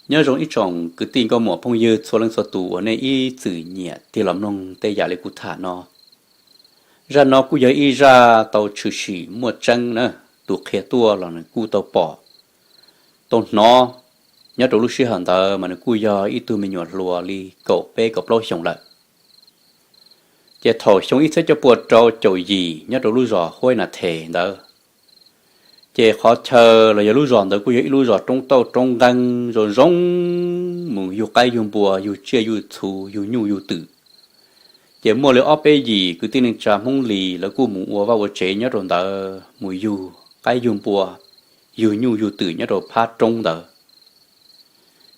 Nyob zoo ib tsoom kwv tij nkauj muam phooj ywg txhua leej txhua tus uas nej ib txwm nyiam tig los mloog tej yam li kuv tham no. Zaj no kuj yog ib zaj tau tshwm sim muaj tseeb na, tus qhia tuaj los nws kuj tau pom, tau hnov. Nyob rau lub sij hawm ntawd mas nws kuj yog ib tug me nyuam hluas li kaum peb kaum plaub xyoos lawm. Ces thaum xyoo ib txhiab cuaj pua rau caum yim nyob rau lub zos Huaib Nas Them ntawd, ces qhov chaw los yog lub zos ntawd kuj yog ib lub zos roob tauj roob nqeeb zoo zoo, mus yug qaib yug npua, yug tsiaj yug txhu, yug nyuj yug twm. Ces muaj li ob peb yim kwv tij neej tsa Hmoob Lis lawv kuj mus ua vaj ua tsev nyob rau ntawd, mus yug qaib yug npua, yug nyuj yug twm nyob rau phab roob ntawd.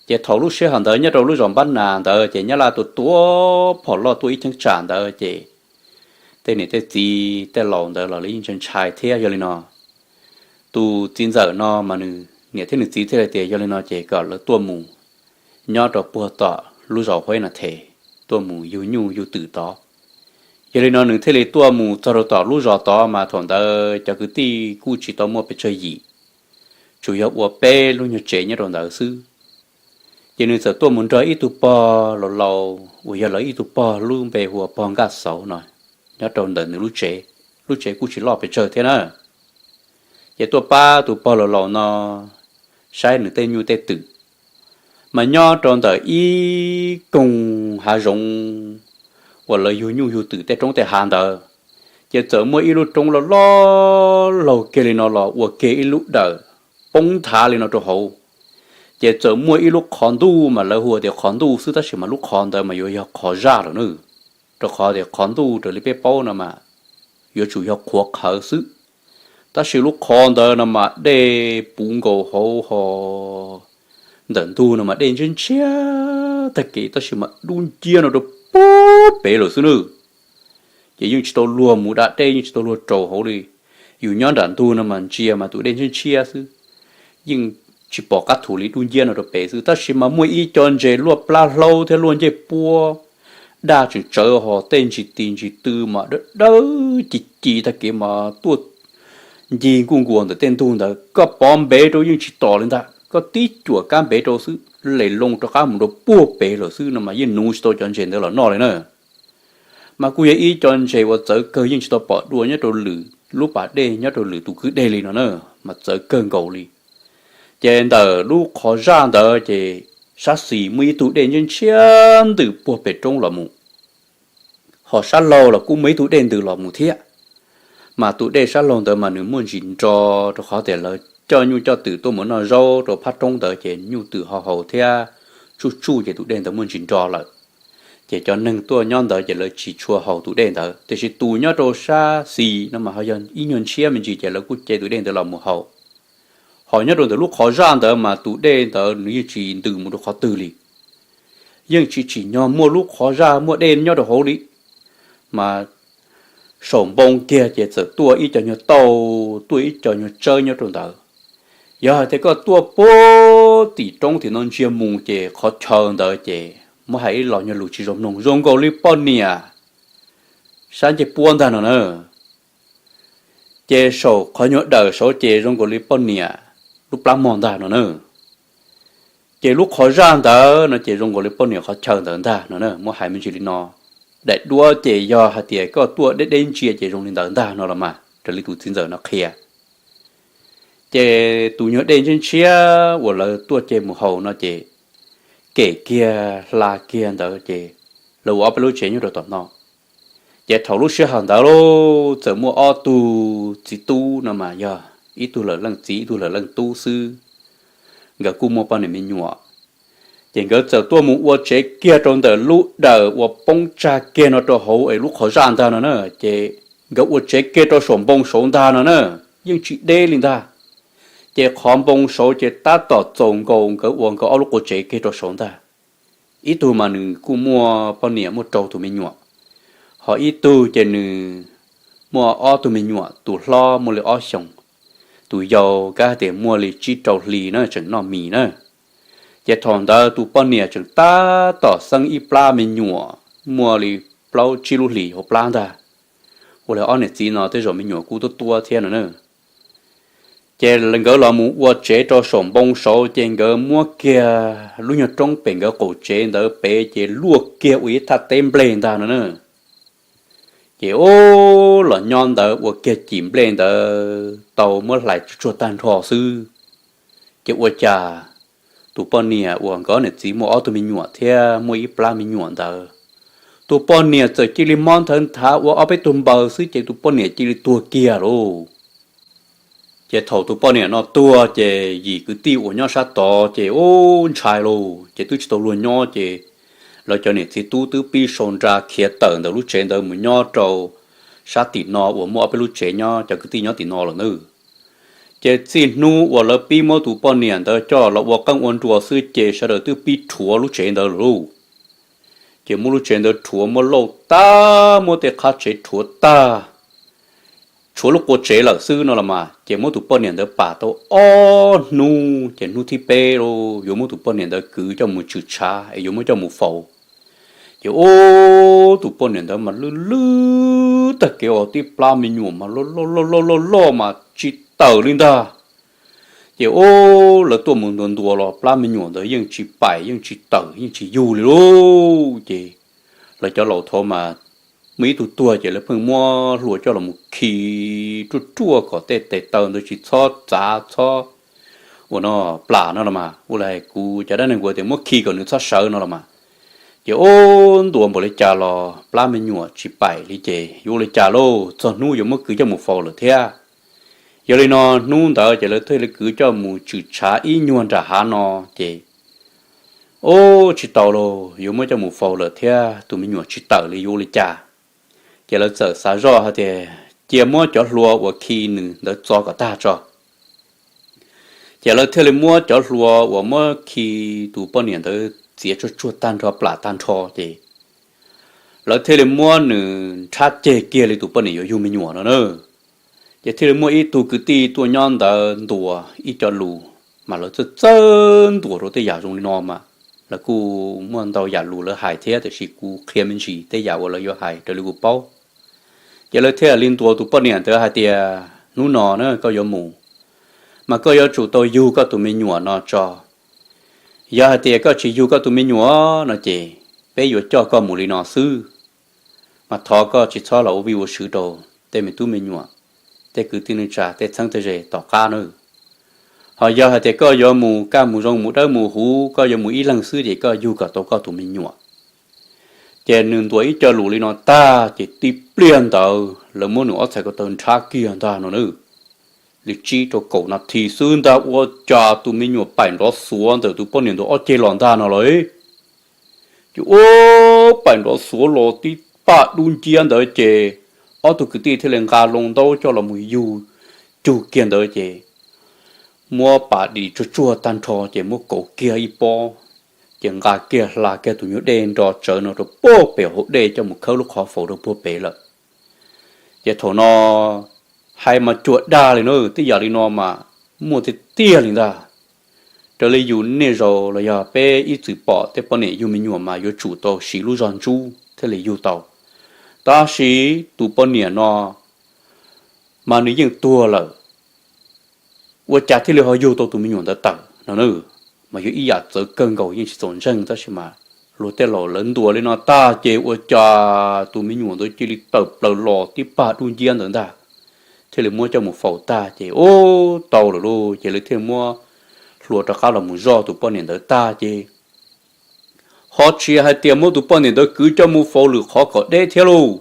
Ces thaum lub sij hawm ntawd nyob rau lub zos Npab Nas ntawd ces nyab laj tua tua phom loj tuaj ib cheeb tsam ntawd ces tej niam tej txiv tej laus ntawd los lawv yeej ntshai ntshai thiab. Yog li no tus txiv ntxawm no mas nws niam thiab nws txiv thiaj li tias yog li no ces kom lawv tuaj mus nyob rau puag tom lub zos Huaib Nas Them, tuaj mus yug nyuj yug twm tod. Yog li no nws thiaj li tuaj mus txog rau tom lub zos tod mas thaum ntawd cov kwv tij kuj tsis tau muaj pes tsawg yim, tsuas yog ua peb lub nyuag tsev nyob rau ntawd xwb. Ces nws txawm tuaj mus nrog ib tug pog laus laus uas yog lawv ib tug pog lub npe hu ua pog Nkaj Xauv no, nyob rau ntawm nws lub tsev. Lub tsev kuj tsis loj pes tsawg thiab na. Ces tuaj pab tus pog laus laus no saib nws tej nyuj tej twm. Mas nyob rau ntawm ib koog hav zoov uas lawv yug nyuj yug twm tej roob tej hav ntawd, ces txawm muaj ib lub roob loj loj laug kiag li no los ua kiag ib lub dawm poob nthav li no rau hauv. Ces txawm muaj ib lub qhov ntuj mas lawv hu tias qhov ntuj xwb tab sis mas lub qhov ntawd mas yuav yog qhov zaj lawm na, rau qhov tias qhov ntuj raws li peb paub no mas yuav tsum yog qhuav qhawv xwb. Tab sis lub qhov ntawd no mas dej puv nkaus hauv ho ntawm ntug no mas dej ntshiab ntshiab tag kev tab sis mas dub nciab no rau puag pem lawm xwb na. Ces yeej tsis tau luag mus da dej, yeej tsis tau luag raus hauv li. Yus nyob nram ntug no mas ntsia mas tus dej ntshiab ntshiab xwb, yeej tsis pom qab thu li, dub nciab no rau pem xwb. Tab sis mas muaj ib co ntses luaj plab hlaub thiab luaj ncej puab, daj tseem tsawv ho tej ntsis tis ntsis tw mas dawb dawb ci ci tag kev mas tuaj ncig nkuj nkuas ntawm tej ntug ntawd. Koj pov npev rau yeej tsis tom li ntag, koj tib cuam kab npev rau xwb, les loo rov qab mus rau puag pem lawm xwb no mas yeej nuv tsis tau cov ntses ntawd los noj li na. Mas kuj yog ib co ntses uas txawv kawg, yeej tsis tau pom dua nyob rau lwm lub pas dej, nyob rau lwm tus kwj deg li no na, mas txawv kawg nkaus li. Ces ntawm lub qhov zaj ntawd ces sab xis muaj ib tug dej ntshiab ntshiab ntws puag pem roob los mus, ho sab laug los kuj muaj ib tug dej ntws los mus thiab. Mas tus dej sab laug ntawd mas nws muaj ntsis nro, rau qhov tias lawv coj nyuj coj twm tuaj mus noj zaub rau phab roob ntawd ces nyuj twm ho haus thiab tsuj tsuj ces tus dej ntawd muaj ntsis nro lawm. Ces cov neeg tuaj nyob ntawd ces lawv tsis tshua haus tus dej ntawd, tiam sis tus nyob rau sab xis no mas ho yog ib nyuag ntshiab me ntsis ces lawv kuj ce tus dej ntawd los mus haus. Ho nyob rau ntawm lub qhov zaj ntawd mas tus dej ntawd nws yeej tsis ntws mus rau qhov twg li, yeej tsis tsim nyog muaj lub qhov zaj muaj dej nyob rau hauv li. Mas saum npoo kiag ces txawm tuaj ib co nyuag tauj, tuaj ib co nyuag tsawb nyob rau ntawd. Yog hais tias koj tuaj puag tim roob tim no ntsia mus ces qhov chaw ntawd ces muab hais ib los nyuag lus tsis zoo mloog zoo nkaus li poj niam sab ncej puab ntag no na. Ces saum qhov nyuag dawm saud ces zoo nkaus li poj niam lub plab mog ntag no na. Ces lub qhov zaj ntawd no ces zoo nkaus li poj niam qhov chaw ntawd ntag no na, muab hais me ntsis li no. Daim duab ces yog hais tias koj tuaj deb deb ntsia ces zoo li ntawd ntag no los mas, raws li tus txiv ntxawm no qhia. Ces tus nyuag dej ntshiab ntshiab uas lawv tuaj ce mus haus no ces kem kiag hla kiag ntawd ces lawv ua ob peb lub tsev nyob rau tom no. Ces thaum lub sij hawm ntawd lauj, txawm muaj ob tug txiv tub no mas yog ib tug lawm leej txiv ib tug lawm leej tub xwb, nkawd kuj muaj poj niam me nyuam. Ces nkawd txawm tuaj mus ua tsev kiag rau ntawm lub dawm uas poob tsag kiag no rau hauv es lub qhov zaj ntag no na. Ces nkawd ua tsev kiag rau saum npoo saud ntag no na, yeej tsis deb li ntag. Ces qhov npoo saud ces tab tom txaus nkaus nkawd ua nkawd ob lub qua tsev kiag rau saud ntag. Ib tug mas nws kuj muaj poj niam muaj rau tus me nyuam, ho ib tug ces nws muaj ob tug me nyuam, tus hlob muaj li ob xyoos, tus yau kav hais tias muaj li tsib rau hli na, tseem noj mis na. Ces thaum ntawd tus poj niam tseem tab tom xeeb ib plab me nyuam muaj li plaub tsib lub hlis hauv plab ntag. Ua li ob niam txiv no tej zaum me nyuam kuj tuab tuab thiab no na. Ces nkawd los mus ua tsev rau saum npoo saud, ces nkawd muab kiag lub nyuag roob pem nkawd qaum tsev ntawd pem ces luaj kiag ua ib thaj teb nplej ntag no na. Ces ub, los nyob ntawd ua kiag cim nplej ntawd tau muab hlais tsuag tsuag tag nrho xwb, ces ua cas tus poj niam uas nkawd niam txiv muaj ob tug me nyuam thiab muaj ib plab me nyuam ntawd, tus poj niam txawm cia li mob nthawv nthav ua ob peb tug npaws xwb ces tus poj niam cia li tuag kiag lauj. Ces thaum tus poj niam no tuag ces yim kwv tij uas nyob sab tod ces ub, ntshai lauj, ces twb tsis tau luag nyob ces lawv cov niam txiv tub twb pib sau nra khiav tawm ntawm lub tsev ntawd mus nyob rau sab tim no uas muaj ob peb lub tsev nyob, cov kwv tij nyob tim no lawm nawb. Ces txij hnub uas lawv pib muab tus poj niam ntawd coj los ua qeej ua nruas xwb ces sawv daws twb pib rhuav lub tsev ntawd lawm lauj. Ces muab lub tsev ntawd rhuav, muab lauj tag, muab tej qhab tsev rhuav tag, tshuav lub qua tsev lawm xwb no los mas, ces muab tus poj niam ntawd pam tau ob hnub, ces hnub thib peb yuav muab tus poj niam ntawd kwv coj mus tshwm tshav es yuav muab coj mus faus. Ces ub, tus poj niam ntawd mas lwj lwj tag kev os, tib plab me nyuam mas loj loj loj loj loj mas tsis tawm li ntag. Ces ub, lawv tuaj mus ntuas ntuas los plab me nyuam ntawd yeej tsis paim yeej tsis tawm yeej tsis yug li lauj. Ces lawv cov laus thaud mas muaj ib tug tuag ces lawv pheej muab hlua coj los mus khi ruaj ruaj kom tej tes taw ntawd tsis txhob txav txhob ua no plam no los mas, ua li kuv cov dab neeg kuv tias muab khi kom nws txhob sawv no los mas. Ces ub, ntuas npaum li cas los plab me nyuam tsis paim li ces yuav ua li cas lauj, txog hnub yuav muab kwv coj mus faus lawm thiab. Yog li no hnub ntawd ces lawv thiaj li kwv coj mus tshwm tshav ib nyuag nram hav no ces ub, tsis tau lauj, yuav muab coj mus faus lawm thiab tus me nyuam tsis tawm li yuav ua li cas. Ces lawv txawm xav zoj hais tias cia muab cov hlua uas khi nws ntawd txo kom tag tso. Ces lawv thiaj li muab cov hlua uas muab khi tus poj niam ntawd txiav tsuag tsuag tag nrho plam tag nrho ces lawv thiaj li muab nws nrhab ceg kiag li tus poj niam yuav yug me nyuam no na. Ces thiaj li muaj ib tug kwv tij tuaj nyob ntawd ntuas ib co lus, mas lawv txawj txawj ntuas rau tej yam zoo li no mas lawv kuj muaj ntau yam lus lawv hais thiab, tiam sis kuv qhia me ntsis tej yam uas lawv yuav hais raws li kuv paub. Ces lawv thiaj li ntuas tus poj niam ntawd hais tias hnub no na koj yuav mus, mas koj yuav tsum tau yug koj tus me nyuam no tso. Yog hais tias koj tsis yug koj tus me nyuam no ces peb yuav coj koj mus li no xwb. Mas thov koj tsis txhob los ua vij ua sw rau tej me tub me nyuam, tej kwv tij neej tsa, tej txheeb tej ze tom qab na. Ho yog hais tias koj yuav mus kaj mus zoo mus dawb mus huv, koj yuav mus ib leeg xwb ces koj yug kom tau koj tus me nyuam. Ces nws ntuas ib co lus li no tag ces tib pliag ntawd lawv muab nws ob txhais ko taw nrhab kiag ntag no na. Li tsib rau kaum nas this xwb ntag ua cas tus me nyuam paim nrov xuav ntawm tus poj niam ntawd ob ceg los ntag no lauj. Ces ua paim nrov xuav los tib paj dub nciab ntawd ces ob tug kwv tij thiaj li nqa loo ntaub coj los mus yug cug kiag ntawd ces muab pas dim tsuag tsuag tag nrho ces muab kauv kiag ib pob, ces nqa kiag hla kiag tus nyuag dej nro tsawv no rau puag pem hauv dej coj mus khawb lub qhov faus rau puag pem lawm. Ces thaum no hais mas cuag dag li na, tej yam li no mas muaj tiag tiag li ntag. Raws li yus niaj zaus los yog peb ib txwm pom tej poj niam yug me nyuam mas yuav tsum tau siv lub zog ntsuj thiaj li yug tau. Tab sis tus poj niam no mas nws yeej tuag lawm, ua cas thiaj li ho yug tau tus me nyuam ntawd tawm no na. Mas yog ib yam txawv kawg nkaus yeej tsis txaus ntseeg tab sis mas luag tej laus lawv ntuas li no tag ces ua cas tus me nyuam ntawd cia li tawm plaws los tib paj dub nciab ntawd ntag, thiaj li muab coj mus faus tag ces ub tau lawm lauj, ces lawv thiaj muab hlua rov qab los mus zoj tus poj niam ntawd tag ces ho tsis hais tias muab tus poj niam ntawd kwv coj mus faus lwm qhov kom deb thiab lauj.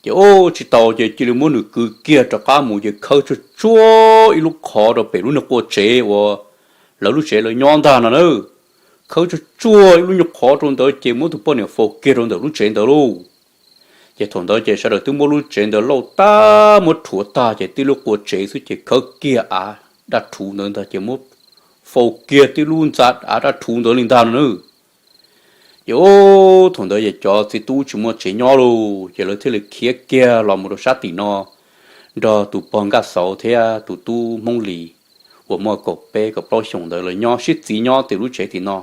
Ces ub tsis tau ces cia li muab nws kwv kiag rov qab mus ces khawb tsuag tsuag ib lub qhov rau pem lub niag qua tsev uas lawv lub tsev lawv nyob ntag no na. Khawb tsuag tsuag ib lub nyuag qhov rau ntawd ces muab tus poj niam faus kiag rau ntawm lub tsev ntawd lauj. Ces thaum ntawd ces sawv daws twb muab lub tsev ntawd lauj tag muab rhuav tag ces tib lub qua tsev xwb ces khawb kiag av daj rhuv ntawd ntag ces muab faus kiag tib lub ntxa av daj rhuv ntawd li ntag no na. Ces ub thaum ntawd ces cov txiv tub tsis muaj tsev nyob lauj ces lawv thiaj li khiav kiag los mus rau sab tim no nrog tus pog Nkaj Xauv thiab tus tub Hmoob Lis uas muaj kaum peb kaum plaub xyoos ntawd lawv nyob sib txiv nyob tim lub tsev tim no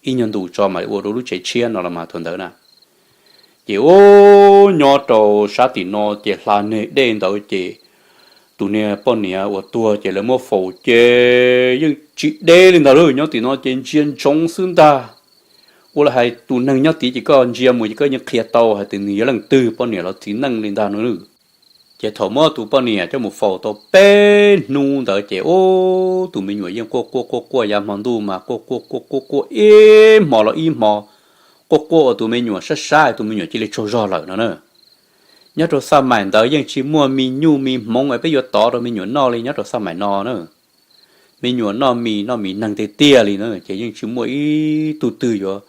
ib nyuag ntu tso mam ua rau lub tsev tshiab no los mas thaum ntawd na. Ces ub nyob rau sab tim no ces hla neg dej ntawd ces Tus niag poj niam uas tuag ces lawv muab faus ces yeej tsis deb li ntag lauj, nyob tim no ces ntsia ntsoov xwb ntag. Ua li hais tus neeg nyob tid ces koj ntsia mus ces koj yeej qhia tau hais tias nws yog leej twg, poj niam los txiv neej li ntag no. Ces thaum muab tus poj niam coj mus faus tau peb hnub ntawd ces ub, tus me nyuam yeej quaj quaj quaj quaj, yav hmo ntuj mas quaj quaj quaj quaj quaj ib hmo los ib hmo, quaj quaj uas tus me nyuam sab sab tus me nyuam cia li tsaug zog lawm no na. Nyob rau xaj maim ntawd yeej tsis muaj me nyuj me hmoov es peb yuav tov rau me nyuam noj li nyob rau xaj maim no na. Me nyuam noj mis noj mis neeg tiag tiag li na, ces yeej tsis muaj ib tug twg yuav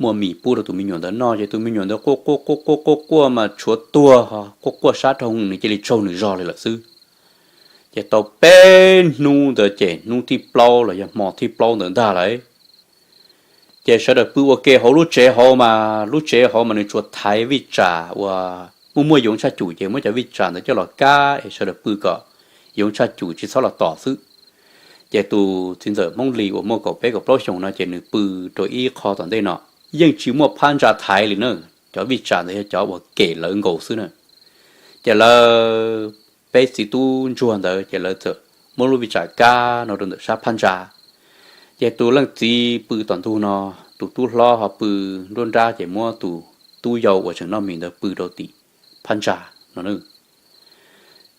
muaj mis pub rau tus me nyuam ntawd noj, ces tus me nyuam ntawd quaj quaj quaj quaj quaj quaj mas tshuav tuag, quaj quaj sab dhau nws cia li tsaug nws zog li lawm xwb. Ces tau peb hnub ntawd ces hnub thib plaub los yog hmo thib plaub ntawd ntag lauj. Ces sawv daws pw ua ke hauv lub tsev hauv mas, lub tsev hauv mas nws tsuas thaiv vij tsam uas muaj muaj yoov tshaj cum ces muab cov vij tsam ntawd coj los kab es sawv daws pw kom yoov tshaj cum tsis txhob los tom xwb. Ces tus txiv ntxawm Hmoob Lis uas muaj kaum peb kaum plaub xyoos no ces nws pw rau ib qho tom ntej no, yeej tsis muaj phab ntsa thaiv li na, cov vij tsam ntawd yog cov uas kem lawv nkaus xwb na. Ces lawv peb txiv tub ntsuag ntawd ces lawv txawm muab lub vij tsam kab no rau ntawm sab phab ntsa. Ces tus leej txiv pw tom ntug no, tus tub hlob ho pw nruab nrab, ces muab tus tub yau uas tseem noj mis ntawd pw rau tim phab ntsa no.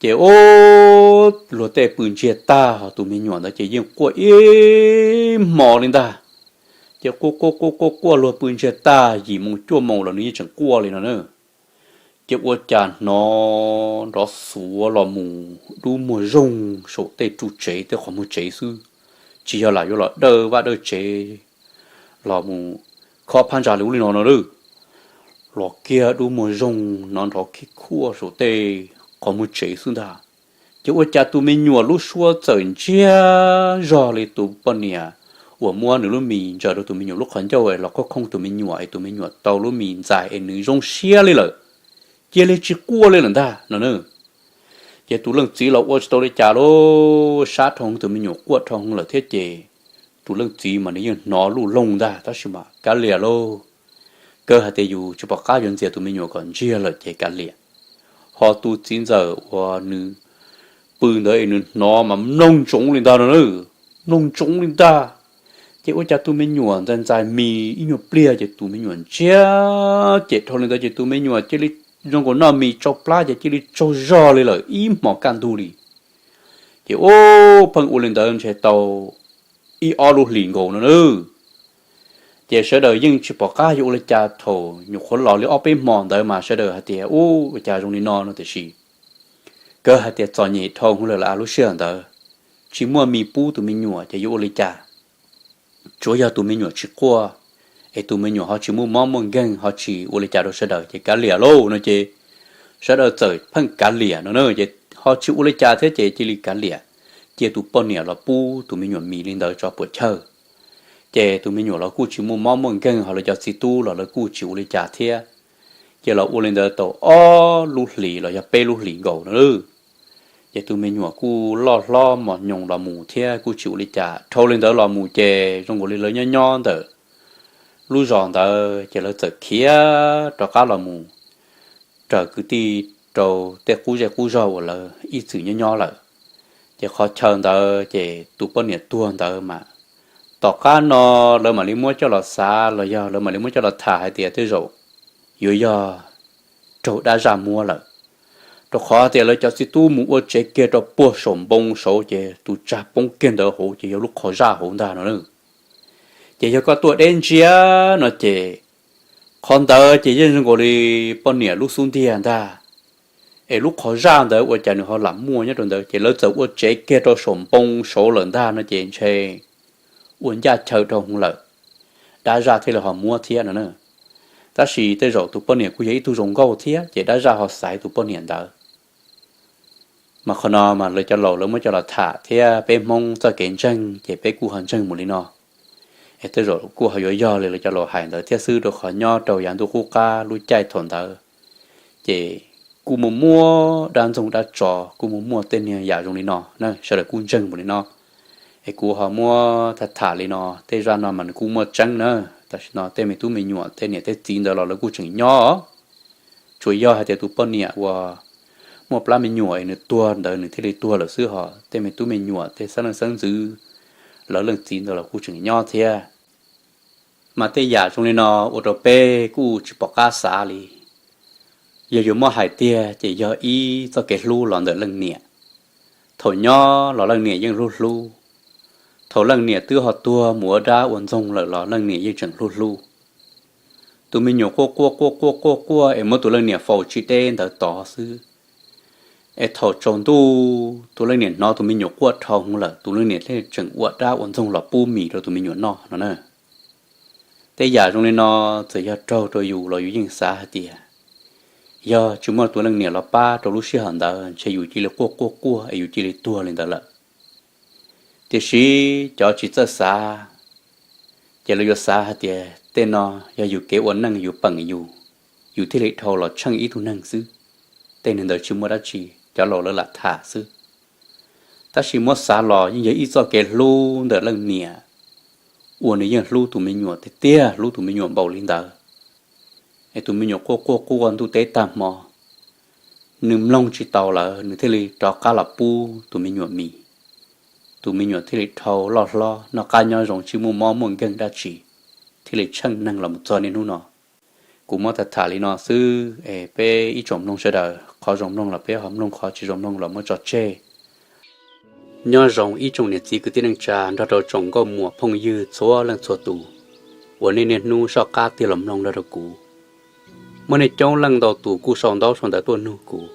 Ces ub, luag tej pw ntsiag tag, ho tus me nyuam ntawd ces yeej quaj ib hmo li ntag. Ces quaj quaj quaj quaj quaj luag pw ntsiag tag, yim moos cuaj moos los nws yeej tseem quaj li no na. Ces ua cas hnov nrov xuav los mus dub muag zoog saum tej ru tsev tej qhov muag tsev xwb, tsis yog lam yuav los dawj vaj dawj tsev los mus khob phab ntsa li ub li no no lawm. Los kiag dub muag zoog hnov nrov khib khuaj saum tej qhov muag tsev xwb ntag. Ces ua cas tus me nyuam lub suab txawm ntsiag zog li tus poj niam uas muab nws lub mis ntsaws rau tus me nyuam lub qhov ncauj es los khob khooj tus me nyuam es tus me nyuam tau lub mis ntxais es nws zoo siab li lawm, cia li tsis quaj li lawm ntag no na. Ces tus leej txiv los ua tsis tau li cas lauj, sab dhau tus me nyuam quaj dhau lawm thiab ces tus leej txiv mas nws yeej hnov luj loog ntag tab sis mas kav liam lauj. Kawg hais tias yus tsis pom qab yuav ntxias tus me nyuam kom ntsiag lawm ces kav liam. Ho tus txiv ntxawm uas nws pw ntawd es nws hnov mas mloog ntsoov li ntag no, mloog ntsoov li ntag. Ces ua cas tus me nyuam ntxais ntxais mis ib nyuag pliag ces tus me nyuam ntsiag cem dhau li ntawd ces tus me nyuam cia li zoo nkaus noj mis tsau plab ces cia li tsaug zog li lawm ib hmos kaj ntug li. Ces ub, pheej ua li ntawd ntshe tau ib ob lub hlis nkaus no na. Ces sawv daws yeej tsis pom qab yuav ua li cas, thaum nyuam qhuav los li ob peb hmo ntawd mas sawv daws hais tias ub, ua cas zoo li no no tiam sis kawg hais tias txom nyem dhau hwv lawm lawm lub sij hawm ntawd, tsis muaj mis pub tus me nyuam ces yuav ua li cas. Tsuav yog tus me nyuam tsis quaj, es tus me nyuam ho tsis muaj mob muaj nkeeg ho tsis ua li cas rau sawv daws ces kav liam lauj no ces sawv daws txawm pheej kav liam no na, ces ho tsis ua li cas thiab ces cia li kav liam, cia tus poj niam los pub tus me nyuam mis li ntawd tso puam chawj. Ces tus me nyuam los kuj tsis muaj mob muaj nkeeg, ho lawv cov txiv tub los lawv kuj tsis ua li cas thiab. Ces los ua li ntawd tau ob lub hlis los yog peb lub hlis nkaus no. Ces tus me nyuam kuj loj hlob mos nyoos los mus thiab kuj tsis ua li cas. Dhau li ntawd los mus ces zoo nkaus li lawv nyob nyob ntawm lub zos ntawd ces lawv txawm khiav rov qab los mus raws kwv tij rau tej qub zej qub zog uas lawv ib txwm nyob nyob lawm. Ces qhov chaw ntawd ces tus poj niam tuag ntawd mas tom qab no lawv mam li muab coj los xav los yog lawv mam li muab coj los tham hais tias tej zaum yuav yog raug dab zaj muab lawm, rau qhov tias lawv cov txiv tub mus ua tsev kiag rau puag saum npoo saud ces tus tsag poob kiag ntawd hauv ces yog lub qhov zaj hauv ntag no. Ces yog koj tuaj deb ntsia no ces qhov ntawd ces yeej zoo nkaus li poj niam lub xub ntiag ntag. Es lub qhov zaj ntawd ua cas nws ho lam muaj nyob rau ntawd, ces lawv txawm ua tsev kiag rau saum npoo saud lawm ntag no ces ntshe ua ncaj chaw dhau hwv lawm, dab zaj thiaj li ho muab thiab no na. Tab sis tej zaum tus poj niam kuj yog ib tug zoo nkauj thiab ces dab zaj ho xaiv tus poj niam ntawd. Mas qhov no mas lawv cov laus lawv muab coj los tham thiab peb Hmoob txoj kev ntseeg ces peb kuj ho ntseeg mus li no. Es tej zaum kuj ho yuav yog li lawv cov laus hais ntawd thiab xwb, rau qhov nyob rau yav ntuj qub qab lub caij thaum ntawd ces kuj muaj muaj dab ntxoog dab tsov, kuj muaj muaj tej niag yam zoo li no na, sawv daws kuj ntseeg mus li no. Es kuv ho muab tham tham li no, tej zaj no mas nws kuj muaj tseeb na. Tam sim no tej me tub me nyuam tej niam tej txiv ntawd los lawv kuj tseem nyob. Tsuas yog hais tias tus poj niam uas muaj plab me nyuam es nws tuag ntawd nws thiaj li tuag lawm xwb, hos tej me tub me nyuam tej xeeb leej xeeb ntxwv lawv leej txiv ntawd los kuj tseem nyob thiab. Mas tej yam zoo li no ua rau peb kuj tsis pom qab xav li. Yog yuav muab hais tiag ces yog ib txoj kev hlub los ntawm leej niam. Thaum nyob los leej niam yeej hlub hlub. Thaum leej niam twb ho tuag mus ua dab ua ntxoog lawm los leej niam yeej tseem hlub hlub. Tus me nyuam quaj quaj quaj quaj quaj quaj es muab tus leej niam faus tsis deb ntawd tod xwb. Es thaum tsaus ntuj tus leej niam hnov tus me nyuam quaj dhau hwv lawm, tus leej niam thiaj tseem ua dab ua ntxoog los pub mis rau tus me nyuam noj no na. Tej yam zoo li no, txawm yog raug rau yus los yus yeej xav hais tias, yog tsis muaj tus leej niam los pab rau lub sij hawm ntawd ntshe yus cia li quaj quaj quaj es yus cia li tuag li ntawd lawm. Tiam sis cov tsis txawj xav, ces lawv yuav xav hais tias tej no yog yus kev ua neej yus peem yus, yus thiaj li dhau los tsheej ib tug neeg xwb. Tej neeg ntawd tsis muaj dab tsi, cov laus lawv lam tham xwb. Tab sis muab xav los yeej yog ib txoj kev hlub ntawm leej niam, uas nws yeej hlub tus me nyuam tiag tiag, hlub tus me nyuam npaum li ntawd. Es tus me nyuam quaj quaj quaj ntuj teb tag hmo, nws mloog tsis tau lawm nws thiaj li rov qab los pub tus me nyuam mis. Tus me nyuam thiaj li dhau loj hlob noj qab nyob zoo tsis muaj mob muaj nkeeg dab tsi, thiaj li tsheej neeg los mus txog niaj hnub no. Kuv muab tham tham li no xwb es peb ib tsoom mloog sawv daws qhov zoo mloog los peb ho mloog, qhov tsis zoo mloog los muab tso tseg. Nyob zoo ib tsoom niam txiv kwv tij neej tsa nrog rau tsoom nkauj muam phooj ywg txhua leej txhua tus uas nej niaj hnub soj qab tig los mloog nrog rau kuv. Muaj nej coob leej ntau tus kuj sau ntaub sau ntawv tuaj nug kuv.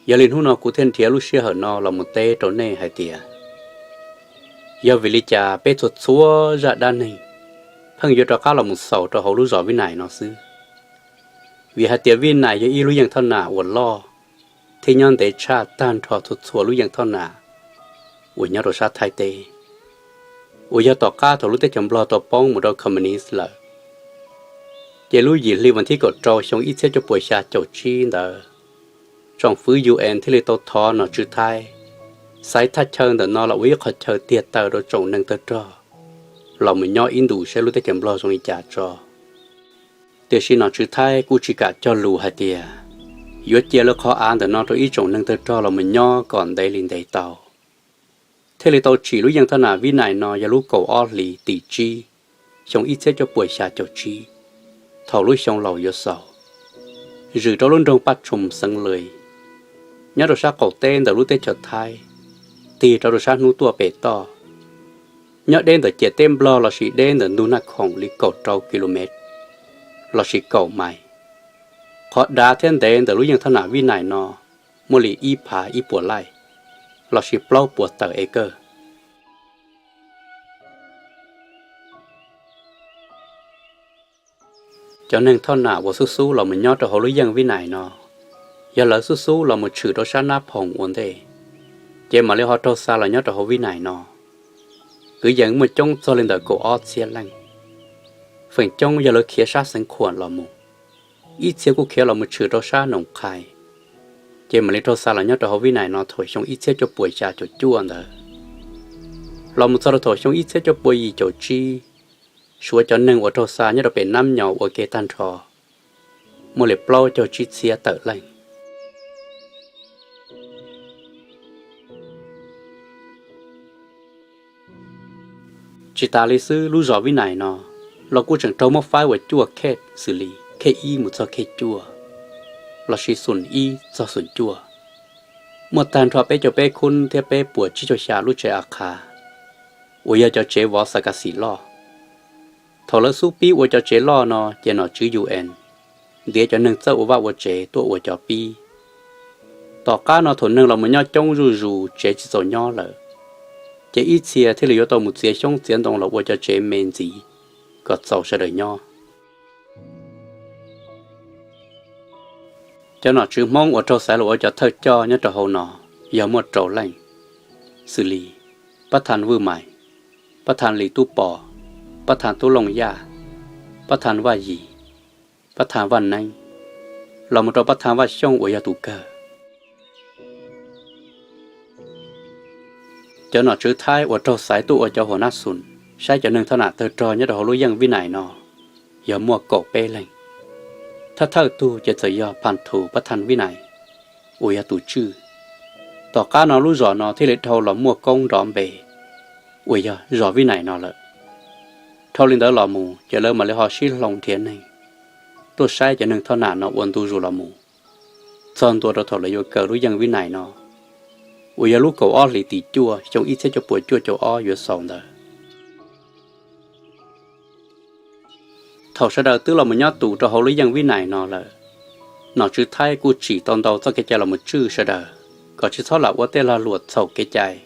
Yog li hnub no kuv thiaj nrhiav lub sij hawm no los mus teb rau nej hais tias, yog vim li cas peb txhua txhua zaj dab neeg pheej yuav rov qab los mus xaus rau hauv lub zos Vib Nais no xwb? Vim hais tias Vib Nais yog ib lub yeej thoj nam uas loj thiab nyob ntev tshaj tag nrho txhua txhua lub yeej thoj nam uas nyob rau sab Thaib teb, uas yog tom qab thaum lub teb chaws Nplog tau poob mus rau communist lawm, ces lub yim hli vas thib kaum rau xyoo ib txhiab cuaj puas xya caum tsib ntawd, tsoom fwv UN thiaj li tau thov nom tswv Thaib xaiv thaj chaw ntawm no los ua ib qhov chaw tiag taw rau tsoom neeg tawg rog los mus nyob ib ntus saib lub teb chaws Nplog zoo li cas tso. Tiam sis nom tswv Thaib kuj tsis kam cog lus hais tias yuav cia lawv qhov av ntawm no rau ib tsoom neeg tawg rog los mus nyob kom ntev li ntev tau. Thiaj li tau tsim lub yeej thoj nam Vib Nais no yog lub kaum ob hlis tim tsib, xyoo ib txhiab cuaj puas xya caum tsib, thaum lub xyoo laus yuav xaus, zwm rau lub nroog Paj Tshoo xeev Lwm, nyob rau sab qaum teb ntawm lub teb chaws Thaib, tig rau rau sab hnub tuaj pem toj, nyob deb ntawm ciam teb Nplog lossis deb ntawm ntug Naj Khoom li kaum rau ki lu mev lossis kaum mais. Qhov dav thiab ntev ntawm lub yeej thoj nam Vib Nais no muaj li ib phav ib puas laij lossis plaub puas tawm e kawj. Cov neeg thoj nam uas xub xub los mus nyob rau hauv lub yeej Vib Nais no, yog lawv xub xub los mus tshwm rau sab Nab Phoom ua ntej, ces mam li ho raug xa los nyob rau hauv Vib Nais no. Kwv yees muaj coob txog li ntawm kaum ob txhiab leej. Feem coob yog lawv khiav sab Xeev Khuam los mus, ib txhia kuj khiav los mus tshwm rau sab Noom Qhais, ces mam li raug xa los nyob rau hauv Vib Nais no thaum xyoo ib txhiab cuaj puas xya caum cuaj ntawd. Los mus txog rau thaum xyoo ib txhiab cuaj puas yim caum tsib, suav cov neeg uas raug xa nyob rau pem Nab Nyaus ua ke tag nrho muaj li plaub caug tsib txhiab tawm leej. Tsis tas li xwb, lub zos Vib Nais no los kuj tseem raug muab faib ua cuaj khej xws li khej ib mus txog khej cuaj, lossis xoom ib txog xoom cuaj. Muaj tag nrho peb caug peb khub thiab peb puas tsib caug xya lub tsev a qha, uas yog cov tsev vov xa ka xim loj. Thaum lawv xub pib ua cov tsev loj no ces nom tswv UN ntiav cov neeg txawj ua vaj ua tsev tuaj ua cov pib. Tom qab no thaum neeg los mus nyob coob zuj zus tsev tsis txaus nyob lawm, ces ib txhia thiaj li yuav tau mus txiav xyoob txiav ntoo los ua cov tsev me ntxiv kom txaus sawv daws nyob. Cov nom tswv Hmoob uas raug xaiv los ua cov thawj coj nyob rau hauv no yog muaj rau leej, xws li Pab Tha Vwj Mais, Pab Tha Lis Tub Pos, Pab Tha Tub Looj Yaj, Pab Tha Vaj Yis, Pab Tha Vaj Neeb, los mus rau Pab Tha Vaj Xyooj uas yog tus kawg. Cov nom tswv Thaib uas raug xaiv tuaj ua cov huas nab xum saib cov neeg thoj nam tawg rog nyob rau hauv lub yeej Vib Nais no yog muaj kaum peb leeg. Thawj thawj tug ces txawm yog Pham Thum Pab Tha Vib Nais, uas yog tus tswj. Tom qab no lub zos no thiaj li dhau los muaj koob nrov npe uas yog zos Vib Nais no lawm. Dhau li ntawd los mus ces lawv mam li ho sib hloov nrhiav neeg tuaj saib cov neeg thoj nam no ua ntu zus los mus, txog ntua rau thaum lawv yuav kaw lub yeej Vib Nais no, uas yog lub kaum ob hlis tim cuaj xyoo ib txhiab cuaj puas cuaj caum ob yuav xaus ntawd. Thaum sawv daws twb los mus nyob tus rau hauv lub yeej Vib Nais no lawm, nom tswv Thaib kuj tsim tau ntau txoj kev cai los mus tswj sawv daws kom tsis txhob lam ua tej lag luam txhaum kev cai.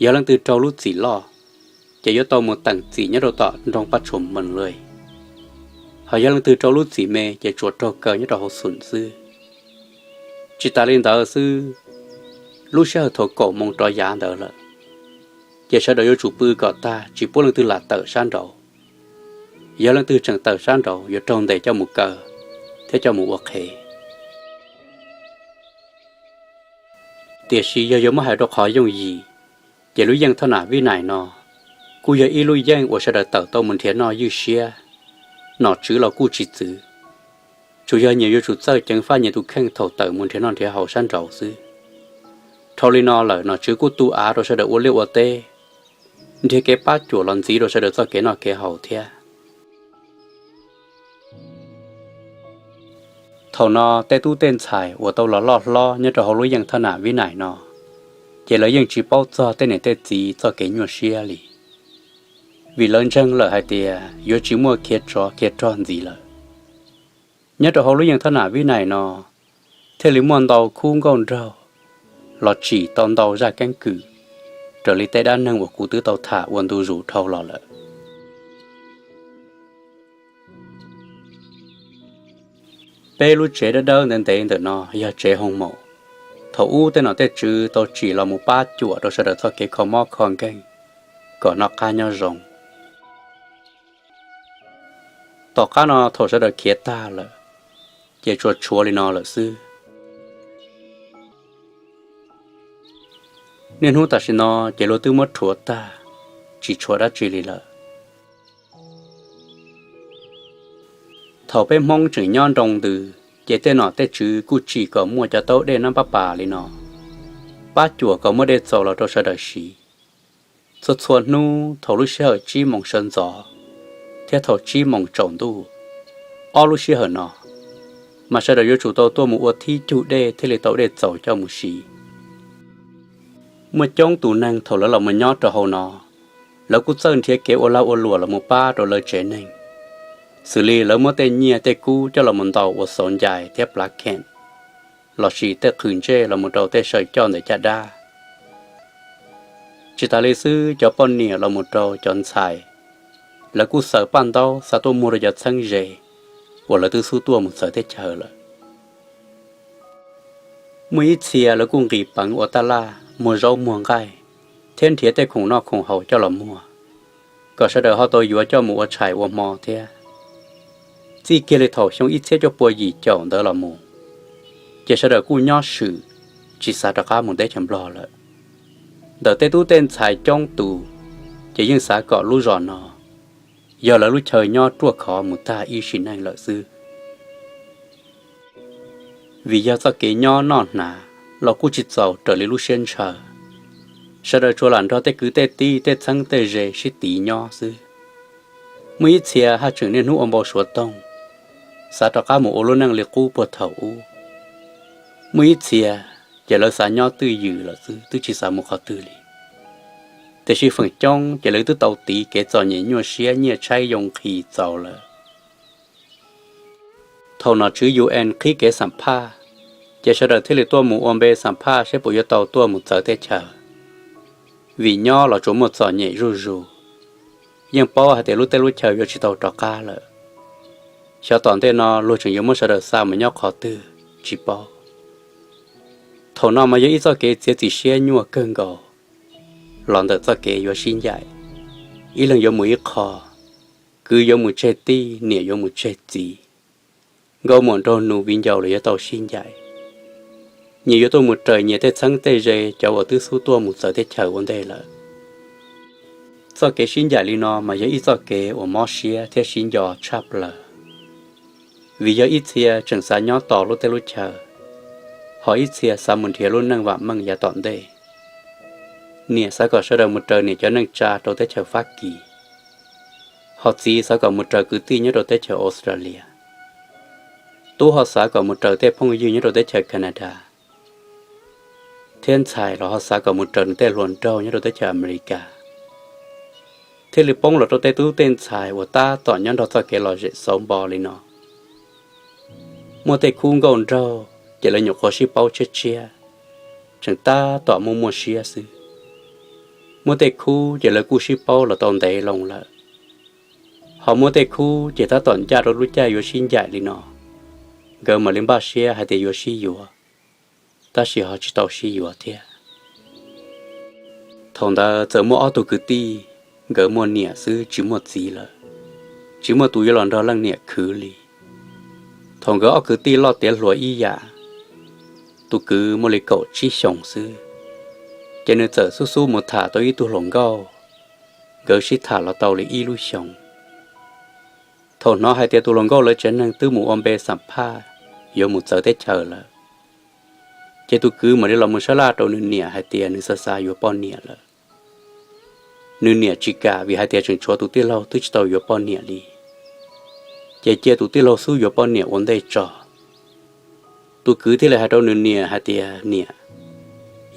Yog leej twg raug lub txim loj, ces yuav tau mus teem txim nyob rau tom nroog Paj Tshua Mees Luj. Ho yog leej twg raug lub txim me ces tsuas raug kaw nyob rau hauv xum xwb. Tsis tas li ntawd xwb, lub sij hawm thaum kaum moos rov yav ntawd lawm, ces sawv daws yuav tsum pw kom tag tsis pub leej twg lam tawm sab nraud. Yog leej twg tseem tawm sab nraud yuav raug ntes coj mus kaw thiab coj mus ua qhev. Tiam sis yog yuav muab hais rau qhov yooj yim, ces lub yeej thoj nam Vib Nais no kuj yog ib lub yeej uas sawv daws tawm tau mus nrhiav noj ywj siab, nom tswv los kuj tsis txwv. Tsuas yog nyias yuav tsum txawj ceev faj nyias tus kheej thaum tawm mus nrhiav noj nrhiav haus sab nraud xwb. Dhau li no lawm nom tswv kuj tu av rau sawv daws ua liaj ua teb, nrhiav kev pab cuam los ntxiv rau sawv daws txoj kev noj kev haus thiab. Thaum no tej tub tej ntxhais uas tau los loj hlob nyob rau hauv lub yeej thoj nam Vib Nais no, ces lawv yeej tsis paub txog tej niam tej txiv txoj kev nyuaj siab li, vim lawv ntseeg lawm hais tias yuav tsis muaj khiav tsov khiav rog ntxiv lawm. Nyob rau hauv lub yeej thoj nam Vib Nais no, thiaj li muaj ntau khub nkauj nraug los tsim tau ntau zaj keeb kwm raws li tej dab neeg uas kuv twb tau tham ua ntu zus dhau los lawm. Peb lub tsev dawb dawb ntev ntev ntawm no yog tsev hoo maum. Thaum ub tej nom tej tswv tau tsim los mus pab cuam rau sawv daws txoj kev kho mob kho nkeeg kom noj qab nyob zoo. Tom qab no thaum sawv daws khiav tag lawm, ces tsuas tshuav li no lawm xwb. Niaj hnub tam sim no ces luag twb muab rhuav tag, tsis tshuav dab tsi li lawm. Thaum peb Hmoob tseem nyob nroo ntws, ces tej nom tej tswv kuj tsim kom muaj cov taub dej nab pab pas li no, pab cuam kom muaj dej txaus los rau sawv daws siv. Txhua txhua hnub thaum lub sij hawm tsib moos sawv ntxov thiab thaum tsib moos tsaus ntuj, ob lub sij hawm no, mas sawv daws yuav tsum tau tuaj mus ua thib cug dej thiaj li tau dej txaus coj mus siv. Muaj coob tus neeg thaum lawv los mus nyob rau hauv no, lawv kuj txawj nrhiav kev ua lag ua luam los mus pab rau lawv tsev neeg, xws li lawv muab tej nyiaj tej kub coj los mus ntaus ua xauv ncais thiab plav kheem, lossis tej qhwm ntsej los mus rau tej saw coj ntawm caj dab. Tsis tas li xwb, cov poj niam los mus rau cov ntxhais, lawv kuj xaws paj ntaub xa tuaj muag rau cov txheeb ze uas lawv twb xub tuaj mus txawv teb chaws lawm. Muaj ib txhia lawv kuj nqis peev ua taj laj muag zaub muag nqaij thiab nrhiav tej khoom noj khoom haus coj los muag, kom sawv daws ho tau yuav coj mus ua tshais ua hmo thiab. Txij kiag li thaum xyoo ib txhiab cuaj pua yim caum ntawd los mus, ces sawv daws kuj nyob swm, tsis xav rov qab mus teb chaws Nplog lawm. Ntawm tej tub tej ntxhais coob tus, ces yeej xav kom lub zos no yog lawv lub chaw nyob ruaj khov mus tag ib sim neej lawm xwb. Vim yog txoj kev nyob noj hnav los kuj tsis txaus raws li lub siab ntshaw, sawv daws tsuas lam nrog tej kwv tej tij tej txheeb tej ze sib tiv nyob xwb. Muaj ib txhia haj tseem niaj hnub ua npau suav toog, xav rov qab mus ua lub neej li qub puag thaum ub. Muaj ib txhia ces lawv xav nyob twj ywm lawm xwb, twb tsis xav mus qhov twg li. Tiam sis feem coob ces lawv twb tau tiv kev txom nyem nyuaj siab nyiaj tshaib yoo nqhis txaus lawm. Thaum nom tswv UN qhib kev xam phaj, ces sawv daws thiaj li tuaj mus ua npe xam phaj seb puas yuav tau tuaj mus txawv teb chaws, vim nyob los tsuas muaj txom nyem zuj zus. Yeej paub hais tias lub teb lub chaw yuav tsis tau rov qab lawm. Xyov tom ntej no luag tseem yuav muab sawv daws xa mus nyob qhov twg tsis paub. Thaum no mas yog ib txoj kev txiav txim siab nyuaj kawg nkaus los ntawm txoj kev yuav sib ncaim, ib leeg yuav mus ib qho, kwv yuav mus tseg tij, niam yuav mus tseg txiv, nkauj muam nraug nus viv ncaus los yuav tau sib ncaim. Nyias yuav tuaj mus raws nyias tej txheeb tej ze cov uas twb xub tuaj mus txawv teb chaws ua ntej lawm. Txoj kev sib ncaim li no mas yog ib txoj kev uas mob siab thiab sib nco tshaj plaws, vim yog ib txhia tseem xav nyob tos lub teb lub chaw, ho ib txhia xav mus nrhiav lub neej vam meej yav tom ntej. Niam xav kom sawv daws mus raws niam cov neej tsa rau teb chaws Fab Kis, ho txiv xav kom mus raws kwv tij nyob rau teb chaws Australia. Tub ho xav kom mus raws tej phooj ywg nyob rau teb chaws Canada, thiab ntxhais los ho xav kom mus raws nws tej hluas nraug nyob rau teb chaws Amelikas, thiaj li poob los rau tej tub tej ntxhais uas tab tom nyob nrog txoj kev lom zem xauv npo li no. Muaj tej khub nkauj nraug ces lawv nyuam qhuav sib paub tshiab tshiab, tseem tab tom muaj muaj siab xwb. Muaj tej khub ces lawv kuj sib paub los tau ntev loo lawm, ho muaj tej khub ces tab tom ncaj rau lub caij yuav sib ncaim li no, nkawd mam li npaj siab hais tias yuav sib yuav, tab sis ho tsis tau sib yuav thiab. Thaum ntawd txawm muaj ob tug kwv tij, nkawd muaj niam xwb tsis muaj txiv lawm, tsis muaj tus yuav los nrog leej niam khwv li. Thaum nkawd ob kwv tij loj tiav hluas ib yam, tus kwv muaj li kaum tsib xyoos xwb, ces nws txawm xub xub mus tham tau ib tug hluas nkauj, nkawd sib tham los tau li ib lub xyoos. Thaum hnov hais tias tus hluas nkauj lawv tsev neeg twb mus ua npe xam phaj yuav mus txawv teb chaws lawm, ces tus kwv mam li los mus sab laj rau nws niam hais tias nws xav xav yuav poj niam lawm. Nws niam tsis kam vim hais tias tseem tshuav tus tij laug twb tsis tau yuav poj niam li, ces cia tus tij laug xub yuav poj niam ua ntej tso. Tus kwv thiaj li hais rau nws niam hais tias, Niam,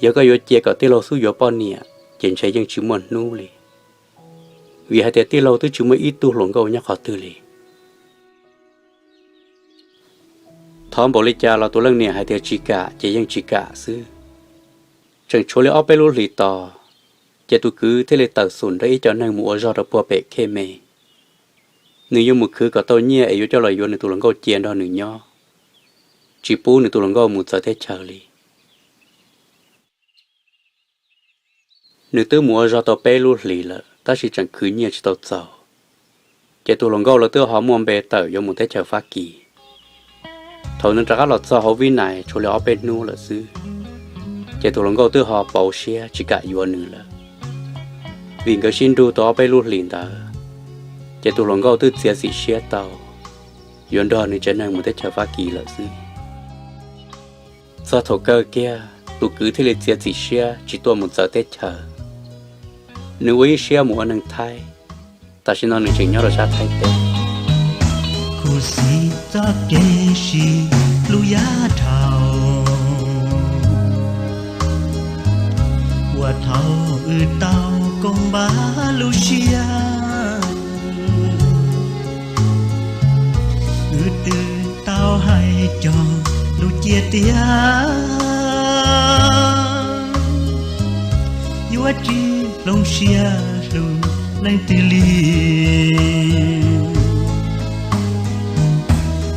yog koj yuav cia kom tij laug xub yuav poj niam ces ntshe yeej tsis muaj hnub li, vim hais tias tij laug twb tsis muaj ib tug hluas nkauj nyob qhov twg li. Thov npaum li cas los tus leej niam hais tias tsis kam ces yeej tsis kam xwb. Tseem tshuav li ob peb lub hlis tos, ces tus kwv thiaj li tawm xum nrog ib co neeg mus ua zog rau puag pem Khej Me. Nws yuav mus khwv kom tau nyiaj es yuav coj los yuav nws tus hluas nkauj cia nrog nws nyob, tsis pub nws tus hluas nkauj mus txawv teb chaws li. Nws twb mus ua zog tau peb lub hlis lawm tab sis tseem khwv nyiaj tsis tau txaus, ces tus hluas nkauj lawv twb ho muaj npe tawm yuav mus teb chaws Fab Kis. Thaum nws rov qab los txog hauv Vib Nais tshuav li ob peb hnub lawm xwb, ces tus hluas nkauj twb ho pauv siab tsis kam yuav nws lawm, vim nkawd sib nrug tau ob peb lub hlis ntawd, ces tus hluas nkauj twb txiav txim siab tau yuav nrog nws tsev neeg mus teb chaws Fab Kis lawm xwb. Txog thaum kawg kiag tus kwv thiaj li txiav txim siab tsis tuaj mus txawv teb chaws, nws ua ib siab mus ua neeg Thaib. Tam sim no nws tseem nyob rau sab Thaib teb. Khuv xim txoj kev sib hlub yav dhau, uas thaum wb tau koob npab lub siab, wb twb tau hais cog lus cia tiag, yuav tsis hloov siab hlub leej twg li.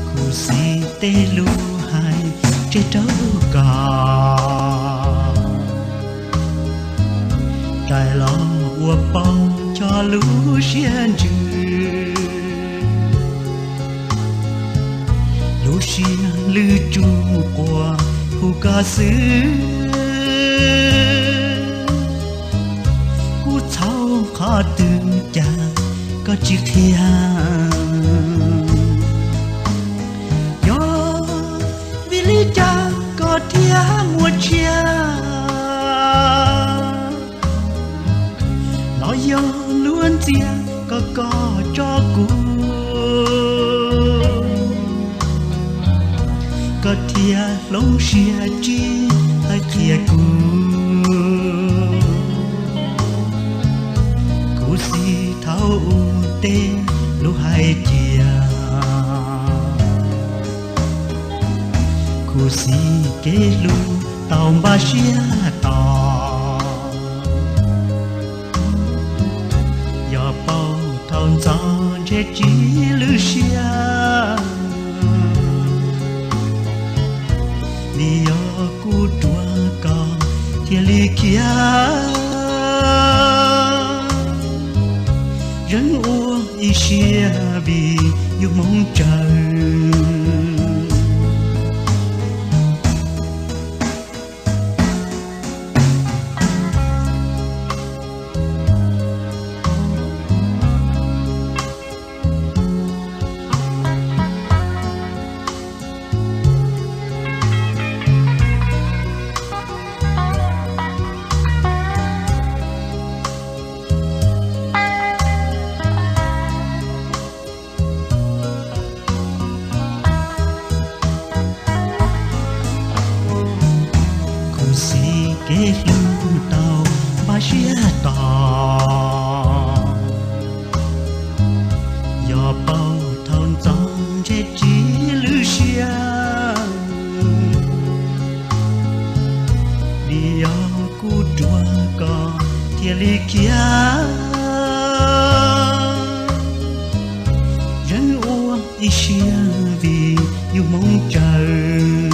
Khuv xim tej lus hais tseg rau koj, rais los ua paub cov lub siab ntsws. Lub siab lwj tsuj quas hu koj xwb, kuv txhaum qhov twg cas koj tsis qhia. Yog vim li cas koj thiaj muaj tsiaj los yog luag ntxias koj koj tso kuv, koj thiaj hloov siab tsis hais qhia kuv. Khuv xim thaum ub tej lus hais cia, khuv xim kev hlub tau npaj siab tos. Yog paub thaum ntxov ntshe tsis lwj siab, vim yog kuv ruam koj thiaj li khiav, zeem ua ib siab vim yus hmoov tsawg. Ib siab vim yus Hmoob Cawm.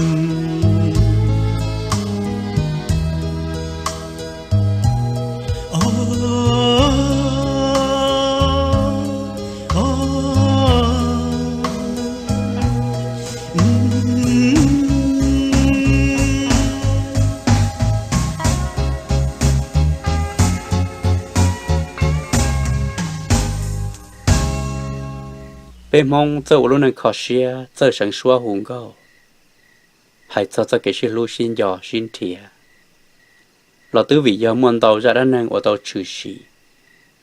Peb Hmoob txawj ua lub neej kho siab, txawj seev suab hu nkauj, hais txog txoj kev sib hlub sib nco sib nrhiav los twb vim yog muaj ntau zaj dab neeg uas tau tshwm sim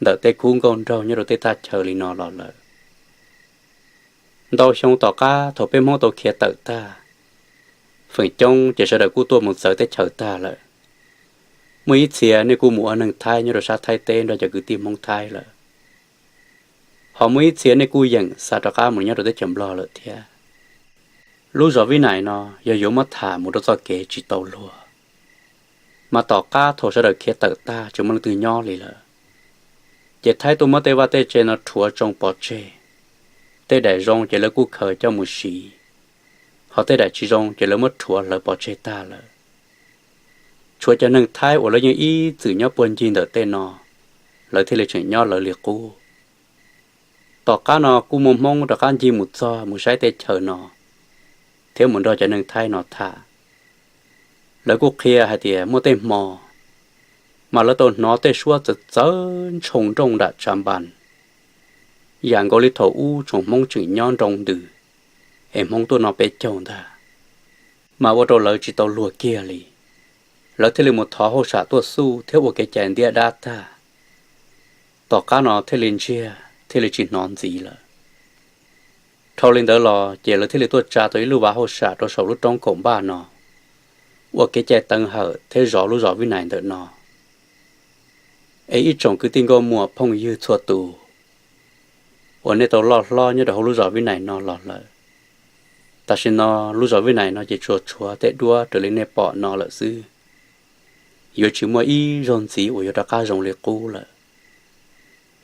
ntawm tej khub nkauj nraug nyob rau tej thaj chaw li no los lawm. Ntau xyoo tom qab thaum peb Hmoob tau khiav tawm tag, feem coob ces sawv daws kuj tuaj mus txawv teb chaws tag lawm. Muaj ib txhia nej kuj mus ua neeg Thaib nyob rau sab Thaib teb nrog cov kwv tij Hmoob Thaib lawm. Ho muaj ib txhia nej kuj yeem xa rov qab mus nyob rau teb chaws Nplog lawm thiab. Lub zos Vib Nais no yog yuav muab tham mus rau txoj kev tsis tau luag, mas tom qab thaum sawv daws khiav tawm tag tsis muaj leej twg nyob li lawm, ces Thaib tuaj muab tej vaj tej tsev no rhuav tsoo pov tseg. Tej daim zoo ces lawv kuj khaws coj mus siv, ho tej daim tsis zoo ces lawv muab rhuav hlawv pov tseg tag lawm. Tshuav cov neeg Thaib uas lawv yeej ib txwm nyob puag ncig ntawm tej no, lawv thiaj li tseem nyob lawv li qub. Tom qab no kuj muaj Hmoob rov qab ncig mus txog mus saib tej chaw no, thiab mus nrog cov neeg Thaib no tham. Lawv kuj qhia hais tias muaj tej hmo mas lawv tau hnov tej suab txawv txawv ntshoo nrooj nram tsav npas, yam nkaus li thaum ub tsoom Hmoob tseem nyob nroo ntws es Hmoob tuaj noj peb caug ntag, mas ua rau lawv tsis tau luag kiag li. Lawv thiaj li mus thov hauj sam tuaj xuj thiab ua kev cai ntiab dab tag. Tom qab no thiaj li ntsiag thiaj li tsis hnov ntxiv lawm. Dhau li ntawd los ces lawv thiaj li tuaj tsa tau ib lub vaj hauj sam rau saum lub roob kaum npaj no, ua kev cai teev hawm thiab zov lub zos Vib Nais ntawm no. Es ib tsoom kwv tij nkauj muam phooj ywg txhua tus uas nej tau loj hlob nyob rau hauv lub zos Vib Nais no los lawm, tam sim no lub zos Vib Nais no ces tsuas tshuav tej duab raws li nej pom no lawm xwb. Yuav tsis muaj ib zaug ntxiv uas yuav rov qab zoo li qub lawm.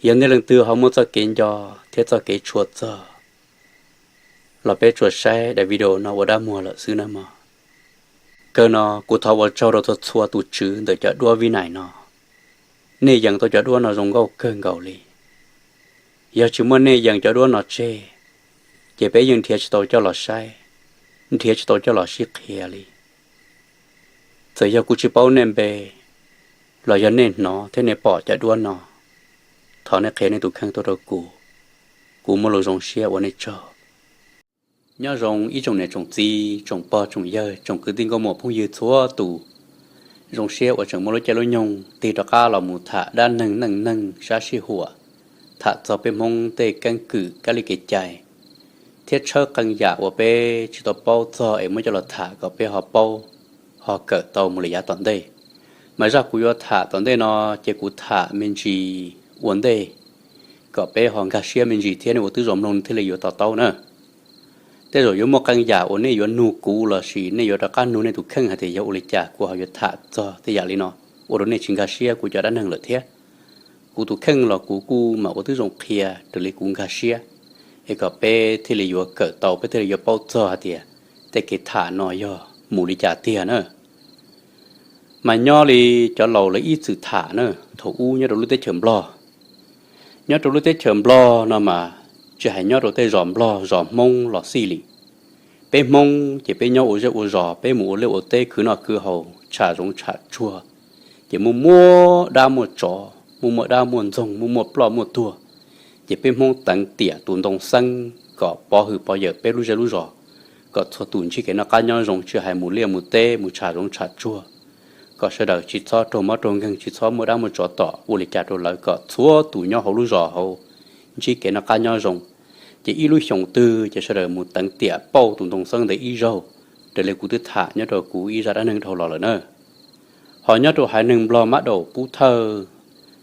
Yog nej leej twg ho muaj txoj kev nco thiab txoj kev tshua txog los peb tsuas saib daim video no ua dab muag lawm xwb nawb mog. Kawg no kuv thov ua tsaug rau txhua txhua tus tswv ntawm cov duab Vib Nais no. Nej yees tau cov duab no zoo nkauj kawg nkaus li. Yog tsis muaj nej yees cov duab no tseg, ces peb yeej nrhiav tsis tau coj los saib, nrhiav tsis tau coj los sib qhia li. Txawm yog kuv tsis paub nej npe, los yog nej hnov thiab nej pom cov duab no, thov nej qhia nej tus kheej tuaj rau kuv, kuv muaj lus zoo siab ua nej tsaug. Nyob zoo ib tsoom niam tsoom txiv, tsoom pog tsoom yawg, tsoom kwv tij nkauj muam phooj ywg txhua tus. Zoo siab uas tseem muaj lub caij lub nyoog tig rov qab los mus tham dab neeg neej neeg sab sij huam, tham txog peb Hmoob tej keeb kwm kab li kev cai, thiab tshawb qee yam uas peb tsis tau paub txog es muab coj los tham kom peb ho paub, ho kawm tau mus lawm yav tom ntej. Mas zaj kuv yuav tham tom ntej no, ces kuv tham me ntsis ua ntej, kom peb ho nkag siab me ntsis thiab nej ua twb zoo mloog thiaj li yuav to taub na. Tej zaum yuav muaj qee yam uas nej yuav nug kuv lossis nej yuav rov qab nug nej tus kheej hais tias yog ua li cas kuv ho yuav tham txog tej yam li no, ua rau nej tsis nkag siab kuv cov dab neeg lawm thiab. Kuv tus kheej los kuv kuj mam ua twb zoo qhia raws li kuv nkag siab, es kom peb thiaj li yuav kawm tau, peb thiaj li yuav paub txog hais tias tej kev tham no yog mus li cas tiag na. Mas nyob li cov laus lawv ib txwm tham na, thaum ub nyob rau lub teb chaws Nplog, nyob rau lub teb chaws Nplog no mas tsis hais nyob rau tej zos Nplog zos Hmoob los xij li. Peb Hmoob ces peb nyob ua zej ua zos, peb mus ua liaj ua teb khwv noj khwv haus, tsham zoov tsham tsuag, ces muaj muaj dab muaj tsov, muaj muaj dab muaj ntxoog, muaj muaj ploj muaj tuag. Ces peb Hmoob teev tiam tus ntoo xeeb kom pov hwm pov yawm peb lub zej lub zos, kom txhua tus ntsib kev noj qab nyob zoo, tsis hais mus liaj mus teb mus tsham zoov tsham tsuag, kom sawv daws tsis txhob raug mob raug nkeeg, tsis txhob muaj dab muaj tsov tom ua li cas rau lawv, kom txhua tus nyob hauv lub zos hauv ntsib kev noj qab nyob zoo. Ces ib lub xyoos twg ces sawv daws mus teev tiam pauj tus ntoo xeeb ntawd ib zaug, raws li kuv twb tham nyob rau kuv ib zaj dab neeg dhau los lawm na. Ho nyob rau haiv neeg Nplog mab daum pub thawj,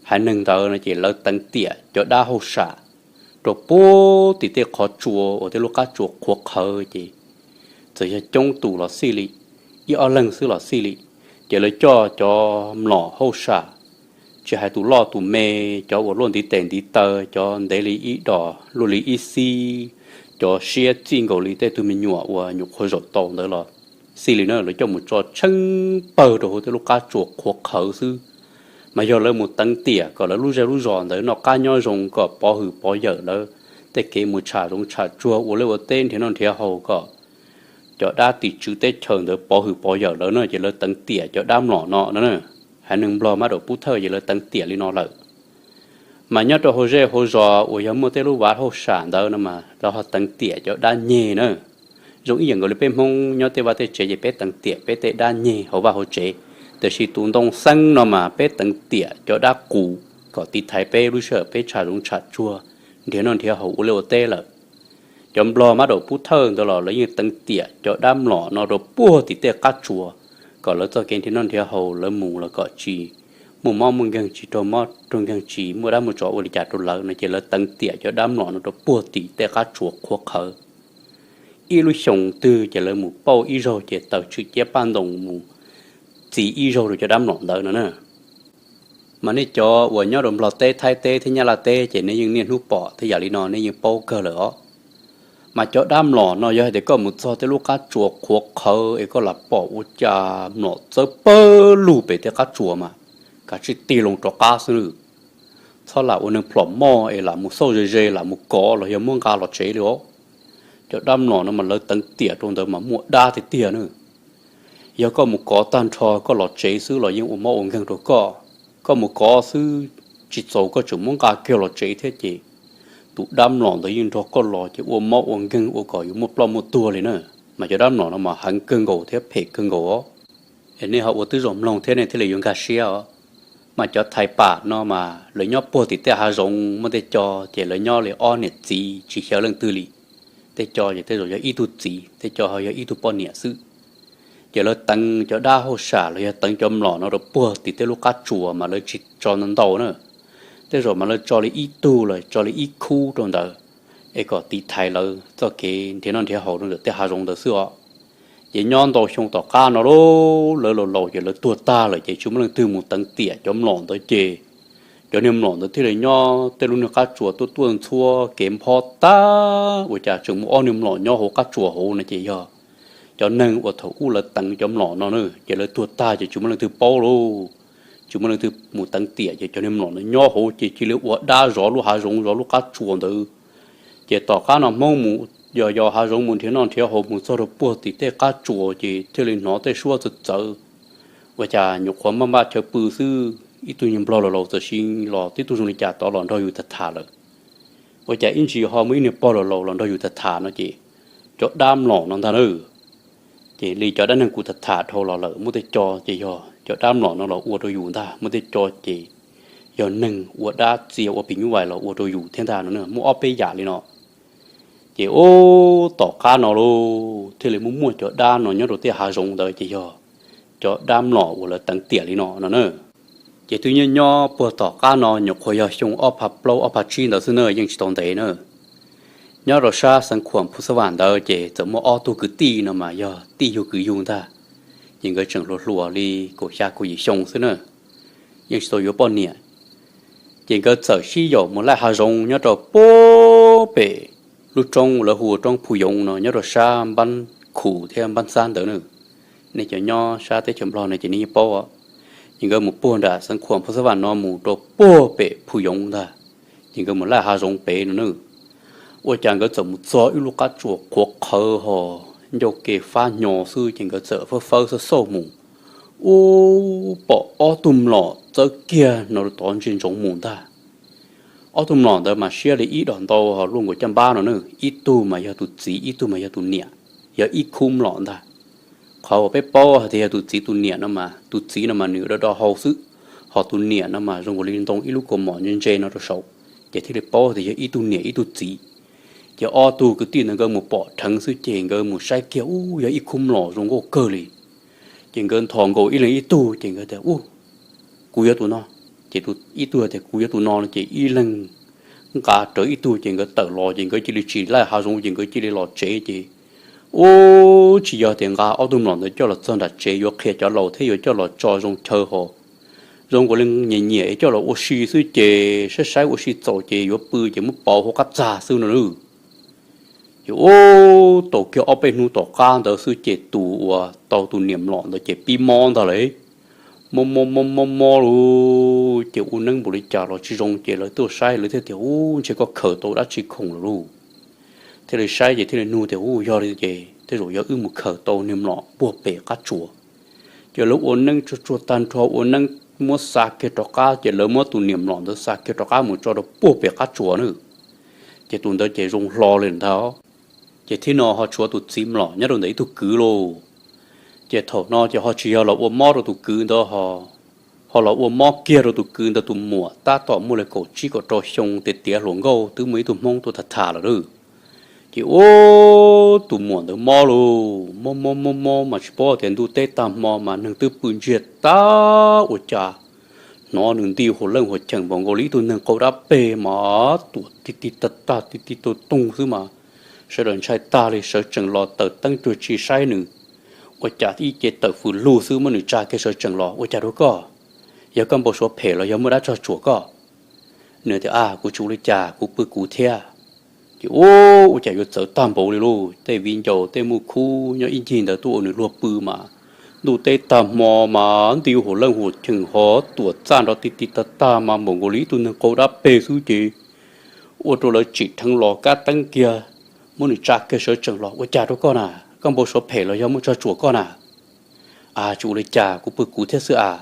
haiv neeg ntawd no ces lawv teev tiam cov dab hauj sam rau puag tim tej qhov tsua uas tej lub qab tsua qhuav qhawv, ces txawm yog coob tus los xij li, ib ob leeg xwb los xij li, ces lawv coj cov mlom hauj sam, tsis hais tus loj tus me, cov uas luaj ntiv tes ntiv taw, cov ntev li ib dos luaj li ib xib, cov siab txij nkaus li tej tug me nyuam uas nyuam qhuav zaum tau ntawd los xij li na, lawv coj mus tso tsheej pawg rau hauv tej lub qab tsuas qhuav qhawv xwb. Mas yog lawv mus teev tiam kom lawv lub zej lub zos ntawd noj qab nyob zoo, kom pov hwm pov yawm lawv tej kev mus tsham zoov tsham tsuag ua liaj ua teb nrhiav noj nrhiav haus, kom cov dab tim tswv teb chaws ntawd pov hwm pov yawm lawv no ces lawv teev tiam cov dab mlom no no. Haiv neeg Nplog mab daum pub thawj ces lawv teev tiam li no lawm. Mas nyob rau hauv zej hauv zos uas yog muaj tej lub vaj hauj sam ntawd no mas lawv ho teev tiam cov dab nyeg na. Zoo ib yam nkaus li peb Hmoob nyob tej vaj tej tsev ces peb teev tiam peb tej dab nyeg hauv vaj hauv tsev, tiam sis tus ntoo xeeb no mas peb teev tiam cov dab qus kom tiv thaiv peb lub sij hawm peb tsham zoov tsham tsuag, nrhiav noj nrhiav haus ua liaj ua teb lawm. Cov Nplog mab daum pub thawj ntawd los lawv yeej teev tiam cov dab mlom no rau puag tim tej qab tsuas, kom lawv txoj kev nrhiav noj nrhiav haus lawv mus los kom tsis muaj mob muaj nkeeg, tsis raug mob raug nkeeg, tsis muaj dab muaj tsov ua li cas rau lawv no ces lawv teev tiam cov dab mlom no rau puag tim tej qab tsuas qhuav qhawv. Ib lub xyoos twg ces lawv mus pauj ib zaug ces taws tshwm ciab paj ntoos mus txi ib zaug rau cov dab mlom ntawd no na. Mas nej cov uas nyob rau Nplog teb, Thaib teb thiab Nyab Laj teb ces nej yeej niaj hnub pom tej yam li no nej yeej paub kawg lawm os. Mas cov dab mlom no yog hais tias koj mus txog tej lub qab tsuas qhuav qhawv es koj lam pom ua cas mlom txawb pawg lug pem tej qab tsuas mas kav tsij tig loo rov qab xwb nawb. Txhob lam ua neeg plhom moj es lam mus xauj ze ze lam mus kov los yog muab nqa los tsev li os. Cov dab mlom no mas lawv teev tiam rau ntawd mas muaj dab tiag tiag na. Yog koj mus kov tag nrho koj los tsev xwb los yeej ua mob ua nkeeg rau koj. Koj mus kov xwb tsis txaus koj tseem muab nqa kiag los tsev thiab ces tus dab mlom ntawd yeej nrog koj los ces ua mob ua nkeeg ua kom yuav muaj ploj muaj tuag li na. Mas cov dab mlom no mas heev kawg nkaus thiab phem kawg nkaus os. Es nej ho ua twb zoo mloog thiab nej thiaj li yuav nkag siab os. Mas cov thais pam no mas lawv nyob puag tim tej hav zoov, muaj tej co ces lawv nyob li ob niam txiv tsis xyaw leej twg li. Tej co ces tej zaum yog ib tug txiv, tej co ho yog ib tug poj niam xwb. Ces lawv teev cov dab hauj sam los yog teev cov mlom no rau puag tim tej lub qab tsuas mas lawv tsis tso ntau na. Tej zaum mas lawv tso li ib tug los tso li ib khub rau ntawd, es kom tiv thaiv lawv txoj kev nrhiav noj nrhiav haus rau ntawm tej hav zoov ntawd xwb os. Ces nyob ntau xyoo tom qab no lawv laus laus ces lawv tuag tag lawm ces tsis muaj leej twg mus teev tiam cov mlom ntawd ces cov niag mlom ntawd thiaj li nyob tej lub niag qab tsuas tuaj tuaj ntxhuab kev nphob tag ua cas tseem muaj ob niag mlom nyob hauv qab tsuas hauv no ces yog cov neeg uas thaum ub lawv teev cov mlom no na, ces lawv tuag tag ces tsis muaj leej twg paub lauj. Tsis muaj leej twg mus teev tiam ces cov niag mlom no nyob hauv ces cia li ua dab zov lub hav zoov zov lub qab tsuas ntawd. Ces tom qab no Hmoob mus yos yos hav zoov mus nrhiav noj nrhiav haus mus txog rau puag tim tej qab tsuas ces thiaj li hnov tej suab txawv txawv. Ua cas nyuam qhuav maj npaj chaw pw xwb ib tug niag nplog laus laus txawm sim los tib tug zoo li cas tod los nrog yus tham tham lawm. Ua cas ib ntsis ho muaj ib niag pog laus laus los nrog yus tham tham no ces cov dab mlom no ntag na. Ces li cov dab neeg kuv tham tham dhau los lawm muaj tej co ces yog cov dab mlom no los ua rau yus ntag, muaj tej co ces yog neeg ua dab txia ua phim nyuj vais los ua rau yus thiab ntag no, muaj ob peb yam li no. Ces ub tom qab no lauj thiaj li muaj muaj cov dab no nyob rau tej hav zoov ntawd ces yog cov dab mlom uas lawv teev tiam li no no na. Ces twb nyob nyob puag tom qab no nyuam qhuav yog xyoo ob phav plaub ob phav tsib ntawd xwb na, yeej tsis tau ntev na. Nyob rau sab xeev Khuam Phu Xab Vam ntawd ces txawm muaj ob tug kwv tij no mas yog tij yug kwv yug ntag. Ces nkawd tseem hluas hluas li kaum xya kaum yim xyoo xwb na, yeej tsis tau yuav poj niam. Ces nkawd txawm sib yaum mus laij hav zoov nyob rau puag pem lub roob lawv hu ua roob Phu Yoov no nyob rau sab Npab Khum thiab Npab Xab ntawd na. Nej cov nyob sab teb chaws Nplog no ces nej yeej paub. Ces nkawd mus puag nram xeev Khuam Phu Xab Vam no mus rau puag pem Phu Yoov ntag. Ces nkawd mus laij hav zoov pem no na. Ua cas nkawd txawm mus txog ib lub qab tsuas qhuav qhawv ho ncauj ke fab hnyo xwb ces nkawd txawm fawb fawb xauj xauj mus, ub pom ob tug mlom txawb kiag no rau tod ntsia ntsoov mus ntag. Ob tug mlom ntawd mas siab li ib dos ntau ho luaj nkaus caj npab no na, ib tug mas yog tus txiv ib tug mas yog tus niam, yog ib khub mlom ntag. Qhov uas peb paub hais tias yog tus txiv tus niam no mas tus txiv no mas nws do do hau xwb, ho tus niam no mas zoo nkaus li ntoo ib lub kaus mom ntse ntse no rau saud, ces thiaj li paub tias yog ib tug niam ib tug txiv. Ces ob tug kwv tij ntawd nkawd mus pom dheev xwb ces nkawd mus saib kiag ub yog ib khub mlom zoo nkauj kawg li. Ces nkawd nthos nkaus ib leeg ib tug ces nkawd tias ub, kuv yuav tus no. Ces ib tug tias kuv yuav tus no no ces ib leeg nqa rawv ib tug ces nkawd tawm los ces nkawd cia li tsis laij hav zoov ces nkawd cia li los tsev ces ub tsis yog tias nqa ob tug mlom ntawd coj los txog nram tsev yuav qhia cov laus thiab yuav coj los tso zoo chaw ho zoo nkaus li nyiam nyiam coj los ua si xwb ces saib saib ua si txaus ces yuav pw ces muab pauv hauv qab txag xwb no na. Ces ub, tau kiag ob peb hnub tom qab ntawd xwb ces tus uas tau tus niam mlom ntawd ces pib mob ntag lauj. Mob mob mob mob mob lauj, ces ua neeb npaum li cas los tsis zoo ces lawv tuaj saib lawv thiaj tias, Ub, ntshe koj khaws tau dab tsi khoom lawm lauj. Thiaj li saib ces thiaj li nug tias, Ub, yog li ces tej zaum yog wb mus khaws tau niag mlom puag pem qab tsuas. Ces lawv ua neeb tsuag tsuag tag nrho, ua neeb muab xa kiag rov qab, ces lawv muab tus niam mlom ntawd xa kiag rov qab mus tso rau puag pem qab tsuas na. Ces tus ntawd ces zoo hlo li ntag. Ces thib no ho tshuav tus txiv mlom nyob rau ntawm ib tug kwv lauj. Ces thaum no ces ho tsis yog los ua mob rau tus kwv ntawd, ho los ua mob kiag rau tus kwv ntawd tus muam tab tom muaj li kaum tsib kaum rau xyoo tiav tiav hluas nkauj, twb muaj ib tug hmoob tuaj tham tham lawm lauj. Ces ub, tus muam ntawd mob lauj, mob mob mob mob mas tsis paub tias ntuj teb tag hmo mas neeg twb pw ntsiag tag ua cas hnov nws nti huas leej huas cheem npaum nkaus li ib tug neeg qaug dab peg mas tuam ti ti tag tag ti ti tug toog xwb mas. Sawv daws ntshai tag li, sawv tsees los taws teeb cuag tsi saib nws. Ua cas ib ce tawm fws lug xwb, muab nws tsa kiag sawv tsees los, Ua cas rau koj? Yog koj npau suav phem los yog muaj dab tsog tsuam koj? Nws tias, A, kuv tsis ua li cas, kuv pw kuv thiab. Ces ub, ua cas yuav txawv tag npaum li lauj, tej viv ncaus tej muaj khub nyob ib ncig ntawd tuaj ua nws luag pw mas ntuj teb tag hmo mas nti huas leej huas cheem ho tuam txaj nrov ti ti tag tag mas npaum nkaus li ib tug neeg qaug dab peg xwb ces ua rau lawv tsim dheev los kab teeb kiag, muab nws tsa kiag sawv tsees los, Ua cas rau koj na? Koj npau suav phem los yog muaj tsog tsuam koj na? A, tsis ua li cas, kuv pw kuv thiab xwb a.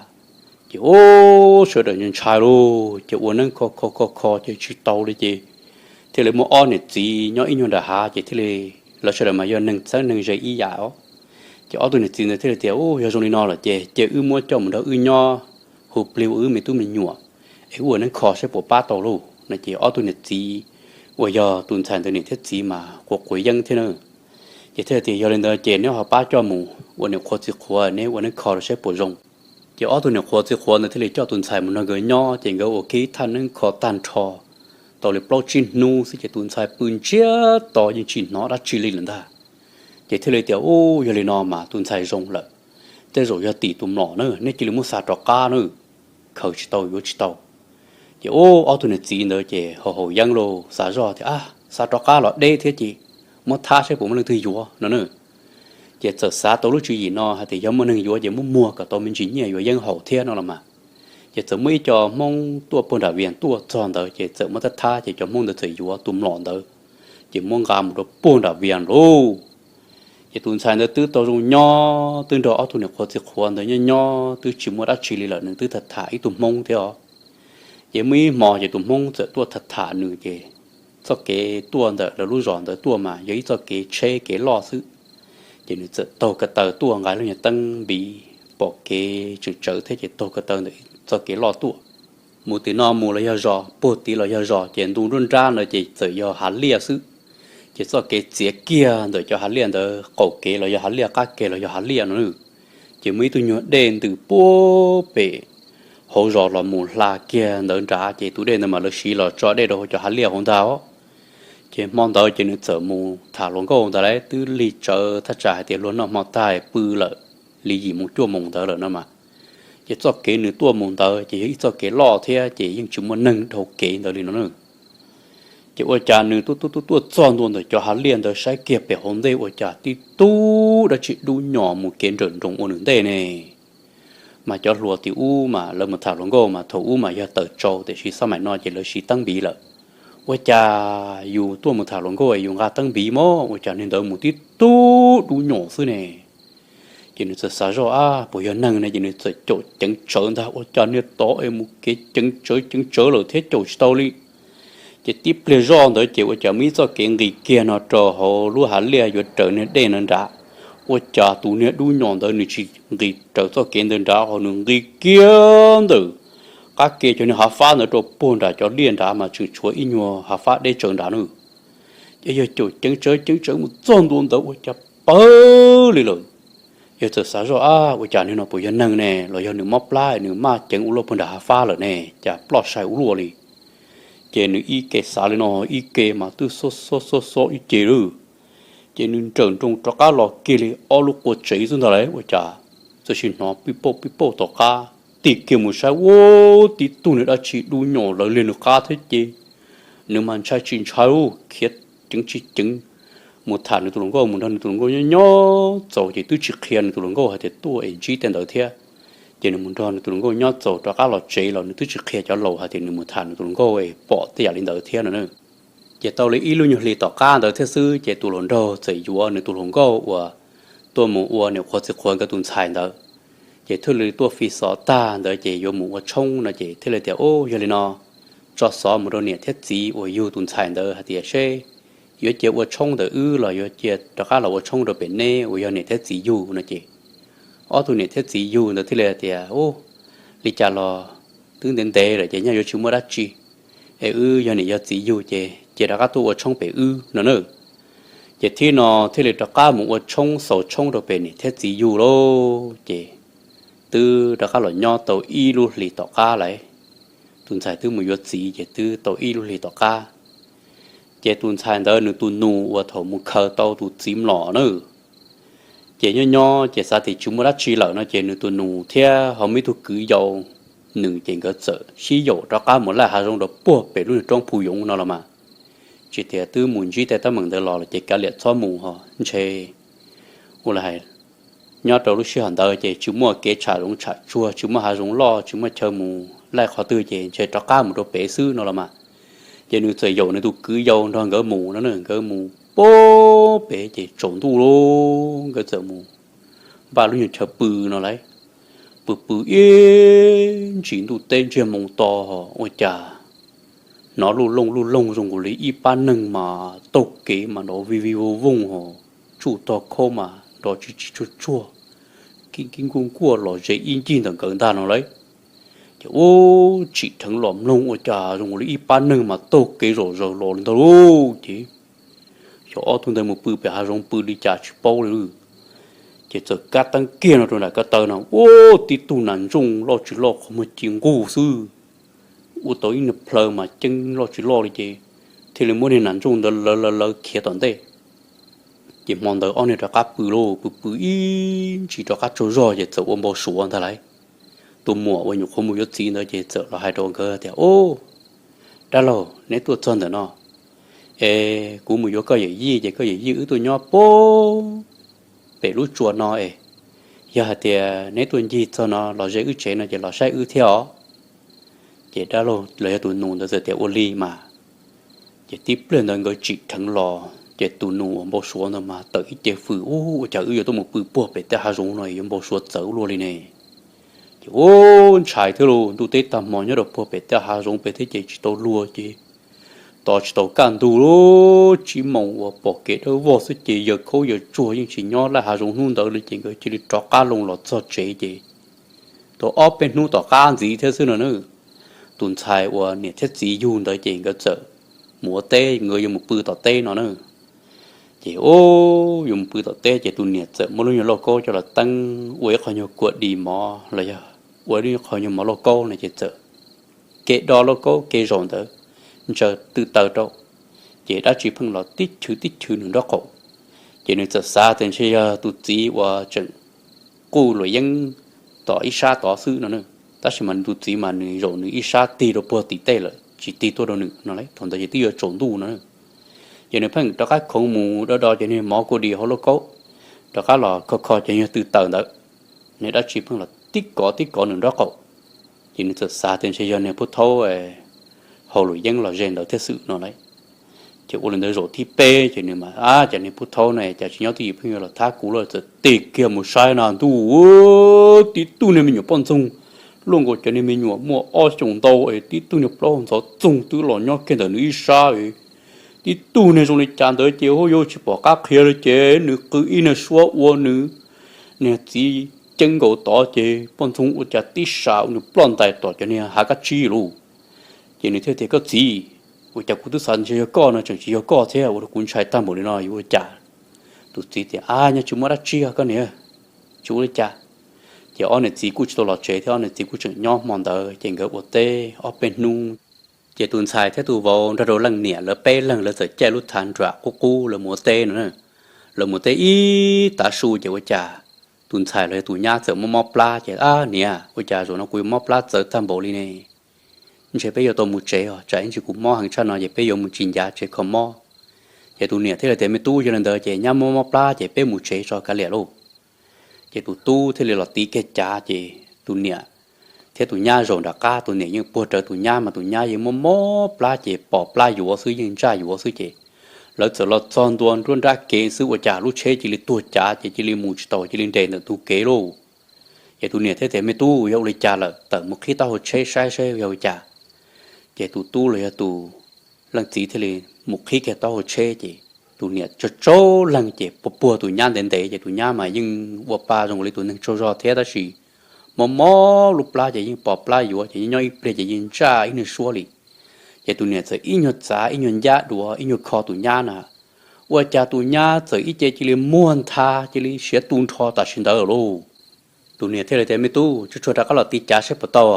Ces ub, sawv daws ntshai lauj, ces ua neeb kho kho kho kho ces tsis tau li ces thiaj li muaj ob niam txiv nyob ib nyuag nram hav ces thiaj li, lawv sawv daws mas yog neeg txheeb neeg ze ib yam os. Ces ob tug niam txiv ntawd thiaj li tias, Ub, yog zoo li no lawm ces cia wb muab coj mus nrog wb nyob hu plig ua wb me tub me nyuam es wb ua neeb kho saib puas pab tau lauj no. Ces ob tug niam txiv uas yog tus ntxhais ntawd niam thiab txiv mas quav quav yeeb thiab na. Ces thiaj tias, Yog li ntawd ces neb ho pab coj mus ua niam qhuav txiv qhuav, neb ua neeb kho rau saib puas zoo. Ces ob tug niam qhuav txiv qhuav ntawd thiaj li coj tus ntxhais mus nrog nkawd nyob, ces nkawd ua kiag ib thaj neeb kho tag nrho tau li plaub tsib hnub xwb ces tus ntxhais pw ntsiag to yeej tsis hnov dab tsi li lawm ntag. Ces thiaj li tias, Ub, yog li no mas tus ntxhais zoo lawm, tej zaum yog tim tus mlom na, neb cia li muab xa rov qab na, khaws tsis tau yuav tsis tau. Ces ub, ob tug niam txiv ntawd ces haus haus yeeb lauj, xav zoj tias, A, xa rov qab los deb thiab ces muab thab saib puas muaj leej twg yuav no na. Ces txawm xav tau lub tswv yim no hais tias yog muaj neeg yuav ces muab muag kom tau me ntsis nyiaj yuav yeeb haus thiab no los mas. Ces txawm muaj ib co hmoob tuaj puag nram Vias tuaj txog ntawd ces txawm muab thab thab ces cov hmoob ntawd txawm yuav tus mlom ntawd, ces muab nqa mus rau puag nram Vias lauj. Ces tus ntxhais ntawd twb tau zoo nyob, twb nrog ob tug niam qhuav txiv qhuav ntawd nyob nyob twb tsis muaj dab tsi li lawm, nws twb tham tham ib tug hmoob thiab os. Ces muaj ib hmo ces tus hmoob txawm tuaj tham tham nws ces txoj kev tuaj ntawm lawv lub zos ntawd tuaj mas yog ib txoj kev tsheb kev loj xwb. Ces nws txawm taug ko taw tuaj, nqa lub nyuag teeb npiv pom kev tseem tsawv thiab ces taug ko taw ntawm txoj kev loj tuaj. Mus tim no mus los yog zos, puag tid los yog zos, ces ntu nruab nrab ntawd ces txawm yog hav liaj xwb. Ces txoj kev txiav kiag ntawm cov hav liaj ntawd, qaum kev los yog hav liaj, qab kev los yog hav liaj no. Ces muaj ib tug nyuag dej ntws puag pem hauv zos los mus hla kiag ntawd nrad, ces tus dej ntawd mas lawv siv los tso dej rau hauv cov hav liaj hauv ntag. Ces hmo ntawd ces nws txawm mus tham hluas nkauj ntawd lawm, twb lig tsawv thaj tsam hais tias luag noj hmo tag pw lawm li yim mus cuaj moos ntawd lawm no mas. Ces txoj kev nws tuaj mus ntawd ces yog ib txoj kev loj thiab ces yeej tsis muaj neeg dhau kev ntawd li no na. Ces ua cas nws tuaj tuaj tuaj tuaj txog ntua ntawm cov hav liaj ntawd, saib kiag pem hauv ntej ua cas tib tug dab tsi dub nyos mus kev nrawm nroos ua nws ntej ne. Mas cov hluas tim ub mas lawv mus tham hluas nkauj mas thaum ub mas yog taws tsau, tiam sis xab maim no ces lawv siv teeb npiv lawm. Ua cas yus tuaj mus tham hluas nkauj es yus nqa teeb npiv mog, ua cas niag ntawd mus tib tug dub nyos xwb ne? Ces nws txawm xav zoj, Ab, puas yog neeg ne? Ces nws txawm caum ceev tsawv ntag, ua cas niag tod es mus kev ceev tsawv ceev tsawv lawm thiab caum tsis tau li. Ces tib pliag zoj ntawd ces ua cas muaj ib txoj kev nqis kiag no rau hauv lub hav liaj yuav raws niag dej no nrad. Ua cas tus niag dub nyos ntawd nws tsis nqis raws txoj kev ntawd nrad, ho nws nqis kiag ntawm qab ke cov niag hav fab ntawd rau puag nram cov liaj nrad mas tseem tshuav ib nyuag hav fab deb tsawv nrad na. Ces yog caum ceev tsawv ceev tsawv mus txog ntua ntawd ua cas pawg li lawm. Yog txawm xav zoj, Ab, ua cas niag no puas yog neeg ne, los yog nws mob plab nws maj ceev ua luaj puag nram hav fab lawm ne, cas ploj sai ua luaj li. Ces nws ib ke xav li no ib ke mas twb xob xob xob xob ib ce lawm. Ces nws nrawm nroos rov qab los kiag li ob lub qua tsev xwb ntag lauj, ua cas txawm sim hnov pij pauj pij pauj tom qab, tig kiag mus saib ua tib tug niag dab tsi dub nyos lawv liag nws qab thiab ces nws mas ntshai tsis ntshai, khiav ceev tsis ceev, mus tham nws tus hluas nkauj, mus nrog nws tus hluas nkauj nyob nyob txaus ces twb tsis qhia nws tus hluas nkauj hais tias tuaj es ntsib tej ntawd thiab. Ces nws mus nrog nws tus hluas nkauj nyob txaus rov qab los tsev los nws twb tsis qhia cov laus hais tias nws mus tham nws tus hluas nkauj es pom tej yam li ntawd thiab no na. Ces tau li ib lub nyuag hli tom qab ntawd thiab xwb ces tus hluas nraug txawm yuav nws tus hluas nkauj uas tuaj mus ua niam qhuav txiv qhuav nkawd tus ntxhais ntawd. Ces thiaj li tuaj fi xov tag ntawd ces yuav mus ua tshoob no ces thiaj li tias, Ub, yog li no, tso xov mus rau niam thiab txiv uas yug tus ntxhais ntawd hais tias seb yuav cia ua tshoob ntawm wb los yuav cia rov qab los ua tshoob rau pem neb uas yog niam thiab txiv yug no ces ob tug niam thiab txiv yug ntawd thiaj li hais tias, Ub, li cas los twb ntev ntev lawm ces nyaj yuav tsis muaj dab tsi es wb yog niam yog txiv yug ces cia rov qab tuaj ua tshoob pem wb no na. Ces thiab no thiaj li rov qab mus ua tshoob xaus tshoob rau pem niam thiab txiv yug lauj. Ces twb rov qab los nyob tau ib lub hlis tom qab lawm. Tus ntxhais twb mus yuav txiv ces twb tau ib lub hlis tom qab. Ces tus ntxhais ntawd nws tus nus uas thaum mus khaws tau tus txiv mlom na, ces nyob nyob ces xav tias tsis muaj dab tsi lawm no ces nws tus nus thiab ho muaj ib tug kwv yau nws ces nkawd txawm sib yaum rov qab mus laij hav zoov rau puag pem lub niag roob Phu Yoov no los mas. Tsis tias twb mus ntsib tej teeb meem ntawd los lawm ces kav liam txhob mus ho ntshe ua li hais nyob rau lub sij hawm ntawd ces tsis muaj kev tsham zoov tsham tsuag, tsis muaj hav zoov loj, tsis muaj chaw mus laij qhov twg ces ntshe rov qab mus rau pem xwb no los mas. Ces nws txawm yaum nws tus kwv yau nrog nkawd mus no na, nkawd mus puag pem ces tsaus ntuj lauj, nkawd txawm mus npaj lub nyuag chaw pw no lauj. Pw pw ib ntsis ntuj teb ntsiag moo to, ua cas hnov luj looj luj looj zoo nkaus li ib pab neeg mas taug kev mas nrov vij vij vooj vooj ho, tsuj tog khaub mas nrov tsis tsis tsuag tsuag, kib kib nkuaj nkuaj los ze ib ncig ntawm nkawd ntag no lauj. Ces ub tsim dheev los mloog ua cas zoo nkaus li ib pab neeg mas taug kev zom zaws los li ntag lauj. Ces xyov ob tug ntawd mus pw pem hav zoov pw li cas tsis paub li. Ces txawm kab teeb kiag no rau nram ko taw no ua tib tug nas ntsooj loj tsis loj qhov muag ci nquj xwb, ua tau ib niag plhaw mas ceeb loj tsis loj li ces thiaj li muab niag nas ntsooj ntawd lawv lawv lawv khiav tom ntej. Ces hmo ntawd ob niag rov qab pw lauj, pw pw ib ntsis rov qab tsaug zog ces txawm ua npau suav ntag lauj. Tus muam uas nyuam qhuav mus yuav txiv ntawd ces txawm los hais rau nkawd tias, Ub, dab laug, neb tuaj txog ntawm no es kuv mus yuav koj yawm yij ces koj yawm yij wb tuaj nyob puag pem lub tsua no es yog hais tias neb tuaj ncig txog no los ze wb tsev no ces los saib wb thiab os. Ces dab laug los yog tus nus ntawd txawm tias, Ua li mas. Ces tib pliag ntawd nkawd tsim dheev los ces tus nus uas npau suav ntawd mas tawm ib ce fws, Ub, ua cas wb yuav tuaj mus pw puag pem tej hav zoov no yuav npau suav txawv ua luaj li ne? Ces ub ntshai thiab lauj, ntuj teb tag hmo nyob rau puag pem tej hav zoov pem thiab ces tsis tau luag ces tos tsis tau kaj ntug lauj, tsib moos uas pom kev dawb vog xwb ces yawg khaub yawg tsuag yeej tsis nyob laij hav zoov hnub ntawd li ces nkawd cia li rov qab loo los txog tsev ces tau ob peb hnub tom qab ntxiv thiab xwb no na, tus ntxhais uas niam thiab txiv yug ntawd ces nkawd txawm mus ua teb, nkawd yuav mus pw tom teb no na. Ces ub yuav mus pw tom teb ces tus niam txawm muab lub nyuag lauj kaub coj los teeb ua ib qho nyuag kua dis mov los yog ua ib qho nyuag mov lauj kaub no ces txawm kev do lauj kaub kev zaum ntawd ntsaws tw taws rau, ces dab tsi pheej los tib chwv tib chwv nws nraub qaum. Ces nws txawm xav tias ntshe yog tus txiv uas tseem quj luam yeeb tom ib sab tod xwb no na, tab sis mas nws tus txiv mas nws zaum nws ib sab tig rau puag tim tej lawm tsis tig tuaj rau nws no las, thaum ntawd ces twb yuav tsaus ntuj no na. Ces nws pheej rov qab khoov mus do do cov niag mov kua dis hauv lauj kaub, rov qab los kho kho cov nyuag tw taws ntawd, niag dab tsi pheej los tib kov tib kov nws nraub qaum. Ces nws txawm xav tias ntshe yog niag pub thaub haus luam yeeb los ze ntawd thiab xwb no las. Ces ua li ntawd zaum thib peb ces nws mas ab, cas niag pub thaub na cas tsis nyob twj ywm pheej yuav los thab kuv lawm, txawm tig kiag mus saib na ntuj, tib tug niag me nyuam poj ntxoog luaj nkaus cov niag me nyuam muaj ob xyoos ntau es tib tug niag plaub ntxhov txoog twb los nyob kiag ntawm nws ib sab. Tib tug niag zoo li cas ntawd ces hu yuav tsis pom qab qhia li ces nws qw ib niag suab ua nws niag txiv ceeb nkaus tod ces poj ntxoog ua cas tib sas ua nws ploj ntais tom cov niag hav kab tsib lauj. Ces nws thiaj tias koj txiv, ua cas kuv twb xav ntshe yog koj no tseem tsis yog koj thiab, ua rau kuv ntshai tag npaum li no yuav ua cas? Tus txiv tias ab, nyob tsis muaj dab tsi os koj niam, tsis ua li cas. Ces ob niam txiv kuj tsis tau los tsev thiab, ob niam txiv kuj tseem nyob hmo ntawd ces nkawd ua teb ob peb hnub. Ces tus ntxhais thiab tus vauv nrog rau leej niam lawv peb leeg lawv txawm caij lub thav nruam qub qub lawv mus ua teb no na. Lawv mus teb ib tav su ces ua cas tus ntxhais los yog tus nyab txawm muaj mob plab ces ab niam, ua cas zaum no kuv yuav mob plab txawv tag npaum li ne? Ntshe peb yuav tau mus tsev os, tsam ib ntsis kuv mob heev tshaj no ces peb yuav mus tsis ncav tsev kho mob. Ces tus niam thiaj li tias, Me tub, yog li ntawd ces nyab mob mob plab ces peb mus tsev tso kav liam lauj. Ces tus tub thiaj li los tiv kiag cav, ces tus niam thiab tus nyab zaum nram qab. Tus niam yeej puag rawv tus nyab, mas tus nyab yeej mob mob plab ces pos plab yuav xwb, yeej ntsaj yuav xwb. Ces lawv txawm los txog ntua nruab nrab kev xwb, ua cas lub tsheb cia li tuag cav, ces cia li mus tsis taus, cia li nres ntawm ntug kev lauj. Ces tus niam thiaj tias, Me tub, yog ua li cas lawm, tawm mus qhib taub hau tsheb saib saib yog ua cas. Ces tus tub los yog tus leej txiv thiaj li mus qhib kiag taub hau tsheb, ces tus niam tsaug tsaug leeg ces puag puag tus nyab ntev ntev, ces tus nyab mas yeej ua pa zoo li tus neeg tsaug zog thiab, tab sis mob mob lub plab ces yeej pos plab yuav, ces nyob nyob ib pliag ces yeej ntsaj ib niag suab li. Ces tus niam txawm ib nyuag txav ib nyuag ncab dua ib nyuag kho tus nyab na, ua cas tus nyab txawm ib ce cia li muag ntha, cia li siav tu nrho tam sim ntawd lauj. Tus niam thiaj li tias, Me tub, tsuag tsuag rov qab los tiv cav saib puas tau.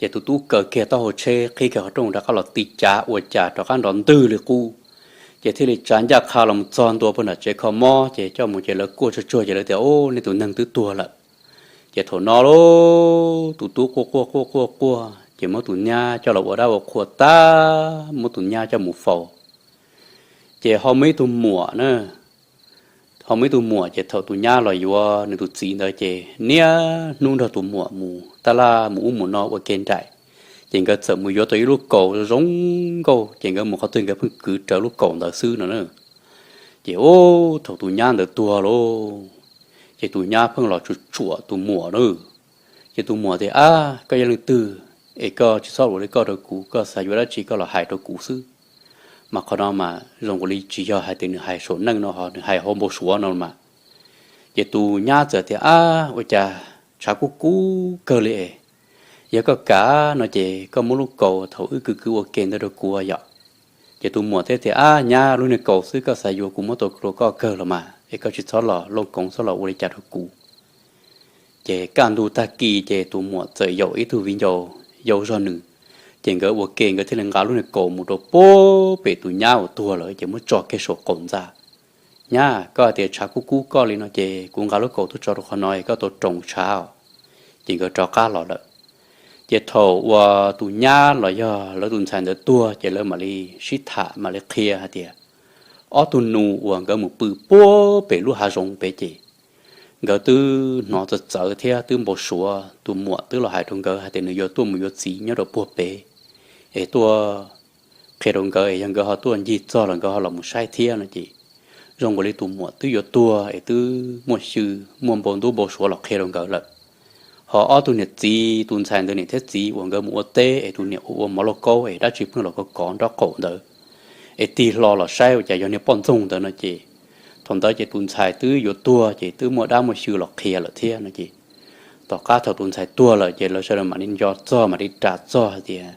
Ces tus tub kaw kiag taub hau tsheb qhib kiag qhov rooj rov qab los tiv cav, ua cas rov qab nrov ntwg li qub. Ces thiaj li tsa ncaj qha los mus txog ntua puag nram tsev kho mob, ces coj mus ces lawv kuaj tsuag tsuag ces lawv tias, Ub, nej tus neeg twb tuag lawm. Ces thaum no lauj, tus tub quaj quaj quaj quaj quaj ces muab tus nyab coj los ua dab ua qhua tag, muab tus nyab coj mus faus. Ces ho muaj ib tug muam na, ho muaj ib tug muam, ces thaum tus nyab los yuav nws tus txiv ntawd ces niaj hnub nrog tus muam mus taj laj mus ub mus no ua ke nraim. Ces nkawd txawm mus yuav tau ib lub kaus zoo nkauj, ces nkawd mus qhov twg nkawd pheej kwv rawv lub kaus ntawd xwb no na. Ces ub, thaum tus nyab ntawd tuag lauj, ces tus nyab pheej los tsuam tsuam tus muam na. Ces tus muam tias, Ab, koj yog leej twg es koj tsis txhob ua li koj rau kuv, koj xav yuav dab tsi koj los hais rau kuv xwb. Mas qhov no mas zoo nkaus li tsis yog hais tias nws hais saum neej no, ho nws hais hauv npau suav no mas. Ces tus nyab txawm tias, Ab, ua cas tshav kub kub kawg li es, yog koj kam no ces koj muab lub kaus thaum wb kwv kwv ua ke ntawd rau kuv yom. Ces tus muam thiaj tias, Ab nyab, lub niag kaus xwb koj xav yuav kuv muab tau rau koj kawg los mas, es koj tsis txhob los looj koov txhob los ua li cas rau kuv. Ces kaj ntug tag kis ces tus muam txawm yaum ib tug viv ncaus yau zog nws, ces nkawd ua ke nkawd thiaj li nqa lub niag kaus mus rau puag pem tus nyab uas tuag lawm ces muab tso kiag saum qaum ntxa. Nyab, koj hais tias tshav kub kub koj li no ces kuv nqa lub kaus tuaj tso rau qhov no es koj tau roos tshav os. Ces nkawd rov qab los lawm. Ces thaum uas tus nyab los yog lawv tus ntxhais ntawd tuag ces lawv mam li sib tham mam li qhia hais tias, ob tug nus uas nkawd mus pw puag pem lub hav zoov pem ces nkawd twb hnov txawv txawv thiab twb npau suav, tus muam twb los hais rau nkawd hais tias nws yuav tuaj mus yuav txiv nyob rau puag pem, es tuaj qhia rau nkawd es yog nkawd ho tuaj ncig txog los nkawd ho los mus saib thiab no ces zoo nkaus li tus muam twb yuav tuag es twb muaj xyw, muaj npau ntub npau suav los qhia rau nkawd lawm. Ho ob tug niam txiv, tus ntxhais ntawd niam thiab txiv uas nkawd mus ua teb es tus niam ua ua mov lauj kaub es dab tsi pheej los kov kov nraub qaum ntawd, es tig hlo los saib ua cas yog niag poj ntxoog ntawd no ces, thaum ntawd ces tus ntxhais twb yuav tuag ces twb muaj dab muaj xyw los qhia lawm thiab no ces, tom qab thaum tus ntxhais tuag lawm ces lawv sawv daws mam li nco txog mam li ras txog hais tias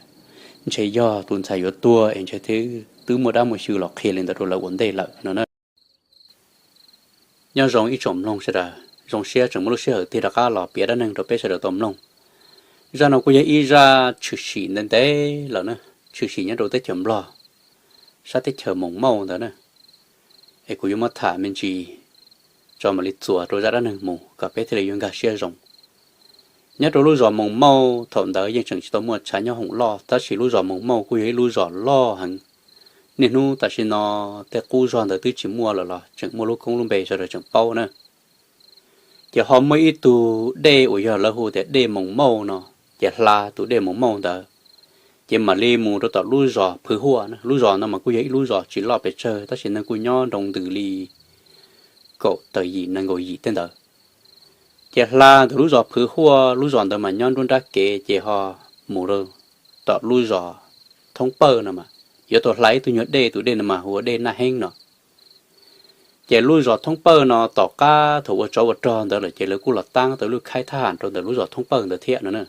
ntshe yog tus ntxhais yuav tuag es ntshe twb muaj dab muaj xyw los qhia li ntawd rau lawv ua ntej lawm no na. Nyob zoo ib tsoom mloog sawv daws, zoo siab tseem muaj lub sij hawm tig rov qab los piav dab neeg rau peb sawv daws tau mloog. Zaj no kuj yog ib zaj tshwm sim ntev ntev lawm na, tshwm sim nyob rau teb chaws Nplog, sab teb chaws Moos Mauj ntawd na. Es kuv yuav muab tham me ntsis tso mam li txuas rau zaj dab neeg mus kom peb thiaj li yuav nkag siab zoo. Nyob rau lub zos Moos Mauj thaum ntawd yeej tseem tsis tau muaj tshav nyooj hoom loj, tab sis lub zos Moos Mauj kuj yog ib lub zos loj heev. Niaj hnub tam sim no tej qub zog ntawd twb tsis muaj lawm los tseem muaj lub koob lub npe sawv daws tseem paub na. Ces ho muaj ib tug dej uas yog lawv hu tias dej Moos Mauj no, ces hla tus dej Moos Mauj ntawd, ces mam li mus rau tom lub zos Phwv Huaj. Lub zos no mas kuj yog ib lub zos tsis loj pes tsawg tab sis neeg kuj nyob nroo ntws li kaum tawm yim nees nkaum yim tej ntawd. Ces hla ntawm lub zos Phwv Huaj, lub zos ntawd mas nyob nruab nrab kev ces ho mus rau tom lub zos Thoob Pawj no mas yuav tau hla ib tug nyuag dej, tus dej no mas hu ua dej Naj Heeb no. Ces lub zos Thoob Pawj no tom qab thaum ua tsov ua rog ntawd lawm ces lawv kuj los tab tau lub khaib thab ham rau ntawm lub zos Thoob Pawj ntawd thiab no na.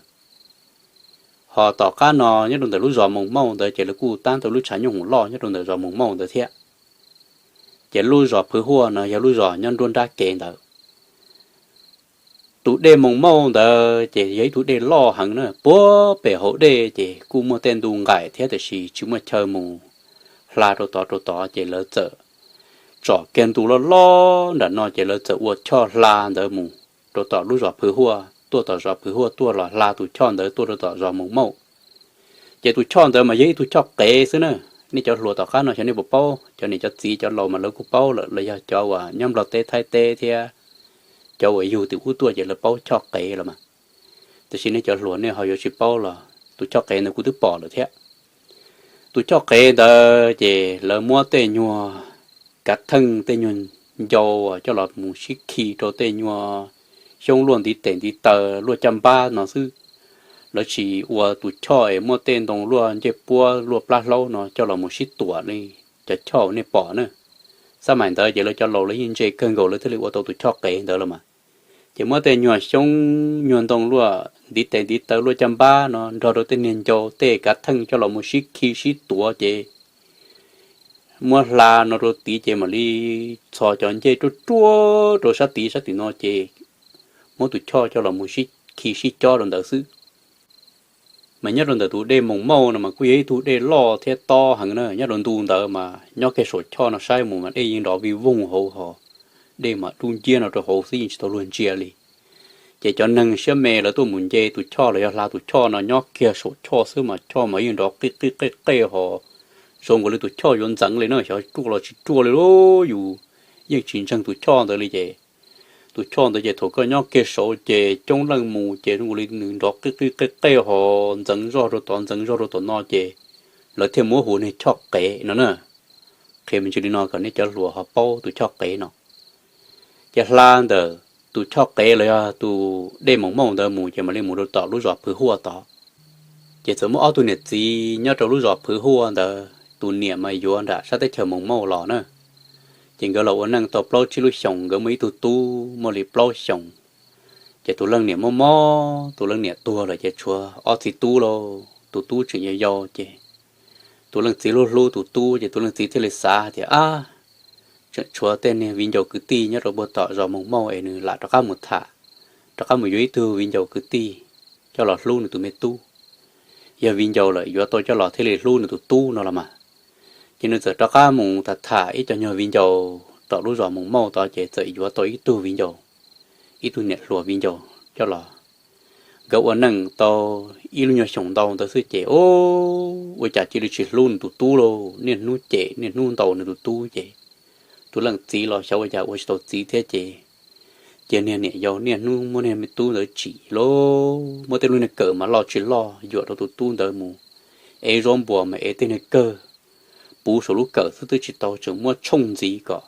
Ho tom qab no nyob rau ntawm lub zos Moos Mauj ntawd ces lawv kuj tab tau lub tshav nyooj hoom loj nyob rau ntawm zos Moos Mauj ntawd thiab. Ces lub zos Phwv Huaj no yog lub zos nyob nruab nrab kev ntawd. Tus dej Moos Mauj ntawd ces yog ib tug dej loj heev na, puag pem hauv dej ces kuj muaj tej ntu nqaim thiab tiam sis tsis muaj chaw mus hla rau tod rau tod ces lawv txawm tsom kiag ntu loj loj nram no ces lawv txawm ua choj hla ntawd mus rau tom lub zos Phwv Huaj, tuaj tom zos Phwv Huaj tuaj los hla tus choj ntawd tuaj rau tom zos Moos Mauj. Ces tus choj ntawd mas yog ib tug choj qev xwb na, Nej cov hluas tom qab no xyov nej puas paub, cov niam cov txiv cov laus mas lawv kuj paub lawm, los yog cov uas nyob Nplog teb Thaib teb thiab cov uas yug tim ub tuaj ces lawv paub choj qev los mas. Tiam sis nej cov hluas nej ho yuav tsis paub los tus choj qev ntawd kuv twb pom lawm thiab. Tus choj qev ntawd ces lawv muab tej nyuag kav theej, tej nyuag ncau coj los mus sib khi rau tej nyuag xyoob luaj ntiv tes ntiv taw luaj caj npab no xwb. Lawv tsis ua tus choj es muab tej ntoo luaj ncej puab luaj plab hlaub no coj los mus sib tuam li cov choj uas nej pom na. Xab maim ntawd ces lawv cov laus lawv yeej ntse kawg nkaus lawv thiaj li ua tau tus choj qev ntawd los mas. Ces muab tej nyuag xyoob nyuag ntoo luaj ntiv tes ntiv taw luaj caj npab no nrog rau tej niag ncau tej kav theej coj los mus sib khi sib tuav ces muab hla no rau tid ces mam li txhos cov ncej ruaj ruaj rau sab tid, sab tim no ces muab tus choj coj los mus sib khi sib cob rau ntawd xwb. Mas nyob rau ntawm tus dej Moos Mauj no mas kuj yog ib tug dej loj thiab tob heev na, nyob rau ntu ntawd mas nyob kiag saum choj no saib mus mas dej yeej nrov vij voog hauv ho, dej mas dub nciab no rau hauv xwb yeej tsis tau luag ntsia li. Ces cov neeg siab me lawv tuaj mus nce tus choj los yog hla tus choj no nyob kiag saum choj xwb mas choj mas yeej nrov qij qij qej qej ho, zoo nkaus li tus choj yuav ntxeev li na, xyov ruaj los tsis ruaj li lauj, yus yeej tsis ntseeg tus choj ntawd li ces tus choj ntawd ces thaum koj nyob kiag saud ces coob leej mus ces zoo nkaus li nws nrov qij qij qej qej ho ntxeev zoj rau tod ntxeev zoj rau tom no ces lawv thiaj muab hu niag choj qev no na. Qhia me ntsis li no kom nej cov hluas ho paub tus choj qev no. Ces hla ntawm tus choj qev los yog tus dej Moos Mauj ntawd mus ces mam li mus rau tom lub zos Phwv Huaj tod. Ces txawm muaj ob tug niam txiv nyob rau lub zos Phwv Huaj ntawd, tus niam mas yuav nram sab teb chaws Moos Mauj los na. Ces nkawd los ua neej tau plaub tsib lub xyoos nkawd muaj ib tug tub muaj li plaub xyoos. Ces tus leej niam mob mob, tus leej niam tuag lawm ces tshuav ob txiv tub lauj, tus tub tseem yau yau ces tus leej txiv hlub hlub tus tub ces tus leej txiv thiaj li xav tias, ab, tseem tshuav tej niag viv ncaus kwv tij nyob rau puag tom zos Moos Mauj es nws lam rov qab mus tham, rov qab mus yuav ib tug viv ncaus kwv tij coj los hlub nws tus me tub. Yog viv ncaus lawm yuav tau coj los thiaj li hlub nws tus tub no los mas. Ces nws txawm rov qab mus tham tham ib co nyuag viv ncaus tom lub zos Moos Mauj tod ces txawm yuav tau ib tug viv ncaus, ib tug niam hluas viv ncaus coj los. Nkawd ua neej tau ib lub nyuag xyoos ntau ntawd xwb ces ua cas cia li tsis hlub nws tus tub lauj, niaj hnub cem niaj hnub ntaus nws tus tub ces tus leej txiv los xyov ua cas ua tsis tau txiv thiab ces cia niag niam yau niaj hnub muab niag me tub ntawd tsim lauj, muab tej lub niag kawm mas loj tsis loj yuam rau tus tub ntawd mus ev zaub npuas mas ev tej niag kawg puv saum lub kawm xwb twb tsis tau, tseem muab tshooj ntxiv kom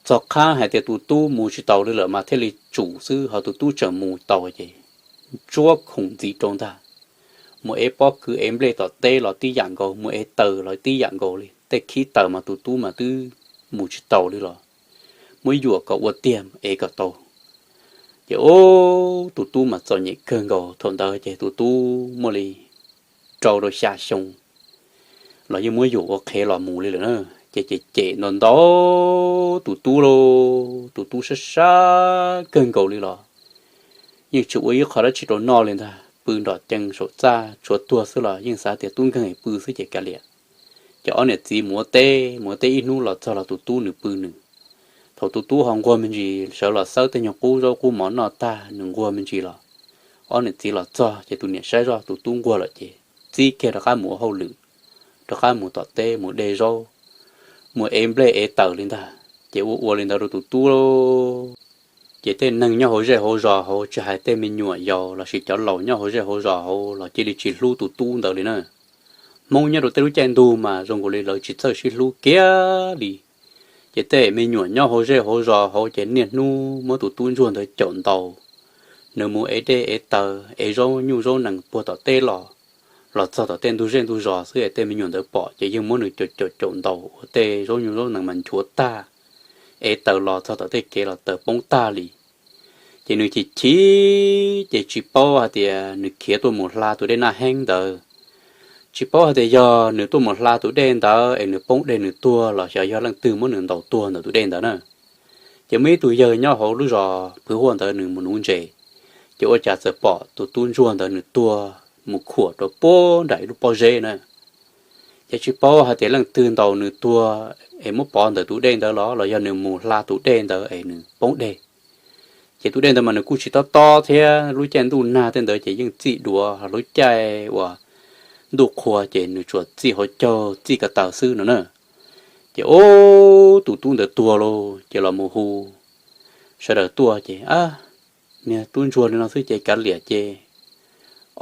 txog qhab hais tias tus tub mus tsis taus li lawm mas thiaj li tsum xwb, ho tus tub tseem mus tau ces ntsuab khoom ntxiv rau ntag. Mus ev pob kws ev nplej tom teb los tib yam nkaus, mus ev taws los tib yam nkaus li, tej khib taws mas tus tub mas twb mus tsis taus li los muab yuam kom ua tiag ev kom tau. Ces ub, tus tub mas txom nyem kawg nkaus, thaum ntawd ces tus tub muaj li rau rau xya xyoo los yeej muab yuam ua qhev los mus li lawm na. Ces cem cem ntaus ntaus tus tub lauj, tus tub sab sab kawg nkaus li los yeej tsis ua ib qho dab tsi rau noj li ntag, pw nrom cees saum txaj tshuav tuag xwb los yeej xav tias tub nkeeg pw xwb ces kav liam. Ces ob niam txiv mus ua teb, mus ua teb ib hnub los txog los tus tub nws pw nws. Thaum tus tub ho nquag me ntsis sawv los xawb tej nyuag qub zaub qub mov noj tag nws nquag me ntsis los, ob niam txiv los txog ces tus niam saib zoj tus tub nquag lawm ces txib kiag rov qab mus ua hauj lwm, rov qab mus tom teb mus de zaub, mus ev nplej ev taws li ntag. Ces ua ua li ntawd rau tus tub lauj. Ces tej neeg nyob hauv zej hauv zos hauv tsis hais tej me nyuam yaus lossis cov laus nyob hauv zej hauv zos hauv los cia li tsis hlub tus tub ntawd li na. Hmoob nyob rau tej lub caij ntuj mas zoo nkaus li lawv tsis txawj sib hlub kiag li. Ces tej me nyuam nyob hauv zej hauv zos hauv ces niaj hnub muab tus tub ntsuag ntawd caum ntaus, nws mus ev dej ev taws ev zaub nyuj zaub nees puag tom teb los, los txog tom tej ntug zej ntug zos xwb es tej me nyuam ntawd pom ces yeej muab nws caum caum caum ntaus ua tej zaub nyuj zaub nees mas nchuav tag, ev taws los txog tom tej kev los taws poob tag li. Ces nws chim chim ces tsis paub hais tias nws khiav tuaj mus hla tus dej Naj Heeb ntawd. Tsis paub hais tias yog nws tuaj mus hla tus dej ntawd es nws poob dej nws tuag los xyov yog leej twg muab nws ntaus tuag ntawm tus dej ntawd na. Ces muaj ib tug yawg nyob hauv lub zos Phwv Huaj ntawd nws mus nuv ntses, ces ua cas txawm pom tus tub ntsuag ntawd nws tuag mus khuam rau puag nram ib lub pob zeb na. Ces tsis paub hais tias leej twg ntaus nws tuag es muab pov ntawm tus dej ntawd los los yog nws mus hla tus dej ntawd es nws poob dej. Ces tus dej ntawd mas nws kuj tsis tob tob thiab, lub caij ntuj nag tej ntawd ces yeej txij duav, lub caij uas ntuj qhua ces nws tsuas txij hauv caug txij ko taw xwb no na. Ces ub, tus tub ntawd tuag lauj, ces los mus hu sawv daws tuaj ces, niag tub ntsuag li no xwb ces kav liam ces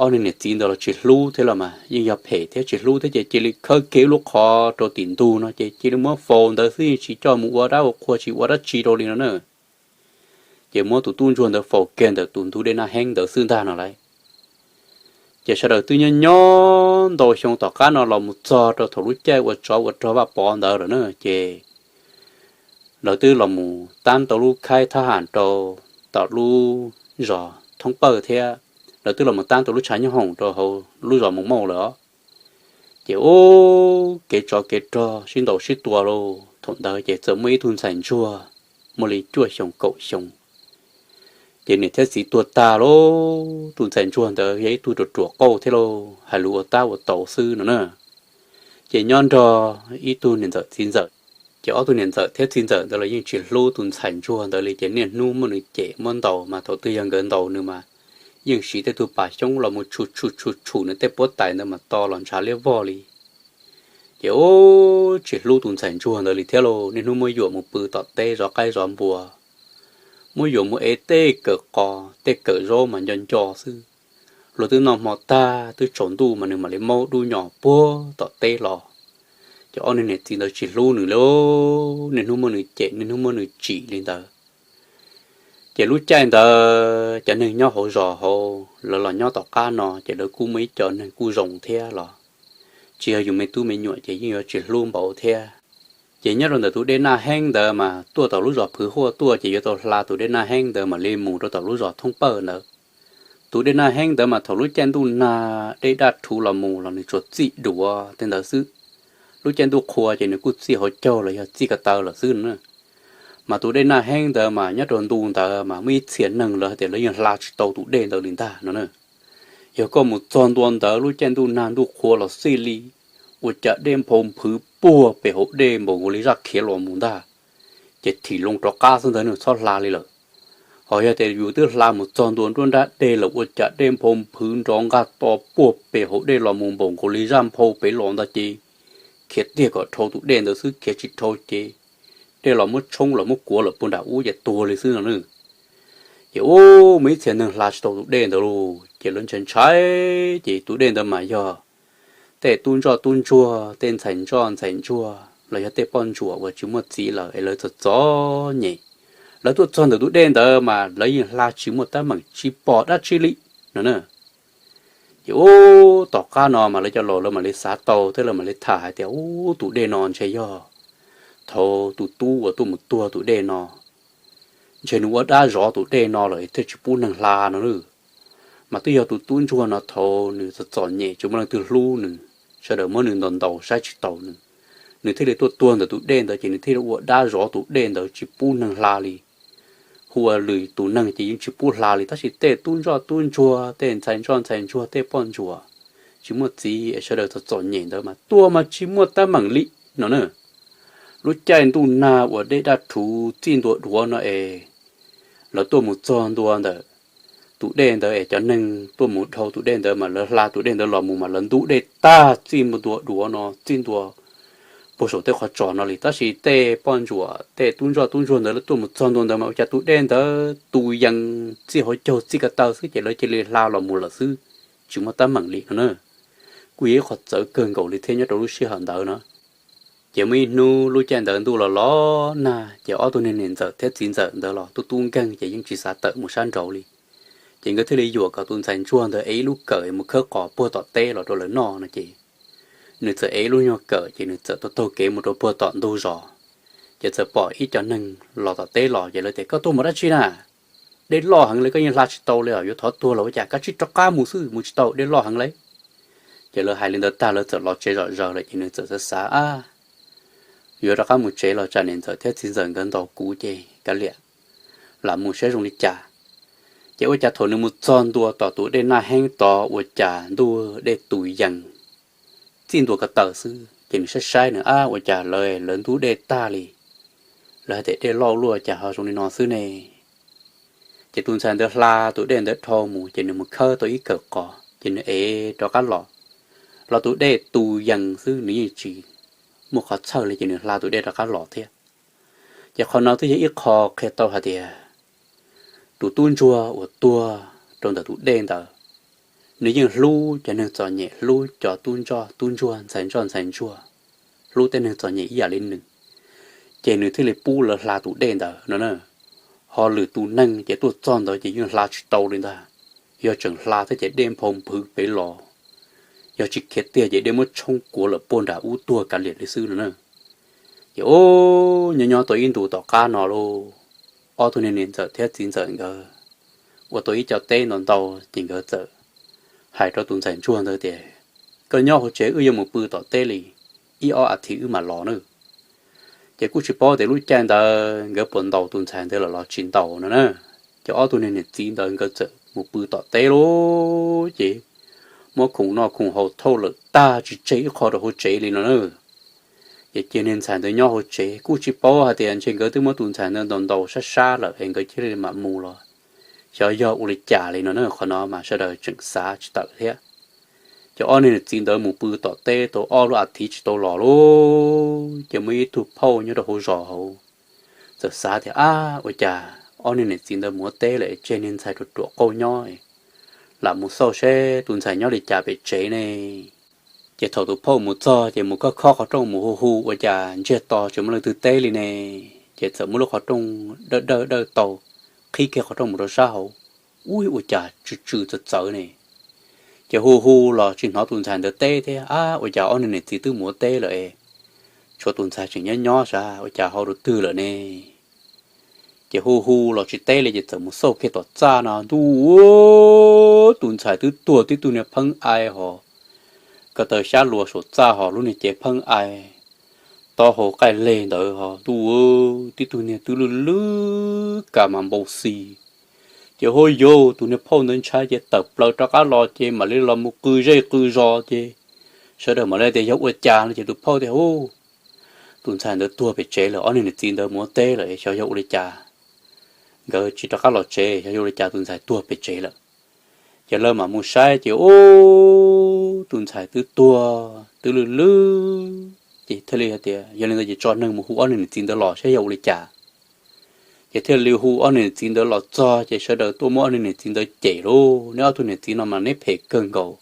ob niag niam txiv ntawd los tsis hlub thiab los mas yeej yog phem thiab tsis hlub thiab ces cia li khawb kiag ib lub qhov rau tim ntug no ces cia li muab faus ntawd xwb, tsis coj mus ua dab ua qhua tsis ua dab tsi rau li no na. Ces muab tus tub ntsuag ntawd faus kiag ntawm tus ntug dej Naj Heeb ntawd xwb ntag no lauj. Ces sawv daws twb nyob nyob ntau xyoo tom qab no los mus txog rau thaum lub caij ua tsov ua rog Vaj Pov ntawd lawm na ces lawv twb los mus tab tau lub khaib thab ham rau tom lub zos Thoob Pawj thiab lawv twb los mus tab tau lub tshav nyob hoom rau hauv lub zos Moos Mauj lawm os. Ces ub, kev tsov kev rog sib ntaus sib tua lauj, thaum ntawd ces txawm muaj ib tug ntxhais ntsuag muaj li cuaj xyoos kaum xyoo. Ces niam thiab txiv tuag tag lauj, tus ntxhais ntsuag ntawd yog ib tug ruam ruam qauj thiab lauj, hais lus ua tab ua tau xwb no na. Ces nyob nrog ib tug niam ntxawm txiv ntxawm, ces ob tug niam ntxawm thiab txiv ntxawm ntawd los yeej tsis hlub tus ntxhais ntsuag ntawd li ces niaj hnub muab nws cem muab ntaus mas thaum twg yog nkawd ntaus nws mas yeej siv tej tug pas xyoob los mus tshum tshum tshum tshum nws tej puab tais ntawd mas to los ntshav liab vog li. Ces ub, tsis hlub tus ntxhais ntsuag ntawd li thiab lauj, niaj hnub muab yuam mus pw tom teb zov qaib zov npua, muab yuam mus ev tej kawm qos tej kawm zaub mas nco nco xwb. Luag twb noj hmo tag twb tsaus ntuj mas nws mam li maub dub nyos puag tom teb los. Ces ob niag niam txiv ntawd tsis hlub nws li, niaj hnub muab nws cem niaj hnub muab nws tsim li ntawd. Ces lub caij ntawd cov neeg nyob hauv zos hauv lawv los nyob tom qab no ces lawv kuj muaj ib co neeg kuj zoo thiab los, tsis yog yus me tub me nyuam ces yeej yuav tsis hlub npaum thiab. Ces nyob rau ntawm tus dej Naj Heeb ntawd mas tuaj tom lub zos Phwv Huaj tuaj ces yuav tau hla tus dej Naj Heeb ntawd mam li mus rau tom lub zos Thoob Pawj ntawd. Tus dej Naj Heeb ntawd mas thaum lub caij ntuj nag dej daj rhuv los mus los nws tsuas txij duav tej ntawd xwb. Lub caij ntuj qhua ces nws kuj txij hauv caug los yog txij ko taw lawm xwb no na. Mas tus dej Naj Heeb ntawd mas nyob rau ntu ntawd mas muaj ib txhia neeg lawv hais tias lawv yeej hla tsis tau tus dej ntawd li ntag no na. Yog koj mus txog ntua ntawd lub caij ntuj nag ntuj qhua los xij li, ua cas dej nphau nphwv puag pem hauv dej npaum nkaus li zaj khiav los mus ntag, ces thim loo rov qab xwb ntawd nws txhob hla li lawm. Ho yog tias yus twb hla mus txog ntua nruab nrab dej lawm ua cas dej nphau nphwv nrov nqaj to puag pem hauv dej los mus npaum nkaus li zaj nphau pem los ntag ces khiav tiag kom dhau tus dej ntawd xwb, khiav tsis dhau ces dej los muab tshoob los muab kuav lawm puag nram ub ces tuag li xwb no na. Ces ub, muaj ib txhia neeg hla tsis tau tus dej ntawd lauj, ces lawv ntshai ntshai, ces tus dej ntawd mas yog tej tub ntsoj tub ntsuag, tej ntxhais ntsoj ntxhais ntsuag los yog tej poj ntsuam uas tsis muaj txiv lawm es lawv txom txom nyem. Lawv tuaj txog ntawm tus dej ntawd mas lawv yeej hla tsis muaj teeb meem tsis pom dab tsi li no na. Ces ub, tom qab no mas lawv cov laus lawv mam li xav tau thiab lawv mam li tham hais tias ub, tus dej no ntshe yog thaum tus tub uas tuaj mus tuag tus dej no, ntshe nws ua dab zov tus dej no lawm thiaj tsis pub neeg hla no na. Mas twb yog tus tub ntsuag no thaum nws txom txom nyem tsis muaj leej twg hlub nws, sawv daws muab nws ntaus ntaus saib tsis taus nws, nws thiaj li tuaj tuag ntawm tus dej ntawd ces nws thiaj li ua dab zov tus dej ntawd tsis pub neeg hla li. Hu ua lwm tus neeg ces yeej tsis pub hla li, tab sis tej tub ntsoj tub ntsuag, tej ntxhais ntsoj ntxhais ntsuag, tej poj ntsuam tsis muaj txiv es sawv daws txom txom nyem ntawd mas tuaj mas tsis muaj teeb meem li no na. Lub caij ntuj nag uas dej daj rhuv txij ntua duav no es lawv tuaj mus txog ntua ntawm tus dej ntawd es cov neeg tuaj mus dhau tus dej ntawd mas lawv hla tus dej ntawd los mus mas lawv ntub dej tag txij ntua duav no txij ntua puag saum tej qhov tsos no li, tab sis tej poj ntsuam tej tub ntsoj tub ntsuag ntawd lawv tuaj mus txog ntua ntawd mas ua cas tus dej ntawd tus yees txij hauv caug txij ko taw xwb ces lawv cia li hla los mus lawm xwb, tsis muaj teeb meem li no na. Kuj yog ib qho txawv kawg nkaus li thiab nyob rau lub sij hawm ntawd no. Ces muaj ib hnub lub caij ntawd ntuj los los nag ces ob tug niag niam ntxawm thiab txiv ntxawm ntawd los tub tub nkeeg ces yeej tsis xav tawm mus sab nraud li. Ces nkawd thiaj li yuam kom tus ntxhais ntsuag ntawd ev ib lub kawm mus khawb qos puag tom teb los rau lawv noj no ces nws txawm ev ib lub nyuag kawm ces nws txawm taug taug kev mus rau puag tom ntug zos. Ces txawm pom ib co neeg los tom teb los ces lawv tias, Koj tuaj mus dab tsi na? Dej loj heev li, koj yeej hla tsis tau li os, yuav thov tuag los ua cas, koj tsij rov qab mus xwb, mus tsis tau, dej loj heev li. Ces lawv hais li ntawd tag lawv txawm los tsev zom zaws lawm ces nws txawm xav xav, Ab, yuav rov qab mus tsev los tsam niam ntxawm thiab txiv ntxawm nkawd ntaus kuv ces kav liam, lam mus saib zoo li cas. Ces ua cas thaum nws mus txog ntua tom tus dej Naj Heeb tod ua cas ntuj dej tus yees txij ntua ko taw xwb ces nws saib saib nws, Ab, ua cas lawv lawv ntub dej tag li, lawv hais tias dej loj luaj cas ho zoo li no xwb ne? Ces tus ntxhais ntawd hla tus dej ntawd dhau mus ces nws mus khawb tau ib kawm qos ces nws ev rov qab los. los tus dej tu yees xwb, nws yeej tsis muaj qhov txhawj li, ces nws hla tus dej rov qab los thiab. Ces qhov no twb yog ib qho qhia tau hais tias tus tub ntsuag uas tuag rau ntawm tus dej ntawd, nws yeej hlub cov neeg txom nyem, hlub cov tub ntsuag, tub ntsuag, ntxhais ntsuag, ntxhais ntsuag, hlub tej neeg txom nyem ib yam li nws, ces nws thiaj li pub lawv hla tus dej ntawd no na. Ho lwm tus neeg ces tuaj txog ntawd ces yeej hla tsis tau li ntag. Yog tseem hla thiab ces dej nphau nphwv pem los, yog tsis khiav tiag ces dej muab tshoob kuav lawm puag nram ub tuag kav liam li xwb no na. Ces ub, nyob nyob tau ib ntus tom qab no lauj, ob tug niag niam ntxawm thiab txiv ntxawm nkawd ua tau ib co teb ntau ntau, ces nkawd txawm hais rau tus ntxhais ntsuag ntawd tias, koj nyob hauv tsev, wb yuav mus pw tom teb li ib ob as thiv wb mam los na. Ces kuj tsis paub tias lub caij ntawd nkawd puas ntaus tus ntxhais ntawd lawm los tsis ntaus no na. Ces ob tug niag niam txiv ntawd nkawd txawm mus pw tom teb lauj, ces muab khoom noj khoom haus thauj lawm tag tsis tseg ib qho rau hauv tsev li no na. Ces cia niag ntxhais ntawd nyob hauv tsev, kuj tsis paub hais tias ntshe nkawd twb muab tus ntxhais ntawd ntaus ntaus sab sab lawm es nkawd thiaj li mam mus los xyov yog ua li cas li no na. Qhov no mas sawv daws tseem xav tsis tawm thiab. Ces ob niag niam txiv ntawd mus pw tom teb tau ob lub as thiv tsis tau los lauj, ces muaj ib tug phauj nyob rau hauv zos hauv txawm xav tias, ab, ua cas ob niag niam txiv ntawd mus ua teb lawm tseg niag ntxhais ruam ruam qauj nyob, lam mus xauj seb tus ntxhais nyob li cas pem tsev ne. Ces thaum tus phauj mus txog ces mus khob khob qhov rooj mus hu hu ua cas ntsiag to tsis muaj leej twg teb li ne. Ces txawm muab lub qhov rooj dawj dawj dawj tau, qhib kiag qhov rooj mus rau sab hauv, ub, ua cas tsw tsw txawv txawv ne. Ces hu hu los tsis hnov tus ntxhais ntawd teb thiab, ab, ua cas ob niag niam txiv twb mus ua teb lawm es tshuav tus ntxhais tseem nyob nyob sav, ua cas ho rau twg lawm ne. Ces hu hu los tsis teb li ces txawm mus xauj kiag tom txaj no, ntuj, tus ntxhais twb tuag tib tug niag pheeb ai hos, ko taw xyab luas saum txaj hos lub niag cev pheeb ai, taub hau qaij leg ntawd hos, ntuj, tib tug niag twb lwj lwj kas mas npau xis. Ces hub yaug, tus niag phauj ntawd ntshai ces tawm plaws rov qab los ces mam li los mus qw zej qw zos ces sawv daws mam li tias yog ua cas no ces tus phauj tias, ub, tus ntxhais ntawd tuag pem tsev lawm, ob niag niam txiv ntawd mus ua teb lawm xyov yog ua li cas, nkawd tsis rov qab los tsev xyov yog ua li cas tus ntxhais tuag pem tsev lawm. Ces lawv mam mus saib ces ub, tus ntxhais twb tuag twb lwj lwj. Ces thiaj li hais tias yog li ntawd ces tso neeg mus hu ob niag niam txiv ntawd los saib yog ua li cas. Ces thiaj li hu ob niag niam txiv ntawd los txog ces sawv daws tuaj muab ob niag niam txiv ntawd cem lauj, neb ob tug niam txiv no mas neb phem kawg nkaus,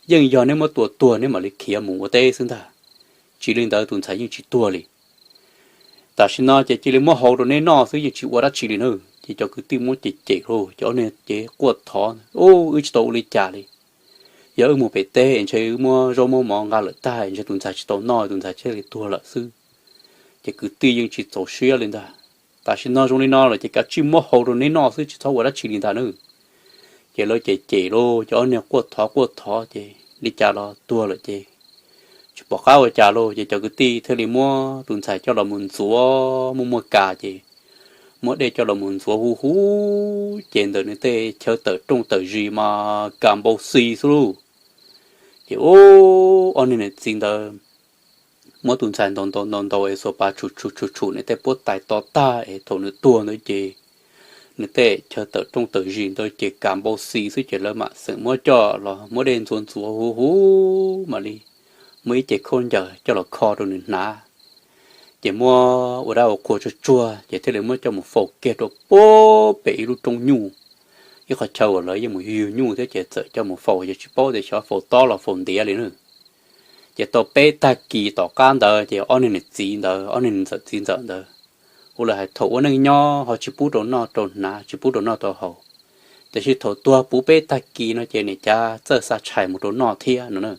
yeej yog neb muab tua tuag neb mam li khiav mus ua teb xwb ntag, tsis li ntawd tus ntxhais yeej tsis tuag li. Tam sim no ces cia li muab hau rau neb noj xwb yeej tsis ua dab tsi li na. Ces cov kwv tij muab cem cem lauj, ces ob niag ces quaj thov, ub, wb tsis tau ua li cas li, yog wb mus pem teb ntshe wb muab zaub muab mov nqa lawm tag ntshe tus ntxhais tsis tau noj tus ntxhais thiaj li tuag lawm xwb. Ces kwv tij yeej tsis txaus siab li ntag. Tam sim no zoo li no lawm ces kav tsij muab hau rau neb noj xwb tsis txhob ua dab tsi li ntag na. Ces lawv cem cem lauj, ces ob niag quaj thov quaj thov ces li cas los tuag lawm ces tsis pom qab ua cas lauj, ces cov kwv tij thiaj li muab tus ntxhais coj los mus ntxuav, muaj muaj kas ces muab dej coj los mus ntxuav huv huv ces ntawm nws tej chaw tawm rooj tawm zis mas kas npau xis xwb lauj. Ces ub, ob niag niam txiv ntawd muab tus ntxhais ntaus ntaus ntaus ntaus es xuas pas tshum tshum tshum tshum nws tej puab tais to tag es thaum nws tuag ntawd ces nws tej chaw tawm rooj tawm zis ntawd ces kas npau xis xwb ces lawv mam xeem muab coj los muab dej ntxuav ntxuav huv huv mam li muab ib ce khaub ncaws coj los kho rau nws hnav. Ces muab ua dab ua qhua tsuag tsuag ces thiaj li muab coj mus faus kiag rau puag pem ib lub roob nyuj, ib qhov chaw uas lawv yeej mus yug yug nyuj thiab ces txawm coj mus faus ces tsis paub tias xyov faus tob los faus ntiav li na. Ces tau peb tag kis tom qab ntawd ces ob niag niam txiv ntawd, ob niag niam ntxawm txiv ntxawm ntawd, ua li hais thaum ua neej nyob ho tsis pub rau noj rau hnav tsis pub rau noj rau haus, tiam sis thaum tuag puv peb tag kis no ces niam cav txawj xa tshais mus rau noj thiab no na.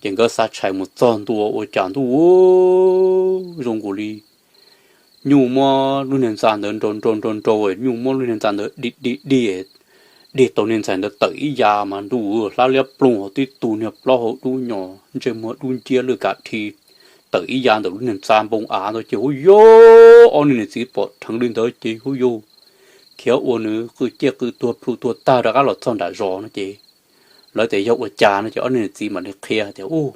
Ces nkawd xa tshais mus txog ntua ua cas ntuj, zoo nkaus li nyuj muab lub niag ntxa ntawd nrau nrau nrau nrau, nyuj muab lub niag ntxa ntawd dig dig dig, dig tau niag ntxhais ntawd tawm ib yav mas ntuj, hlab liab ploog hos tib tug niag plaub hau dub nyos ntsej muag dub nciab lwj kam dhi tawm ib yav ntawm lub niag ntxa npoo av ntawd ces hub yog ob niag niam txiv pom dheev li ntawd ces hub yog khiav ua nws qw ciaj qw tuag plhu tuag tag rov qab los txog nram zos no ces lawv tias yog ua cas no ces ob niag niam txiv mam li qhia tias ub,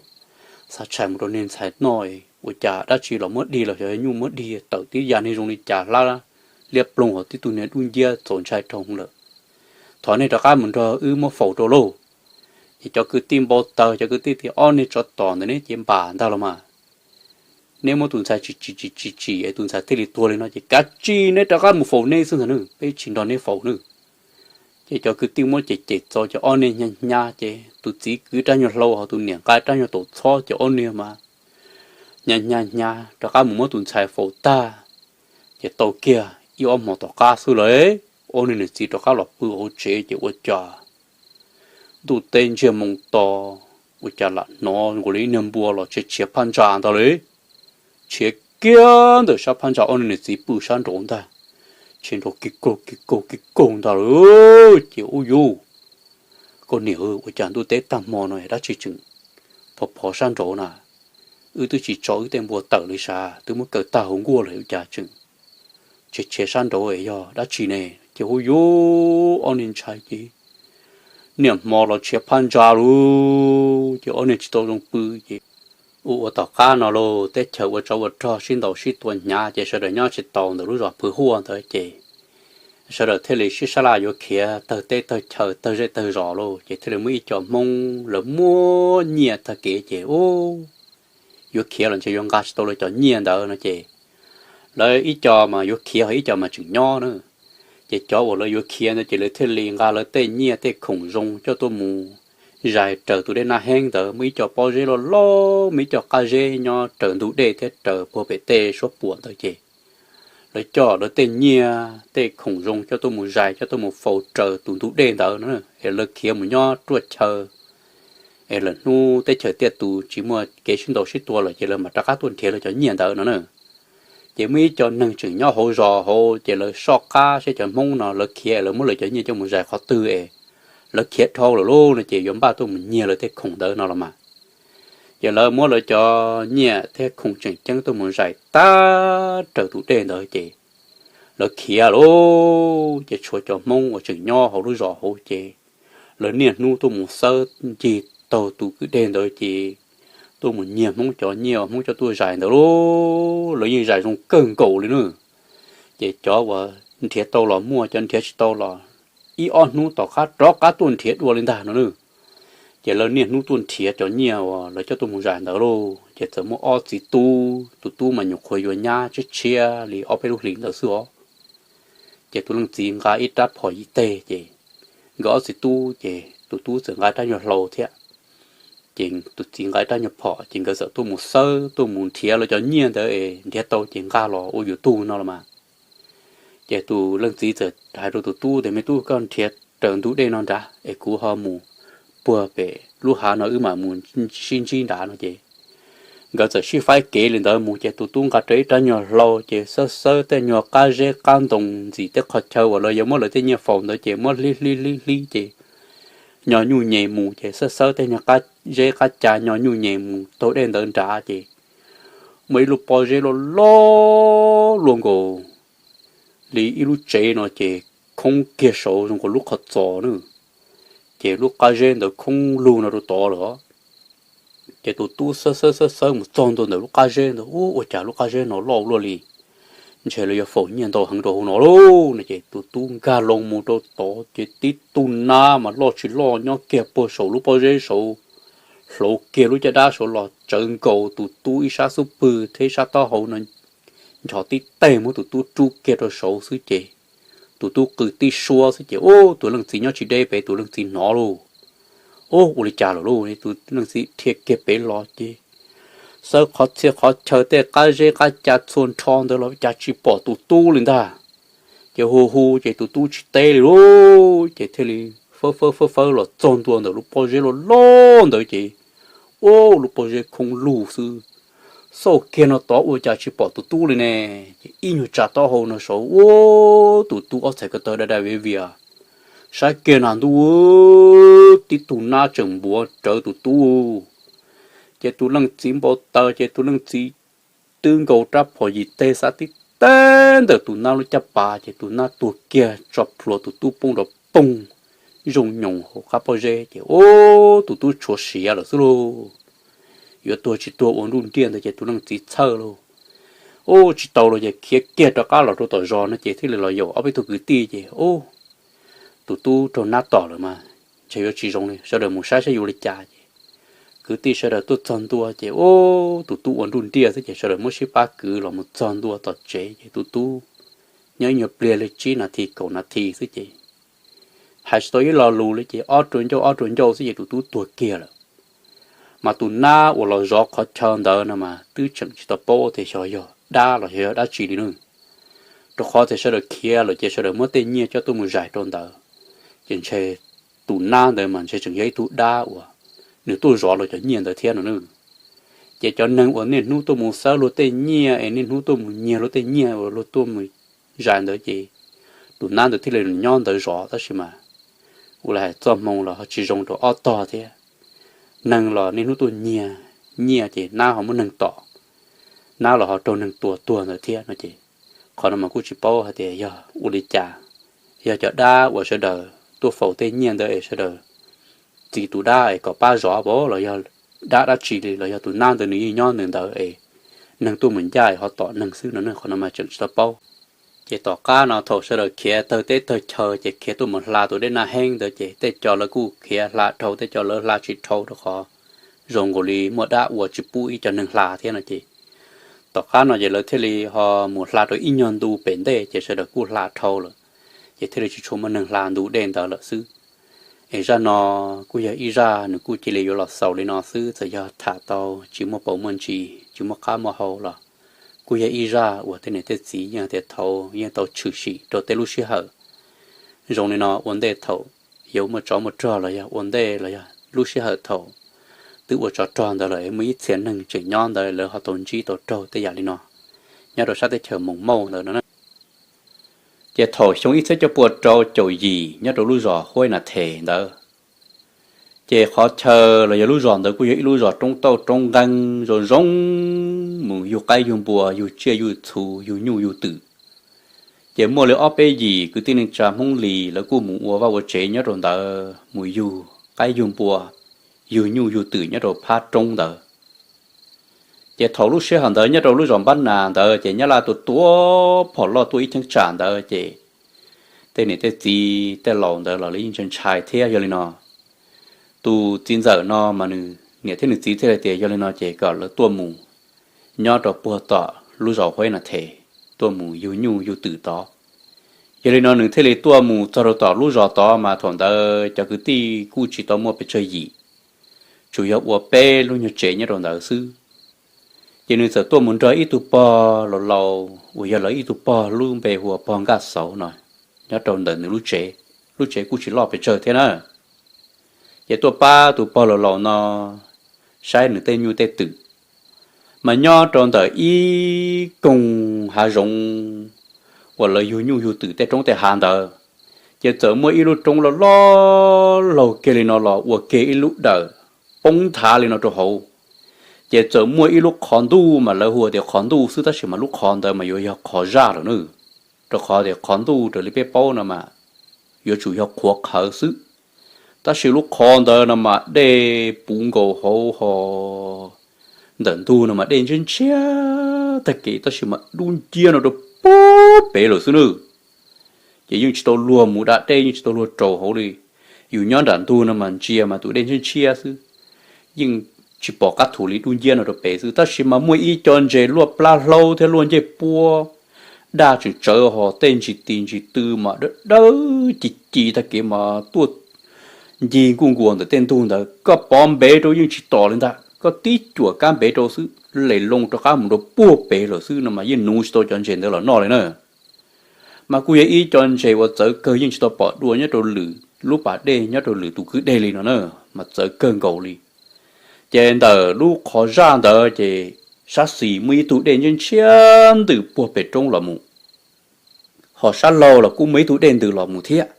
xa tshais mus rau niag ntxhais noj ua cas dab tsi los muab dig los xyov nyuj muab dig tawm tib yav niag zoo li cas hlab liab ploog hos tib tug niag dub nciab txaus ntshai dhau lawm. Thov nej rov qab mus nrog wb muab faus rau lauj. Ces cov kwv tij npau taws, cov kwv tij tias, Ob niag tsov tom ntawm neb ces npam ntag los mas, neb muab tus ntxhais tsim tsim tsim tsim tsim es tus ntxhais thiaj li tuag li no ces kav tsij neb rov qab mus faus neb xwb ntag nawb, peb tsis nrog neb faus nawb. Ces cov kwv tij muab cem cem txaus ces ob niag hnyav hnyav ces tus txiv kwv rab nyuag hlau hos tus niam nqa rab nyuag taum txhob ces ob niag mas hnyav hnyav hnyav rov qab mus muab tus ntxhais faus tag. Ces tau kiag ib ob hmo tom qab xwb lawm, ob niag niam txiv rov qab los pw hauv tsev ces ua cas ntuj teb ntsiag moo to, ua cas lam hnov nkaus li ib niag npua los tshiav tshiav phab ntsa ntag li. Tshiav kiag ntawm sab phab ntsa ob niag niam txiv pw sab nraud ntag, tshiav nraud kig kaug kig kaug kig kaug ntag li. Ces ub yuv, koj niam, ua cas ntuj teb tag hmo no dab tsi tseem phov phov sab nraud na? Wb twb tsis tso wb tej npua tawm li sav, twb muab kaw tag hauv nkuaj lawm ua cas tseem tshiav tshiav sab nraud es yog dab tsi ne? Ces ub yuv, ob niag ntshai ces niaj hmo los tshiav phab ntsa lawm ces ob niag tsis tau zoo pw ces ua ua tom qab no lauj, teb chaws ua tsov ua rog sib ntaus sib tua hnyav ces sawv daws nyob tsis tau ntawm lub zos Phuv Huaj ntawd ces sawv daws thiaj li sib sab laj yuav khiav tawg teb tawg chaw tawg zej tawg zos lauj. Ces thiaj li muaj ib co Hmoob lawv muaj nyiaj tag kev ces ub, yuav khiav los ntshe yuav nqa tsis tau lawv cov nyiaj ntawd no ces lawv ib co mas yuav khiav ho ib co mas tseem nyob na. Ces cov uas lawv yuav khiav ntawd ces lawv thiaj li nqa lawv tej nyiaj tej khoom zoo coj tuaj mus zais raws tus dej Nab Heeb ntawd. Muaj ib co pob zeb loj loj, muaj ib co qab zeb nyob raws ntug dej thiab raws puag pem tej suab puam ntawd ces lawv coj lawv tej nyiaj tej khoom zoo coj tuaj mus zais coj tuaj mus faus raws tus ntug dej ntawd no es lawv khiav mus nyob ruaj chaw es lawm hnub teb chaws tiaj tus tsis muaj kev sib ntaus sib tua lawm ces lawv mam rov qab tuaj nrhiav lawv cov nyiaj ntawd no na. Ces muaj ib co neeg tseem nyob hauv zos hauv ces lawv soj qab seb cov Hmoob no lawv khiav es lawv muab lawv cov nyiaj coj mus zais qhov twg es lawv khiav dhau lawm lauj no ces yuav npaj tuaj mus nyiag lawv tej khoom ntawd no los mas. Ces lawv muab lawv cov nyiaj thiab khoom tseem ceeb tuaj mus zais tag raws tus dej ntawd ces lawv khiav lauj. Ces tshuav cov Hmoob uas tseem nyob hauv lub zos hauv ces lawv niaj hnub tuaj mus xawb ncig taug tus kwj deg ntawd ces tuaj mus nyiag Hmoob cov nyiaj uas Hmoob coj tuaj zais ntawd lauj. Lawv yeej zais zoo kawg nkaus li na. Ces cov uas nrhiav tau los muaj, cov nrhiav tsis tau los ib ob hnub tom qab rov qab tuaj nrhiav dua li ntag no na. Ces lawv niaj hnub tuaj nrhiav cov nyiaj uas lawv coj tuaj mus zais ntawd lauj. Ces txawm muaj ob txiv tub, tus tub mas nyuam qhuav yuav nyab tshiab tshiab li ob peb lub hlis ntawd xwb os. Ces tus leej txiv nqa ib rab phom yim teg ces nkawd ob txiv tub ces tus tub txawm nqa rab nyuag hlau thiab. Ces tus txiv nqa ib rab nyuag phom ces nkawd txawm tuaj mus xawb tuaj mus nrhiav lawv cov nyiaj ntawd es nrhiav tau ces nqa los ua yus tug no los mas. Ces tus leej txiv txawm hais rau tus tub tias, Me tub, koj nrhiav raws ntug dej no nrad es kuv ho mus puag pem lub hav no wb mam mus sib ntsib nrad no ces nkawd txawm sib faib kev li ntawd mus ces tus tub nqa rawv ib rab nyuag hlau ces xawb xawb tej nyuag qab zeb qab ntoo ntxim tej qhov chaw uas lawv yuav muab lawv tej nyiaj faus ntawd ces muab hlib hlib hlib hlib ces nyo nyuj nyem mus ces xawb xawb tej nyuag qab zeb qab ca nyo nyuj nyem mus taug dej ntawd nrad ces muaj ib lub pob zeb loj loj luaj nkaus li ib lub tsev no ces khoob kiag saud zoo nkaus lub qhov txos na. Ces lub qab zeb ntawd khoob lug no rau tod lawm. Ces tus tub xawb xawb xawb xawb mus txog ntua ntawm lub qab zeb ntawd, Ub, ua cas lub qab zeb no loj luaj li, ntshe lawv yuav faus nyiaj ntau heev rau hauv no lauj no ces tus tub nkag loo mus rau tod ces tib tug nab mas loj tsis loj nyob kiag puag saum lub pob zeb saud, hlauv kiag lub caj dab saud los tsawv nkaus tus tub ib sab xub pwg thiab ib sab taub hau no nchos tib teg muab tus tub rub kiag rau saud xwb ces tus tub qw tib suab xwb ces ub, tus leej txiv nyob tsis deb pem tus leej txiv hnov lauj. Ub, ua li cas lawm lauj, tus leej txiv dhia kiag pem los ces xawb qhov txhia qhov chaw tej qab zeb qab ca txhua nrho ntawd los cas tsis pom tus tub li ntag. Ces hu hu ces tus tub tsis teb li lauj, ces thiaj li fawb fawb fawb fawb los txog ntua ntawm lub pob zeb loj loj ntawd ces ub, lub pob zeb khoob lug xwb. Xauj kiag no tod ua cas tsis pom tus tub li ne. Ces ib nyuag tsa taub hau no saud ub, tus tub ob txhais ko taw dai dai viav vias. Saib kiag na ntuj, tib tug nab tseem npuav rawv tus tub. Ces tus leej txiv npau taws ces tus leej txiv twb nkaus rab phom yim teg xav tib teg ntawm tus nab lub caj pas ces tus nab tuag kiag tso plhuav tus tub poob nrov poog zoo nyoos hauv qab pob zeb ces ub, tus tub tshuav siav lawm xwb lauj. Yuav tuag tsis tuag ua nruj nriaj ntawd ces tus leej txiv txhawj lauj. Ub, tsis tau los ces khiav kiag rov qab los rau tom zos no ces thiaj li los yaum ob peb tug kwv tij ces ub, tus tub raug nab tom lawm mas tseg yuav tsis zoo li, sawv daws mus saib saib yuav ua li cas. Ces kwv tij sawv daws tuaj txog ntua ces ub, tus tub ua nruj nriaj xwb ces sawv daws muab sib pab kwv los mus txog ntua tom tsev ces tus tub nyob ib nyuag pliag li tsib nas this kaum nas this xwb ces hais tsis tau ib lo lus li ces ob rua ncauj ob rua ncauj xwb ces tus tub tuag kiag lawm. Mas tus nab uas los zov qhov chaw ntawd no mas twb tseem tsis tau paub tias xyov yog dab los xyov yog dab tsi li na, rau qhov tias sawv daws khiav lawm ces sawv daws muab tej nyiaj coj tuaj mus zais rau ntawd, ces ntshe tus nab ntawd mas ntshe tseem yog ib tug dab uas nws tuaj zov luag cov nyiaj ntawd thiab no na. Ces cov neeg uas niaj hnub tuaj mus xawb luag tej nyiaj es niaj hnub tuaj mus nyiag luag tej nyiaj uas luag tuaj mus zais ntawd ces tus nab ntawd thiaj li nyob ntawd zov tab sis mas ua li hais txoj hmoo los ho tsis zoo rau ob tog thiab. Neeg los niaj hnub tuaj nyiag nyiaj ces nab ho muab neeg tom, nab los ho raug neeg tua tuag ntawd thiab no ces qhov no mas kuj tsis paub hais tias yog ua li cas, yog cov dab uas sawv daws tuaj faus tej nyiaj ntawd es sawv daws txi tus dab es kom pab zov pab los yog dab dab tsi li los yog tus nab ntawd nws yeej nyob nws ntawd es neeg tuaj mus ncaj es ho tom neeg xwb no ne, qhov no mas tseem tsis tau paub. Ces tom qab no thaum sawv daws khiav tawg teb tawg chaw ces khiav tuaj mus hla tus dej Naj Heeb ntawd ces tej co lawv kuj khiav hla dhau, tej co lawv hla tsis dhau rau qhov zoo nkaus li muaj dab ua tsis pub ib co neeg hla thiab no ces tom qab no ces lawv thiaj li ho mus hla rau ib nyuag ntu pem ntej ces sawv daws kuj hla dhau lawm, ces thiaj li tsis tshua muaj neeg hla ntu dej ntawd lawm xwb. Es zaj no kuj yog ib zaj nws kuj cia li yuav los xaus li no xwb, txawm yog tham tau tsis muaj paus muaj ntsis tsis muaj qab muaj hau los kuj yog ib zaj uas tej niam tej txiv yeej tias thaud yeej tau tshwm sim rau tej lub sij hawm zoo li no ua ntej thaum yuav muaj tsov muaj rog los yog ua ntej los yog lub sij hawm thaum twb ua tsov rog ntawd lawm es muaj ib txhia neeg tseem nyob ntawd lawv ho tau ntsib tau raug tej yam li no nyob rau sab teb chaws Moos Mauj ntawd no. Ces thaum xyoo ib txhiab cuaj pua rau caum yim nyob rau lub zos Huaib Nas Them ntawd, ces qhov chaw los yog lub zos ntawd kuj yog ib lub zos roob tauj roob nqeeb zoo zoo, mus yug qaib yug npua yug tsiaj yug txhu yug nyuj yug twm. Ces muaj li ob peb yim kwv tij neej tsa Hmoob Lis lawv kuj mus ua vaj ua tsev nyob rau ntawd, mus yug qaib yug npua yug nyuj yug twm nyob rau phab roob ntawd. Ces thaum lub sij hawm ntawd nyob rau lub zos Npab Nas ntawd ces Nyab Laj tua tua phom loj tuaj ib cheeb tsam ntawd ces tej niam tej txiv tej laus ntawd los lawv yeej ntshai ntshai thiab. Yog li no tus txiv ntxawm no mas nws niam thiab nws txiv thiaj li tias yog li no ces kom lawv tuaj mus nyob rau puag tom lub zos Huaib Nas Them, tuaj mus yug nyuj yug twm tod. Yog li no nws thiaj li tuaj mus txog rau tom lub zos tod mas thaum ntawd cov kwv tij kuj tsis tau muaj pes tsawg yim, tsuas yog ua peb lub nyuag tsev nyob rau ntawd xwb. Ces nws txawm tuaj mus nrog ib tug pog laus laus uas yog lawv ib tug pog lub npe hu ua pog Nkaj Xauv no nyob rau ntawm nws lub tsev. Lub tsev kuj tsis loj pes tsawg thiab na. Ces tuaj pab tus pog laus laus no saib nws tej nyuj tej twm. Mas nyob rau ntawm ib koog hav zoov uas lawv yug nyuj yug twm tej roob tej hav ntawd, ces txawm muaj ib lub roob loj loj laug kiag li no los ua kiag ib lub dawm poob nthav li no rau hauv. Ces txawm muaj ib lub qhov ntuj mas lawv hu tias qhov ntuj xwb tab sis mas lub qhov ntawd mas yuav yog qhov zaj lawm na, rau qhov tias qhov ntuj raws li peb paub no mas yuav tsum yog qhuav qhawv xwb. Tab sis lub qhov ntawd no mas dej puv nkaus hauv ho ntawm ntug no mas dej ntshiab ntshiab tag kev tab sis mas dub nciab no rau puag pem lawm xwb na. Ces yeej tsis tau luag mus da dej, yeej tsis tau luag raus hauv li. Yus nyob nram ntug no mas ntsia mas tus dej ntshiab ntshiab xwb, yeej tsis pom qab thu li, dub nciab no rau pem xwb. Tab sis mas muaj ib co ntses luaj plab hlaub thiab luaj ncej puab, daj tseem tsawv ho tej ntsis tis ntsis tw mas dawb dawb ci ci tag kev mas tuaj ncig nkuj nkuas ntawm tej ntug ntawd, koj pov npev rau yeej tsis tom li ntag, koj tib cuam kab npev rau xwb, les loo rov qab mus rau puag pem lawm xwb no mas yeej nuv tsis tau cov ntses ntawd los noj li na. Mas kuj yog ib co ntses uas txawv kawg, yeej tsis tau pom dua nyob rau lwm lub pas dej, nyob rau lwm tus kwj deg li no na, mas txawv kawg nkaus li. Ces ntawm lub qhov zaj ntawd ces sab xis muaj ib tug dej ntshiab ntshiab ntws puag pem roob los mus, ho sab laug los kuj muaj ib tug dej ntws los mus thiab.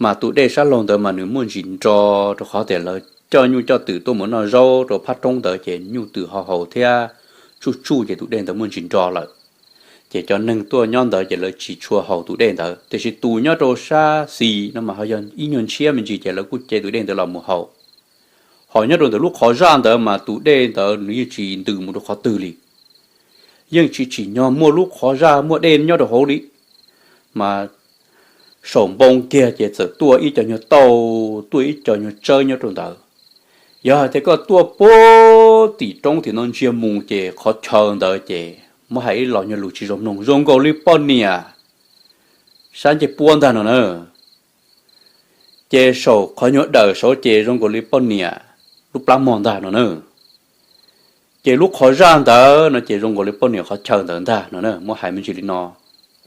Mas tus dej sab laug ntawd mas nws muaj ntsis nro, rau qhov tias lawv coj nyuj coj twm tuaj mus noj zaub rau phab roob ntawd ces nyuj twm ho haus thiab tsuj tsuj ces tus dej ntawd muaj ntsis nro lawm. Ces cov neeg tuaj nyob ntawd ces lawv tsis tshua haus tus dej ntawd, tiam sis tus nyob rau sab xis no mas ho yog ib nyuag ntshiab me ntsis ces lawv kuj ce tus dej ntawd los mus haus. Ho nyob rau ntawm lub qhov zaj ntawd mas tus dej ntawd nws yeej tsis ntws mus rau qhov twg li, yeej tsis tsim nyog muaj lub qhov zaj muaj dej nyob rau hauv li. Mas saum npoo kiag ces txawm tuaj ib co nyuag tauj, tuaj ib co nyuag tsawb nyob rau ntawd. Yog hais tias koj tuaj puag tim roob tim no ntsia mus ces qhov chaw ntawd ces muab hais ib los nyuag lus tsis zoo mloog, zoo nkaus li poj niam sab ncej puab ntag no na. Ces saum qhov nyuag dawm saud ces zoo nkaus li poj niam lub plab mog ntag no na. Ces lub qhov zaj ntawd no ces zoo nkaus li poj niam qhov chaw ntawd ntag no na. Muab hais me ntsis li no,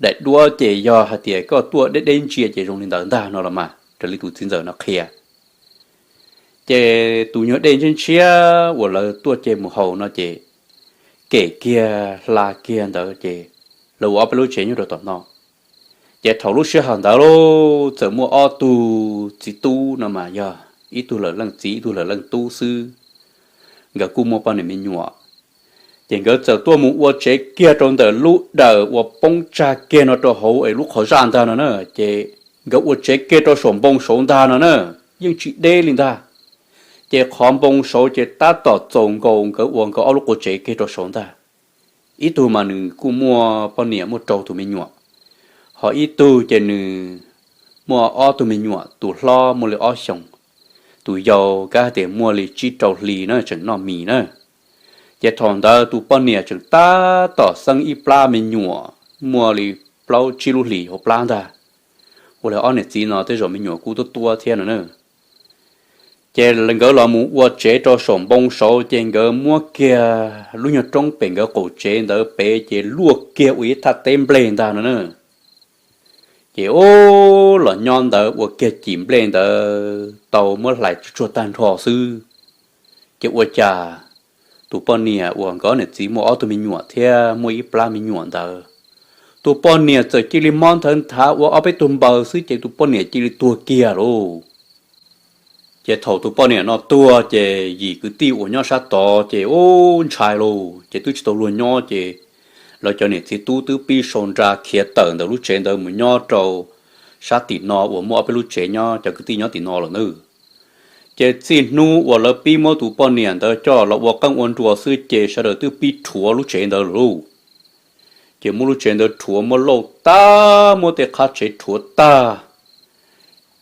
daim duab ces yog hais tias koj tuaj deb deb ntsia ces zoo li ntawd ntag no los mas, raws li tus txiv ntxawm no qhia. Ces tus nyuag dej ntshiab ntshiab uas lawv tuaj ce mus haus no ces kem kiag hla kiag ntawd ces lawv ua ob peb lub tsev nyob rau tom no. Ces thaum lub sij hawm ntawd lauj, txawm muaj ob tug txiv tub no mas yog ib tug lawm leej txiv ib tug lawm leej tub xwb, nkawd kuj muaj poj niam me nyuam. Ces nkawd txawm tuaj mus ua tsev kiag rau ntawm lub dawm uas poob tsag kiag no rau hauv es lub qhov zaj ntag no na. Ces nkawd ua tsev kiag rau saum npoo saud ntag no na, yeej tsis deb li ntag. Ces qhov npoo saud ces tab tom txaus nkaus nkawd ua nkawd ob lub qua tsev kiag rau saud ntag. Ib tug mas nws kuj muaj poj niam muaj rau tus me nyuam, ho ib tug ces nws muaj ob tug me nyuam, tus hlob muaj li ob xyoos, tus yau kab hais tias muaj li tsib rau hli na, tseem noj mis na. Ces thaum ntawd tus poj niam tseem tab tom xeeb ib plab me nyuam muaj li plaub tsib lub hlis hauv plab ntag. Ua li ob niam txiv no tej zaum me nyuam kuj tuab tuab thiab no na. Ces nkawd los mus ua tsev rau saum npoo saud ces nkawd muab kiag lub nyuag roob pem nkawd qaum tsev ntawd pem ces luaj kiag ua ib thaj teb nplej ntag no na. Ces ub, los nyob ntawd ua kiag cim nplej ntawd tau muab hlais tsuag tsuag tag nrho xwb. Ces ua cas tus poj niam uas nkawd niam txiv muaj ob tug me nyuam thiab muaj ib plab me nyuam ntawd, tus poj niam txawm cia li mob nthawv nthav ua ob peb tug npaws xwb ces tus poj niam cia li tuag kiag lauj. Ces thaum tus poj niam no tuag ces yim kwv tij uas nyob sab tod ces ub ntshai lauj, ces twb tsis tau luag nyob ces lawv cov niam txiv tub twb pib sau nra khiav tawm ntawm lub tsev ntawd mus nyob rau sab tim no uas muaj ob peb lub tsev nyob cov kwv tij nyob tim no lawm nawb. Ces txij hnub uas lawv pib muab tus poj niam ntawd coj los ua qeej ua nruas xwb ces sawv daws twb pib rhuav lub tsev ntawd lawm lauj. Ces muab lub tsev ntawd rhuav muab lauj tag, muab tej qhab tsev rhuav tag,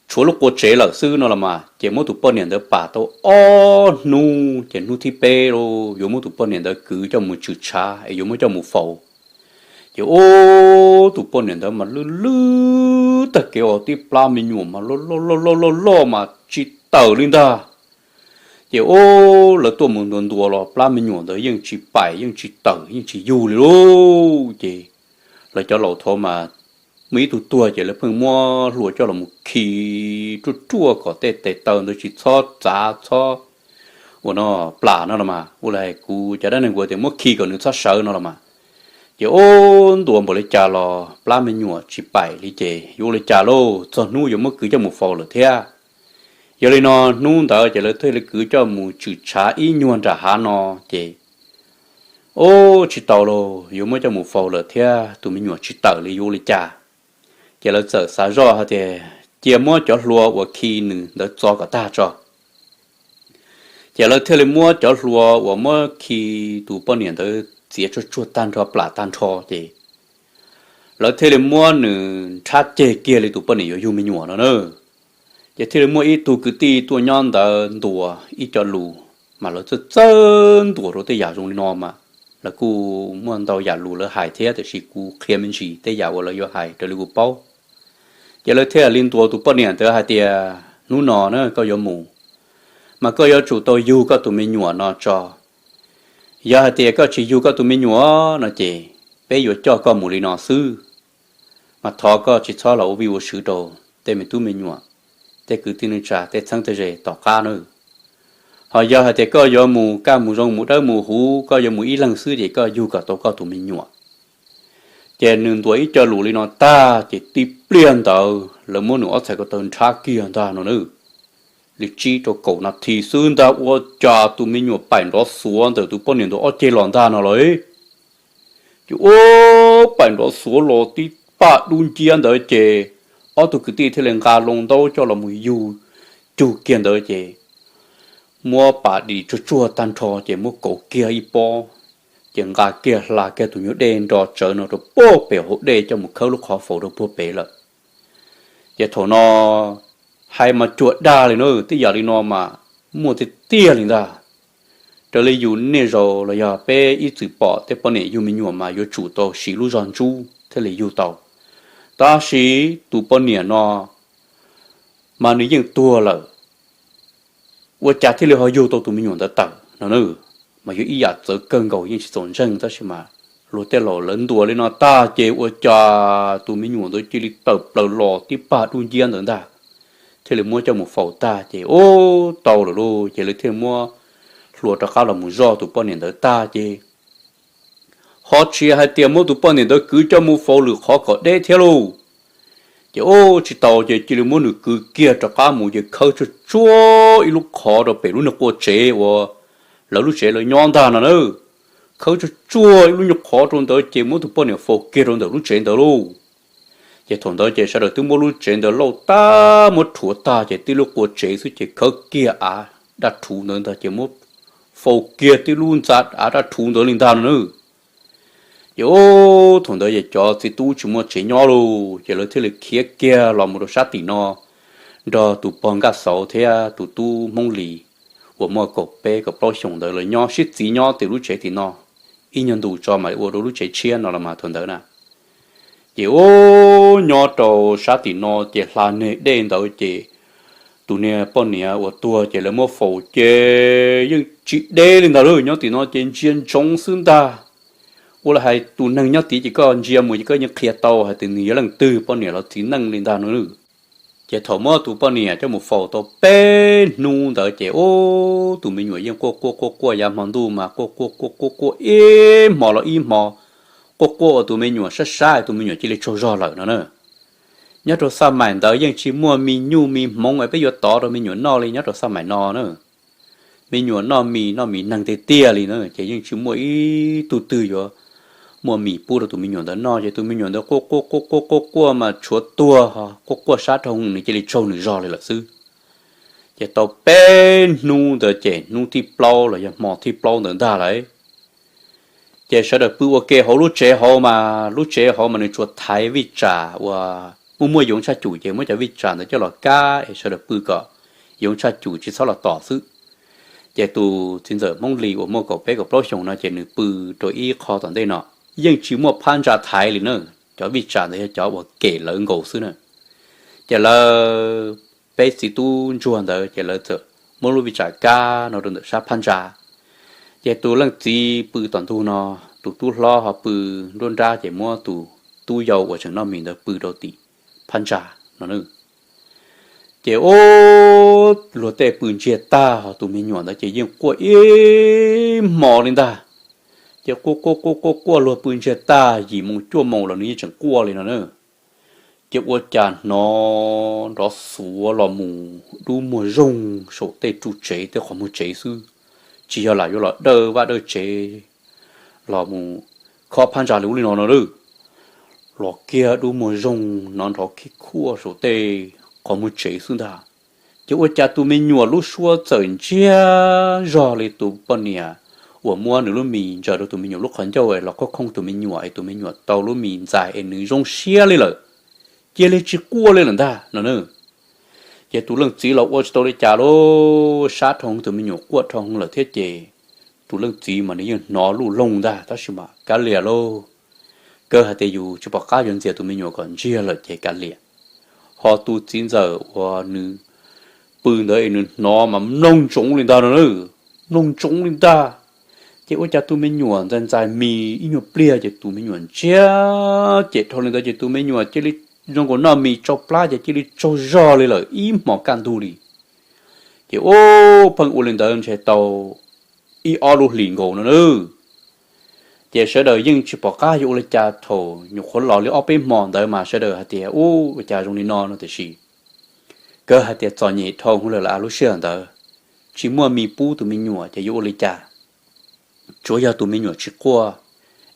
tshuav lub qua tsev lawm xwb no los mas. Ces muab tus poj niam ntawd pam tau ob hnub ces hnub thib peb yuav muab tus poj niam ntawd kwv coj mus tshwm tshav es yuav muab coj mus faus. Ces ub, tus poj niam ntawd mas lwj lwj tag kev os, tib plab me nyuam mas loj loj loj loj loj mas tsis tawm li ntag. Ces ub, lawv tuaj mus ntuas ntuas los plab me nyuam ntawd yeej tsis paim yeej tsis tawm yeej tsis yug li lauj. Ces lawv cov laus thaud mas muaj ib tug tuag ces lawv pheej muab hlua coj los mus khi ruaj ruaj kom tej tes taw ntawd tsis txhob txav txhob ua no plam no los mas. Ua li kuv cov dab neeg kuv tias muab khi kom nws txhob sawv no los mas. Ces ub, ntuas npaum li cas los plab me nyuam tsis paim li ces yuav ua li cas lauj, txog hnub yuav muab kwv coj mus faus lawm thiab. Yog li no hnub ntawd ces lawv thiaj li kwv coj mus tshwm tshav ib nyuag nram hav no ces ub, tsis tau lauj, yuav muab coj mus faus lawm thiab tus me nyuam tsis tawm li yuav ua li cas. Ces lawv txawm xav zoj hais tias cia muab cov hlua uas khi nws ntawd txo kom tag tso. Ces lawv thiaj li muab cov hlua uas muab khi tus poj niam ntawd txiav tsuag tsuag tag nrho plam tag nrho ces lawv thiaj li muab nws nrhab ceg kiag li tus poj niam yuav yug me nyuam no na. Ces thiaj li muaj ib tug kwv tij tuaj nyob ntawd ntuas ib co lus, mas lawv txawj txawj ntuas rau tej yam zoo li no mas lawv kuj muaj ntau yam lus lawv hais thiab, tiam sis kuv qhia me ntsis tej yam uas lawv yuav hais raws li kuv paub. Ces lawv thiaj li ntuas tus poj niam ntawd hais tias, hnub no na koj yuav mus, mas koj yuav tsum tau yug koj tus me nyuam no tso. Yog hais tias koj tsis yug koj tus me nyuam no ces peb yuav coj koj mus li no xwb. Mas thov koj tsis txhob los ua vij ua sw rau tej me tub me nyuam, tej kwv tij neej tsa, tej txheeb tej ze tom qab nawb. Ho yog hais tias koj yuav mus kaj mus zoo mus dawb mus huv, koj yuav mus ib leeg xwb ces koj yug kom tau koj tus me nyuam. Ces nws ntuas ib co lus li no tag ces tib pliag ntawd lawv muab nws ob txhais ko taw nrhab kiag ntag no na. Li tsib rau kaum nas this xwb ntag ua cas tus me nyuam paim nrov xuav ntawm tus poj niam ntawd ob ceg los ntag no lauj. Ces ua paim nrov xuav los tib paj dub nciab ntawd ces ob tug kwv tij thiaj li nqa loo ntaub coj los mus yug cug kiag ntawd ces muab pas dim tsuag tsuag tag nrho ces muab kauv kiag ib pob, ces nqa kiag hla kiag tus nyuag dej nro tsawv no rau puag pem hauv dej coj mus khawb lub qhov faus rau puag pem lawm. Ces thaum no hais mas cuag dag li na, tej yam li no mas muaj tiag tiag li ntag. Raws li yus niaj zaus los yog peb ib txwm pom tej poj niam yug me nyuam mas yuav tsum tau siv lub zog ntsuj thiaj li yug tau. Tab sis tus poj niam no mas nws yeej tuag lawm, ua cas thiaj li ho yug tau tus me nyuam ntawd tawm no na. Mas yog ib yam txawv kawg nkaus yeej tsis txaus ntseeg, tab sis mas luag tej laus lawv ntuas li no tag ces ua cas tus me nyuam ntawd cia li tawm plaws los tib pag dub nciab ntawd ntag, thiaj li muab coj mus faus tag ces ub tau lawm lauj, ces lawv thiaj muab hlua rov qab los mus zoj tus poj niam ntawd tag ces ho tsis hais tias muab tus poj niam ntawd kwv coj mus faus lwm qhov kom deb thiab lauj. Ces ub tsis tau ces cia li muab nws kwv kiag rov qab mus ces khawb tsuag tsuag ib lub qhov rau pem lub niag qua tsev uas lawv lub tsev lawv nyob ntag no na. Khawb tsuag tsuag ib lub nyuag qhov rau ntawd ces muab tus poj niam faus kiag rau ntawm lub tsev ntawd lauj. Ces thaum ntawd ces sawv daws twb muab lub tsev ntawd lauj tag muab rhuav tag ces tib lub qua tsev xwb ces khawb kiag av daj rhuv ntawd ntag ces muab faus kiag tib lub ntxa av daj rhuv ntawd li ntag no na. Ces ub thaum ntawd ces cov txiv tub tsis muaj tsev nyob lauj, ces lawv thiaj li khiav kiag los mus rau sab tim no nrog tus pog Nkaj Xauv thiab tus tub Hmoob Lis uas muaj kaum peb kaum plaub xyoos ntawd lawv nyob sib txiv nyob tim lub tsev tim no ib nyuag ntus tso mas ua rau lub tsev tshiab no los mas thaum ntawd na. Ces ub nyob rau sab tim no ces hla neg dej ntawd ces tus niag poj niam uas tuag ces lawv muab faus ces yeej tsis deb li ntag lauj, nyob tim no ces ntsia ntsoov xwb ntag. Ua li hais tus neeg nyob tid ces koj ntsia mus ces koj yeej qhia tau hais tias nws yog leej twg poj niam los txiv neej li ntag no. Ces thaum muab tus poj niam coj mus faus tau peb hnub ntawd ces ub tus me nyuam yeej quaj quaj quaj quaj yav hmo ntuj mas quaj quaj quaj quaj quaj ib hmo los ib hmo, quaj quaj ua tus me nyuam sab sab tus me nyuam cia li tsaug zog lawm no na. Nyob rau xaj maim ntawd yeej tsis muaj mis nyuj mis hmoov es peb yuav tov rau me nyuam noj li nyob rau xaj maim no na. Me nyuam noj mis noj mis neeg tiag tiag li na ces yeej tsis muaj ib tug twg yuav muaj mis pub rau tus me nyuam ntawd noj ces tus me nyuam ntawd quaj quaj quaj quaj quaj quaj mas tshuav tuag, quaj quaj sab dhau nws cia li tsaug nws zog li lawm xwb. Ces tau peb hnub ntawd ces hnub thib plaub los yog hmo thib plaub ntawd ntag lawm ces sawv daws pw ua ke hauv lub tsev hauv mas lub tsev hauv mas nws tsuas thaiv vij tsam uas muaj muaj yoov tshaj cum ces muab cov vij tsam ntawd coj los kab es sawv daws pw kom yoov tshaj cum tsis txhob los tom xwb. Ces tus txiv ntxawm Hmoob Lis uas muaj kaum peb kaum plaub xyoos no ces nws pw rau ib qho tom ntej no, yeej tsis muaj phab ntsa thaiv li na, cov vij tsam ntawd yog cov uas kem lawv nkaus xwb na. Ces lawv peb txiv tub ntsuag ntawd ces lawv txawm muab lub vij tsam kab no rau ntawm sab phab ntsa. Ces tus leej txiv pw tom ntug no, tus tub hlob ho pw nruab nrab ces muab tus tub yau uas tseem noj mis ntawd pw rau tim phab ntsa no. Ces ub luag tej pw ntsiag tag ho tus me nyuam ntawd ces yeej quaj ib hmo li ntag. Ces quaj quaj quaj quaj quaj luag pw ntsiag tag yim moos cuaj moos los nws yeej tseem quaj li no na. Ces ua cas hnov nrov xuav los mus dub muag zoog saum tej ru tsev tej qhov muag tsev xwb, tsis yog lam yuav los dawj vaj dawj tsev los mus khob phab ntsa li ub li no no lawm. Los kiag dub muag zoog hnov nrov khib khuaj saum tej qhov muag tsev xwb ntag. Ces ua cas tus me nyuam lub suab txawm ntsiag zog li tus poj niam uas muab nws lub mis ntsaws rau tus me nyuam lub qhov ncauj es los khob khooj tus me nyuam es tus me nyuam tau lub mis ntxais es nws zoo siab li lawm, cia li tsis quaj li lawm ntag no na. Ces tus leej txiv los ua tsis tau li cas lauj, sab dhau tus me nyuam quaj dhau lawm thiab ces tus leej txiv mas nws yeej hnov luj loog ntag tab sis mas kav liam lauj. Kawg hais tias yus tsis pom qab yuav ntxias tus me nyuam kom ntsiag lawm ces kav liam. Ho tus txiv ntxawm uas nws pw ntawd es nws hnov mas mloog ntsoov li ntag no, mloog ntsoov li ntag. Ces ua cas tus me nyuam ntxais ntxais mis ib nyuag pliag ces tus me nyuam ntsiag cem dhau li ntawd ces tus me nyuam cia li zoo nkaus noj mis tsau plab ces cia li tsaug zog li lawm ib hmos kaj ntug li. Ces ub pheej ua li ntawd ntshe tau ib ob lub hlis nkaus no na. Ces sawv daws yeej tsis pom qab yuav ua li cas, thaum nyuam qhuav los li ob peb hmo ntawd mas sawv daws hais tias ub ua cas zoo li no no tiam sis kawg hais tias txom nyem dhau hwv lawm lawm lub sij hawm ntawd, tsis muaj mis pub tus me nyuam ces yuav ua li cas. Tsuav yog tus me nyuam tsis quaj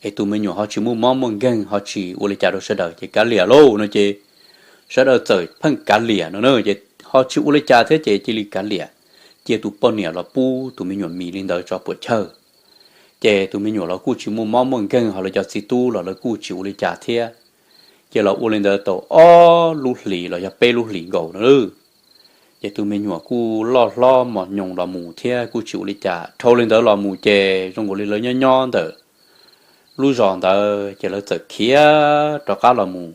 es tus me nyuam ho tsis muaj mob muaj nkeeg ho tsis ua li cas rau sawv daws ces kav liam lauj no ces sawv daws txawm pheej kav liam no na, ces ho tsis ua li cas thiab ces cia li kav liam, cia tus poj niam los pub tus me nyuam mis li ntawd tso puam chawj. Ces tus me nyuam los kuj tsis muaj mob muaj nkeeg ho lawv cov txiv tub los lawv kuj tsis ua li cas thiab. Ces los ua li ntawd tau ob lub hlis los yog peb lub hlis nkaus no. Ces tus me nyuam kuj loj hlob mos nyoos los mus thiab kuj tsis ua li cas. Dhau li ntawd los mus ces zoo nkaus li lawv nyob nyob ntawm lub zos ntawd ces lawv txawm khiav rov qab los mus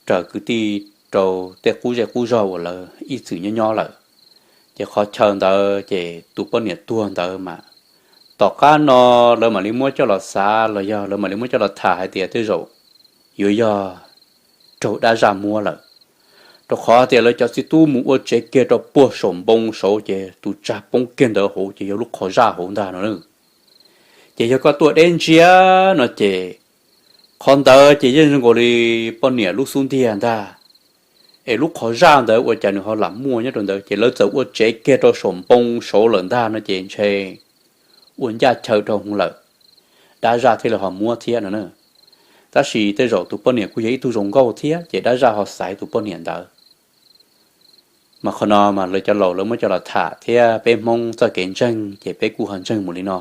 raws kwv tij rau tej qub zej qub zog uas lawv ib txwm nyob nyob lawm. Ces qhov chaw ntawd ces tus poj niam tuag ntawd mas tom qab no lawv mam li muab coj los xav los yog lawv mam li muab coj los tham hais tias tej zaum yuav yog raug dab zaj muab lawm, rau qhov tias lawv cov txiv tub mus ua tsev kiag rau puag saum npoo saud ces tus tsag poob kiag ntawd hauv ces yog lub qhov zaj hauv ntag no. Ces yog koj tuaj deb ntsia no ces qhov ntawd ces yeej zoo nkaus li poj niam lub xub ntiag ntag. Es lub qhov zaj ntawd ua cas nws ho lam muaj nyob rau ntawd, ces lawv txawm ua tsev kiag rau saum npoo saud lawm ntag no ces ntshe ua ncaj chaw rau hwv lawm, dab zaj thiaj li ho muab thiab no na. Tab sis tej zaum tus poj niam kuj yog ib tug zoo nkauj thiab ces dab zaj ho xaiv tus poj niam ntawd. Mas qhov no mas lawv cov laus lawv muab coj los tham thiab peb Hmoob txoj kev ntseeg ces peb kuj ho ntseeg mus li no.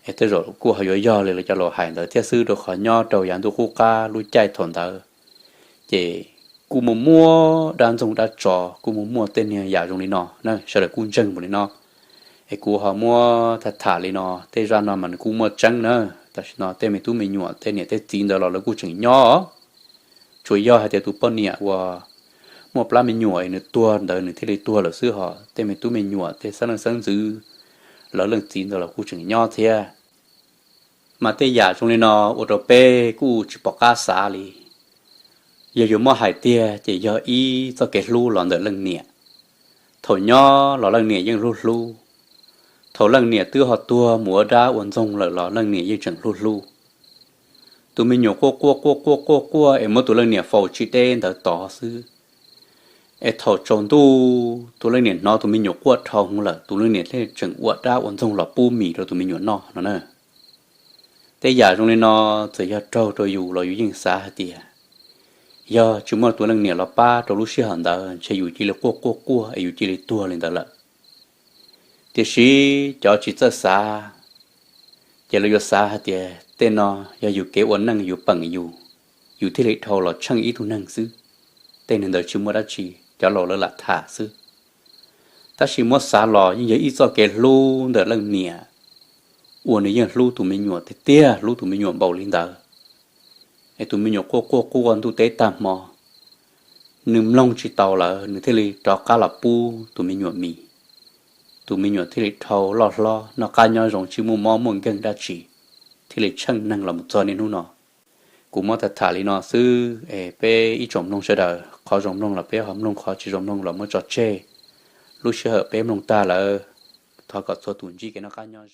Es tej zaum kuj ho yuav yog li lawv cov laus hais ntawd thiab xwb, rau qhov nyob rau yav ntuj qub qab lub caij thaum ntawd ces kuj muaj muaj dab ntxoog dab tsov, kuj muaj muaj tej niag yam zoo li no na, sawv daws kuj ntseeg mus li no. Es kuv ho muab tham tham li no, tej zaj no mas nws kuj muaj tseeb na. Tam sim no tej me tub me nyuam tej niam tej txiv ntawd los lawv kuj tseem nyob. Tsuas yog hais tias tus poj niam uas muaj plab me nyuam es nws tuag ntawd nws thiaj li tuag lawm xwb, ho tej me tub me nyuam tej xeeb leej xeeb ntxwv lawv leej txiv ntawd los kuj tseem nyob thiab. Mas tej yam zoo li no ua rau peb kuj tsis pom qab xav li. Yog yuav muab hais tiag ces yog ib txoj kev hlub los ntawm leej niam. Thaum nyob los leej niam yeej hlub hlub, thaum leej niam twb ho tuag mus ua dab ua ntxoog lawm los leej niam yeej tseem hlub hlub. Tus me nyuam quaj quaj quaj quaj quaj quaj es muab tus leej niam faus tsis deb ntawd tod xwb. Es thaum tsaus ntuj tus leej niam hnov tus me nyuam quaj dhau hwv lawm, tus leej niam thiaj tseem ua dab ua ntxoog los pub mis rau tus me nyuam noj no na. Tej yam zoo li no txawm yog raug rau yus los yus yeej xav hais tias yog tsis muaj tus leej niam los pab rau lub sij hawm ntawd ntshe yus cia li quaj quaj quaj es yus cia li tuag li ntawd lawm. Tiam sis cov tsis txawj xav ces lawv yuav xav hais tias tej no yog yus kev ua neej yus peem yus, yus thiaj li dhau los tsheej ib tug neeg xwb. Tej neeg ntawd tsis muaj dab tsi, cov laus lawv lam tham xwb. Tab sis muab xav los yeej yog ib txoj kev hlub ntawm leej niam uas nws yeej hlub tus me nyuam tiag tiag, hlub tus me nyuam npaum li ntawd. Es tus me nyuam quaj quaj quaj ntuj teb tag hmo, nws mloog tsis tau lawm nws thiaj li rov qab los pub tus me nyuam mis. Tus me nyuam thiaj li dhau loj hlob noj qab nyob zoo tsis muaj mob muaj nkeeg dab tsi, thiaj li tsheej neeg los mus txog niaj hnub no. Kuv muab tham tham li no xwb es peb ib tsoom mloog sawv daws qhov zoo mloog los peb ho mloog, qhov tsis zoo mloog los muab tso tseg. Lub sij hawm peb mloog tag lawm, thov kom txhua tus ntsib kev noj qab nyob zoo.